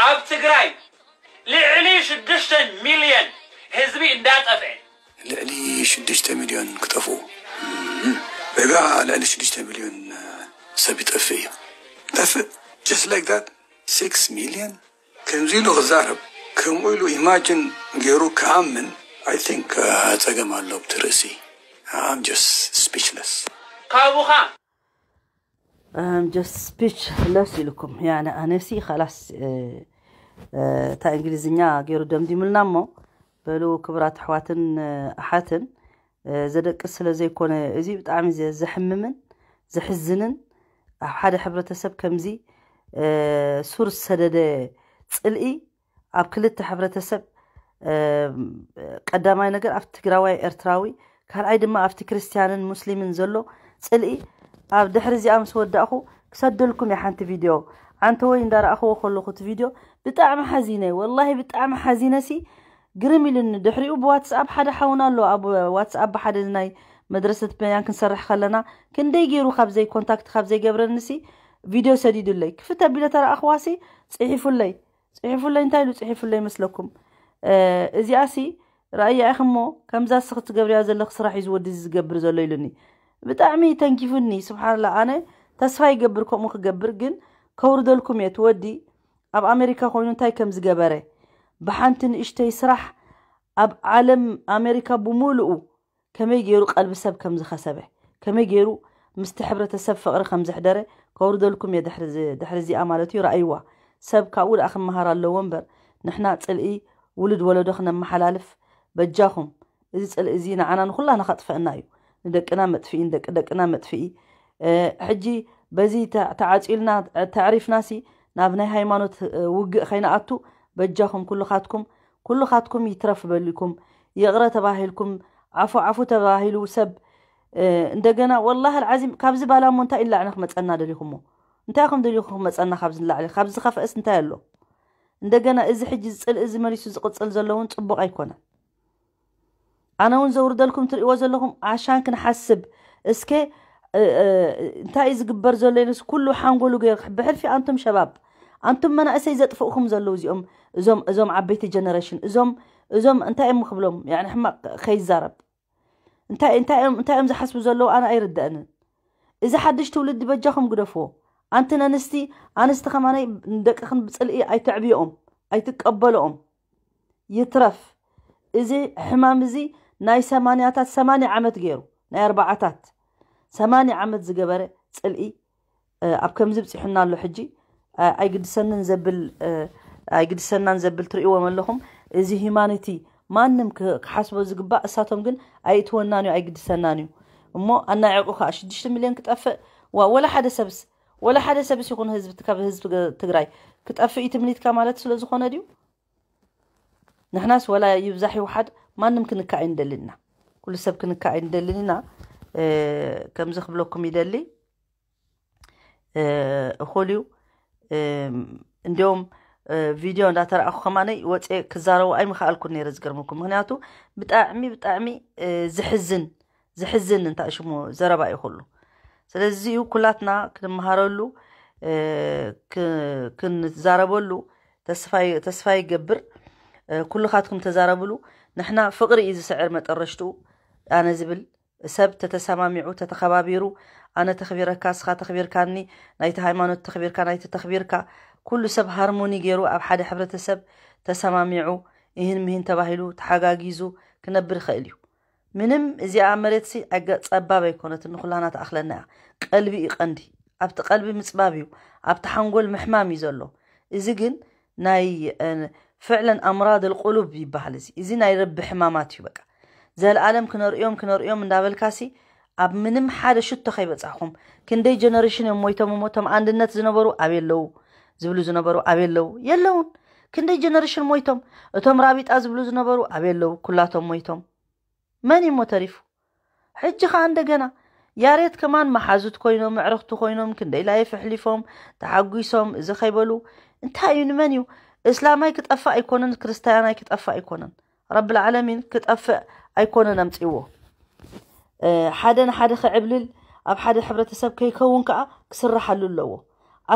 ኣብ ትግራይ ልዕሊ ሽዱሽተ ሚልዮን ህዝቢ እንዳጠፍአ ልዕሊ ሽዱሽተ ሚልዮን ክጠፍኡ እጋ ልዕሊ ሽዱሽተ ሚልዮን ሰብ ይጠፍእ እዩ። ጠፍእ just like that six million ከምዚ ኢሉ ክዛረብ ከምኡ ኢሉ imagine ገይሩ ክኣምን I think ጸገም ኣሎ ኣብቲ ርእሲ። I'm just speechless. ካብኡኻ I'm just speechless ኢልኩም ያኒ ኣነሲ ኻላስ እታ እንግሊዝኛ ገይሩ ደምዲሙልና እሞ በሉ ክቡራት ኣሕዋትን ኣሓትን ዘደቅስ ስለ ዘይኮነ እዚ ብጣዕሚ ዘሕምምን ዘሕዝንን ኣብ ሓደ ሕብረተሰብ ከምዚ ሱር ዝሰደደ ፅልኢ ኣብ ክልተ ሕብረተሰብ ቀዳማይ ነገር ኣብቲ ትግራዋይ ኤርትራዊ ካልኣይ ድማ ኣብቲ ክርስትያንን ሙስሊምን ዘሎ ፅልኢ ኣብ ድሕሪ እዚኣ ምስ ወዳእኹ ክሰደልኩም እየ ሓንቲ ቪድዮ ዓንተ ወይ እንዳረኣኽዎ ከለኹ እቲ ቪድዮ ብጣዕሚ ሓዚነ ወላሂ ብጣዕሚ ሓዚነ ሲ ግርም ኢሉኒ ድሕሪኡ ብዋትስኣፕ ሓደ ሓውና ኣሎ ኣብ ዋትስኣፕ ብሓደ ናይ መድረሰት በያን ክንሰርሕ ከለና ክንደይ ገይሩ ካብ ዘይ ኮንታክት ካብ ዘይገብረኒ ሲ ቪድዮ ሰዲዱለይ ክፍት ኣቢለ ተረኣኽዋ ሲ ፅሒፉለይ ፅሒፉለይ እንታይ ኢሉ ፅሒፉለይ መስለኩም እዚኣሲ ራእያ ኢኽሞ ከምዛ ስኽ ትገብርያ ዘለኽ ስራሕ እዩ ዝወዲ እዚ ዝገብር ዘሎ ኢሉኒ። ብጣዕሚ ተንኪፉኒ። ስብሓንላ ኣነ ተስፋ ይገብር ከምኡ ክገብር ግን ከውርደልኩም እየ። ትወዲ ኣብ ኣሜሪካ ኮይኑ እንታይ ከም ዝገበረ ብሓንቲ ንእሽተይ ስራሕ ኣብ ዓለም ኣሜሪካ ብምሉኡ ከመይ ገይሩ ቀልቢ ሰብ ከም ዝኸሰበ ከመይ ገይሩ ምስቲ ሕብረተሰብ ፍቕሪ ከም ዘሕደረ ከውርደልኩም እየ። ድሕሪ እዚኣ ማለት እዩ ራእይዋ ሰብ ካብኡ ደኣ ክመሃር ኣለዎ እምበር ንሕና ፅልኢ ውሉድ ወለዶ ክነመሓላልፍ በጃኹም። እዚ ፅልኢ እዚ ንዓና ንኩላና ከጥፈአና እዩ። ንደቅና መጥፍኢ ንደቂ ደቅና መጥፍኢ። ሕጂ በዚ ተዓፂልና ተዕሪፍናሲ ናብ ናይ ሃይማኖት ውግእ ከይንኣቱ በጃኹም ኩልኻትኩም ኩልኻትኩም ይትረፍ በሊኩም ይቕረ ተባሂልኩም ዓፉ ዓፉ ተባሂሉ ሰብ እንደገና ወላሂ ኣልዓዚም ካብዚ ባላ እሞ እንታይ ኢላዕና ክመፀና ደሊኹሞ? እንታይ ኢኹም ደሊኹም ክመፀና ካብዚ ንላዕሊ? ካብዚ ዝኸፍአስ እንታይ ኣሎ? እንደገና እዚ ሕጂ ዝፅልኢ እዚ መሊሱ ዝቕፅል ዘሎ እውን ፅቡቕ ኣይኮነን። ኣነ እውን ዘውርደልኩም ትርእይዎ ዘለኹም ዓሻን ክንሓስብ እስከ እንታይ እዩ ዝግበር ዘሎ ኢሉስ ኩሉ ሓንጎሉ ገይሩ ብሕልፊ ኣንቱም ሸባብ ኣንቱም መናእሰይ ዘጥፍእኹም ዘለዉ እዚኦም እዞም እዞም ዓበይቲ ጀነሬሽን እዞም እዞም እንታይ እዮም ክብሎም ያኒ ሕማቕ ከይዛረብ እንታይ እንታይ እዮም እንታይ እዮም ዝሓስቡ ዘለዉ ኣነ ኣይርደእንን። እዚ ሓድሽ ትውልዲ በጃኹም ግደፍዎ። ኣንትን ኣንስቲ ኣንስቲ ከማነይ ንደቅኽን ብፅልኢ ኣይተዕብዮኦም ኣይትቀበልኦም። ይትረፍ እዚ ሕማም እዚ ናይ ሰማንያታት ሰማንያ ዓመት ገይሩ ናይ ኣርባዓታት ሰማንያ ዓመት ዝገበረ ፅልኢ ኣብ ከምዚ ብፂሑና ኣሎ ሕጂ ኣይግድሰንን ዘብል ኣይግድሰናን ዘብል ትርእይዎም ኣለኹም። እዚ ሂማኒቲ ማንም ክሓስቦ ዝግባእ እሳቶም ግን ኣይእትወናን እዩ ኣይግድሰናን እዩ። እሞ ኣናዒቑ ከዓ ሽዱሽተ ሚልዮን ክጠፍእ ወላ ሓደ ሰብስ ወላ ሓደ ሰብስ ይኹን ህዝቢ ካብ ህዝቢ ትግራይ ክጠፍእ እዩ ትምኒትካ ማለት ስለ ዝኾነ ድዩ? ንሕናስ ወላ ይብዛሕ ይውሓድ ማንም ክንካእ ኣይንደልን ኢና። ኩሉ ሰብ ክንካእ ኣይንደልን ኢና። ከምዚ ክብለኩም ይደሊ እኹል እዩ። እንዲኦም ቪድዮ እንዳተረኣኹ ከማነይ ወፅኤ ክዛረቡ ኣይምኽኣልኩን ነይረ ዝገርመኩም። ምክንያቱ ብጣዕሚ ብጣዕሚ ዝሕዝን ዝሕዝን እንታይ ሽሙ ዘረባ እዩ ኩሉ። ስለዚ እዩ ኩላትና ክንመሃረሉ ክንዛረበሉ ተስፋ ይገብር። ኩልኻትኩም ተዛረብሉ። ንሕና ፍቕሪ እዩ ዝስዕር መጠረሽትኡ ኣነ ዝብል ሰብ ተተሰማሚዑ ተተኸባቢሩ ኣነ ተኽቢረካ እስኻ ተኽቢርካኒ ናይቲ ሃይማኖት ተኽቢርካ ናይቲ ተኽቢርካ ኩሉ ሰብ ሃርሞኒ ገይሩ ኣብ ሓደ ሕብረተሰብ ተሰማሚዑ ይህን ምሂን ተባሂሉ ተሓጋጊዙ ክነብር ይኽእል እዩ። ምንም እዚኣ መሬትሲ ኣይገ ጸባብ ኣይኮነትን ንኹላና ትኣኽለና እያ። ቀልቢ እዩ ቀንዲ። ኣብቲ ቀልቢ ምጽባብ እዩ። ኣብቲ ሓንጎል ምሕማም እዩ ዘሎ። እዚ ግን ናይ ፍዕለን ኣምራድ ቁሉብ ይበሃል። እዚ እዚ ናይ ረቢ ሕማማት እዩ። በቃ ዘልኣለም ክነርእዮም ክነርእዮም እንዳበልካሲ ኣብ ምንም ሓደ ሽቶ ከይበጻኹም ክንደይ ጀነሬሽን እዮም ሞይቶም እሞ እቶም ኣንድነት ዝነበሩ ኣበይ ኣለዉ ዝብሉ ዝነበሩ ኣበይ ኣለዉ የለውን። ክንደይ ጀነሬሽን ሞይቶም እቶም ራቢጣ ዝብሉ ዝነበሩ ኣበይ ኣለዉ ኩላቶም ሞይቶም። መን እሞ ተሪፉ? ሕጂ ኸኣ እንደገና ያሬት ከማን መሓዙት ኮይኖም ኣዕርኽቱ ኮይኖም ክንደይ ላይፍ ኣሕሊፎም ተሓጒሶም እዚ ከይበሉ እንታይ እዩ ንመን እዩ? እስላማይ ክጠፍእ ኣይኮነን ክርስትያናይ ክጠፍእ ኣይኮነን ረብል ዓለሚን ክጠፍእ ኣይኮነን ኣምፅዎ ሓደ ንሓደ ክዕብልል ኣብ ሓደ ሕብረተሰብ ከይከውን ከዓ ክስራሓሉ ኣለዎ።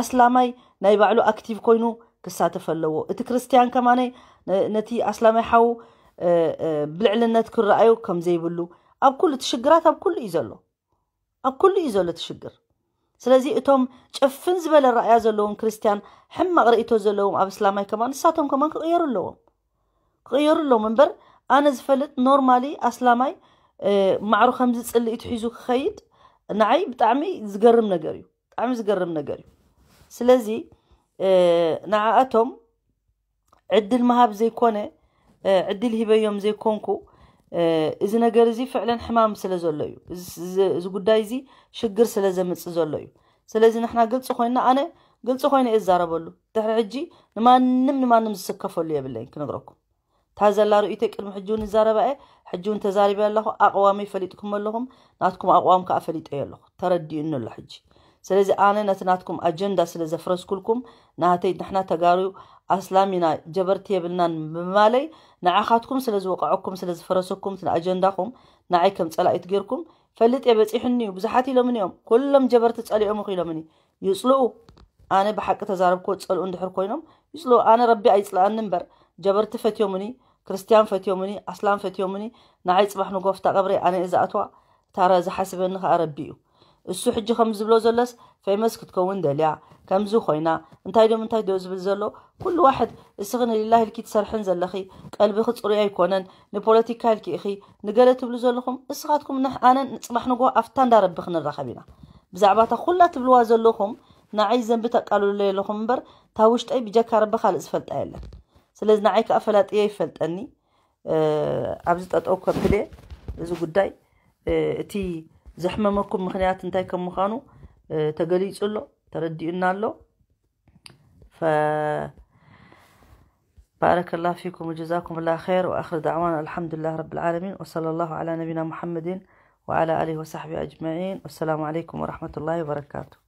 ኣስላማይ ናይ ባዕሉ ኣክቲቭ ኮይኑ ክሳተፍ ኣለዎ። እቲ ክርስትያን ከማነይ ነቲ ኣስላማይ ሓዉ ብልዕልነት ክረኣዩ ከም ዘይብሉ ኣብ ኩሉ እቲ ሽግራት ኣብ ኩሉ እዩ ዘሎ ኣብ ኩሉ እዩ ዘሎ እቲ ሽግር። ስለዚ እቶም ጭፍን ዝበለ ረኣያ ዘለዎም ክርስትያን ሕማቕ ርእቶ ዘለዎም ኣብ እስላማይ ከማን ንሳቶም ከማን ክቕየሩ ኣለዎም ክቕየሩ ኣለዎም እምበር ኣነ ዝፈልጥ ኖርማሊ ኣስላማይ ማዕሩ ከምዚ ፅልኢት ሒዙ ክኸይድ ንዓይ ብጣዕሚ ዝገርም ነገር እዩ። ብጣዕሚ ዝገርም ነገር እዩ። ስለዚ ንዓኣቶም ዕድል ምሃብ ዘይኮነ ዕድል ሂበዮም ዘይኮንኩ እዚ ነገር እዚ ፍዕለን ሕማም ስለ ዘሎ እዩ። እዚ ጉዳይ እዚ ሽግር ስለ ዘምፅእ ዘሎ እዩ። ስለዚ ንሕና ግልፂ ኮይና ኣነ ግልፂ ኮይነ እየ ዝዛረበሉ። ድሕሪ ሕጂ ንማንም ንማንም ዝስከፈሉ የብለይን ክነግረኩም። እታ ዘላ ርእይቶይ ቅድሚ ሕጂ እውን ይዛረባ እየ። ሕጂ እውን ተዛሪበ ኣለኹ። ኣቕዋመይ ፈሊጥኩም ኣለኹም። ናትኩም ኣቕዋም ከዓ ፈሊጠዮ ኣለኹ። ተረዲኡኒ ኣሎ ሕጂ። ስለዚ ኣነ ነቲ ናትኩም ኣጀንዳ ስለ ዘፍረስኩልኩም ናተይ ንሕና ተጋሩ ኣስላም ኢና ጀበርቲ የብልናን ብምባለይ ንዓኻትኩም ስለ ዝወቕዐኩም ስለ ዝፈረሰኩም እቲ ኣጀንዳኹም ንዓይ ከም ፀላኢት ጌርኩም ፈልጥ እየ በፂሑኒ እዩ ብዙሓት ኢሎምኒ እዮም ኩሎም ጀበርቲ ፀሊኦምኹ ኢሎምኒ ይፅልኡ ኣነ ብሓቂ ተዛረብክዎ ዝፀልኡ እንድሕር ኮይኖም ይፅልኡ ኣነ ረቢ ኣይፅልኣኒ እምበር ጀበርቲ ፈትዮምኒ ክርስትያን ፈትዮምኒ ኣስላም ፈትዮምኒ፣ ንዓይ ፅባሕ ንጎፍታ ቀብረይ ኣነ እዛ ኣትዋ ታረ ዝሓስበኒ ከኣ ረቢ እዩ። እሱ ሕጂ ከም ዝብሎ ዘሎስ ፌመስ ክትከውን ደልያ ከምዚ ኮይና እንታይ ዶም እንታይ ዶ ዝብል ዘሎ ኩሉ ዋሕድ። እስኺ ንሊላህ ኢልኪ ትሰርሕን ዘለኺ ቀልብኺ ፅሩይ ኣይኮነን፣ ንፖለቲካ ኢልኪ ኢኺ ንገለ ትብሉ ዘለኹም እስኻትኩም ንሕ ኣነን ፅባሕ ንጎ ኣፍታ እንዳረቢ ክንራኸብ ኢና። ብዛዕባ እታ ኩላ ትብልዋ ዘለኹም ንዓይ ዘንቢ ተቃልሉለይ ኣለኹም እምበር እታ ውሽጠይ ብጀካ ረቢ ካልእ ዝፈልጣ የለን። ስለዚ ንዓይ ከዓ ፈላጥየ ይፈልጠኒ። ኣብዚ ጠጠው ከብለ እዚ ጉዳይ እቲ ዘሕመመኩም ምክንያት እንታይ ከም ምዃኑ ተገሊፁ ኣሎ፣ ተረዲኡና ኣሎ። فبارك الله فيكم وجزاكم الله خير، وآخر دعوانا الحمد لله رب العالمين، وصلى الله على نبينا محمد وعلى آله وصحبه أجمعين. والسلام عليكم ورحمة الله وبركاته.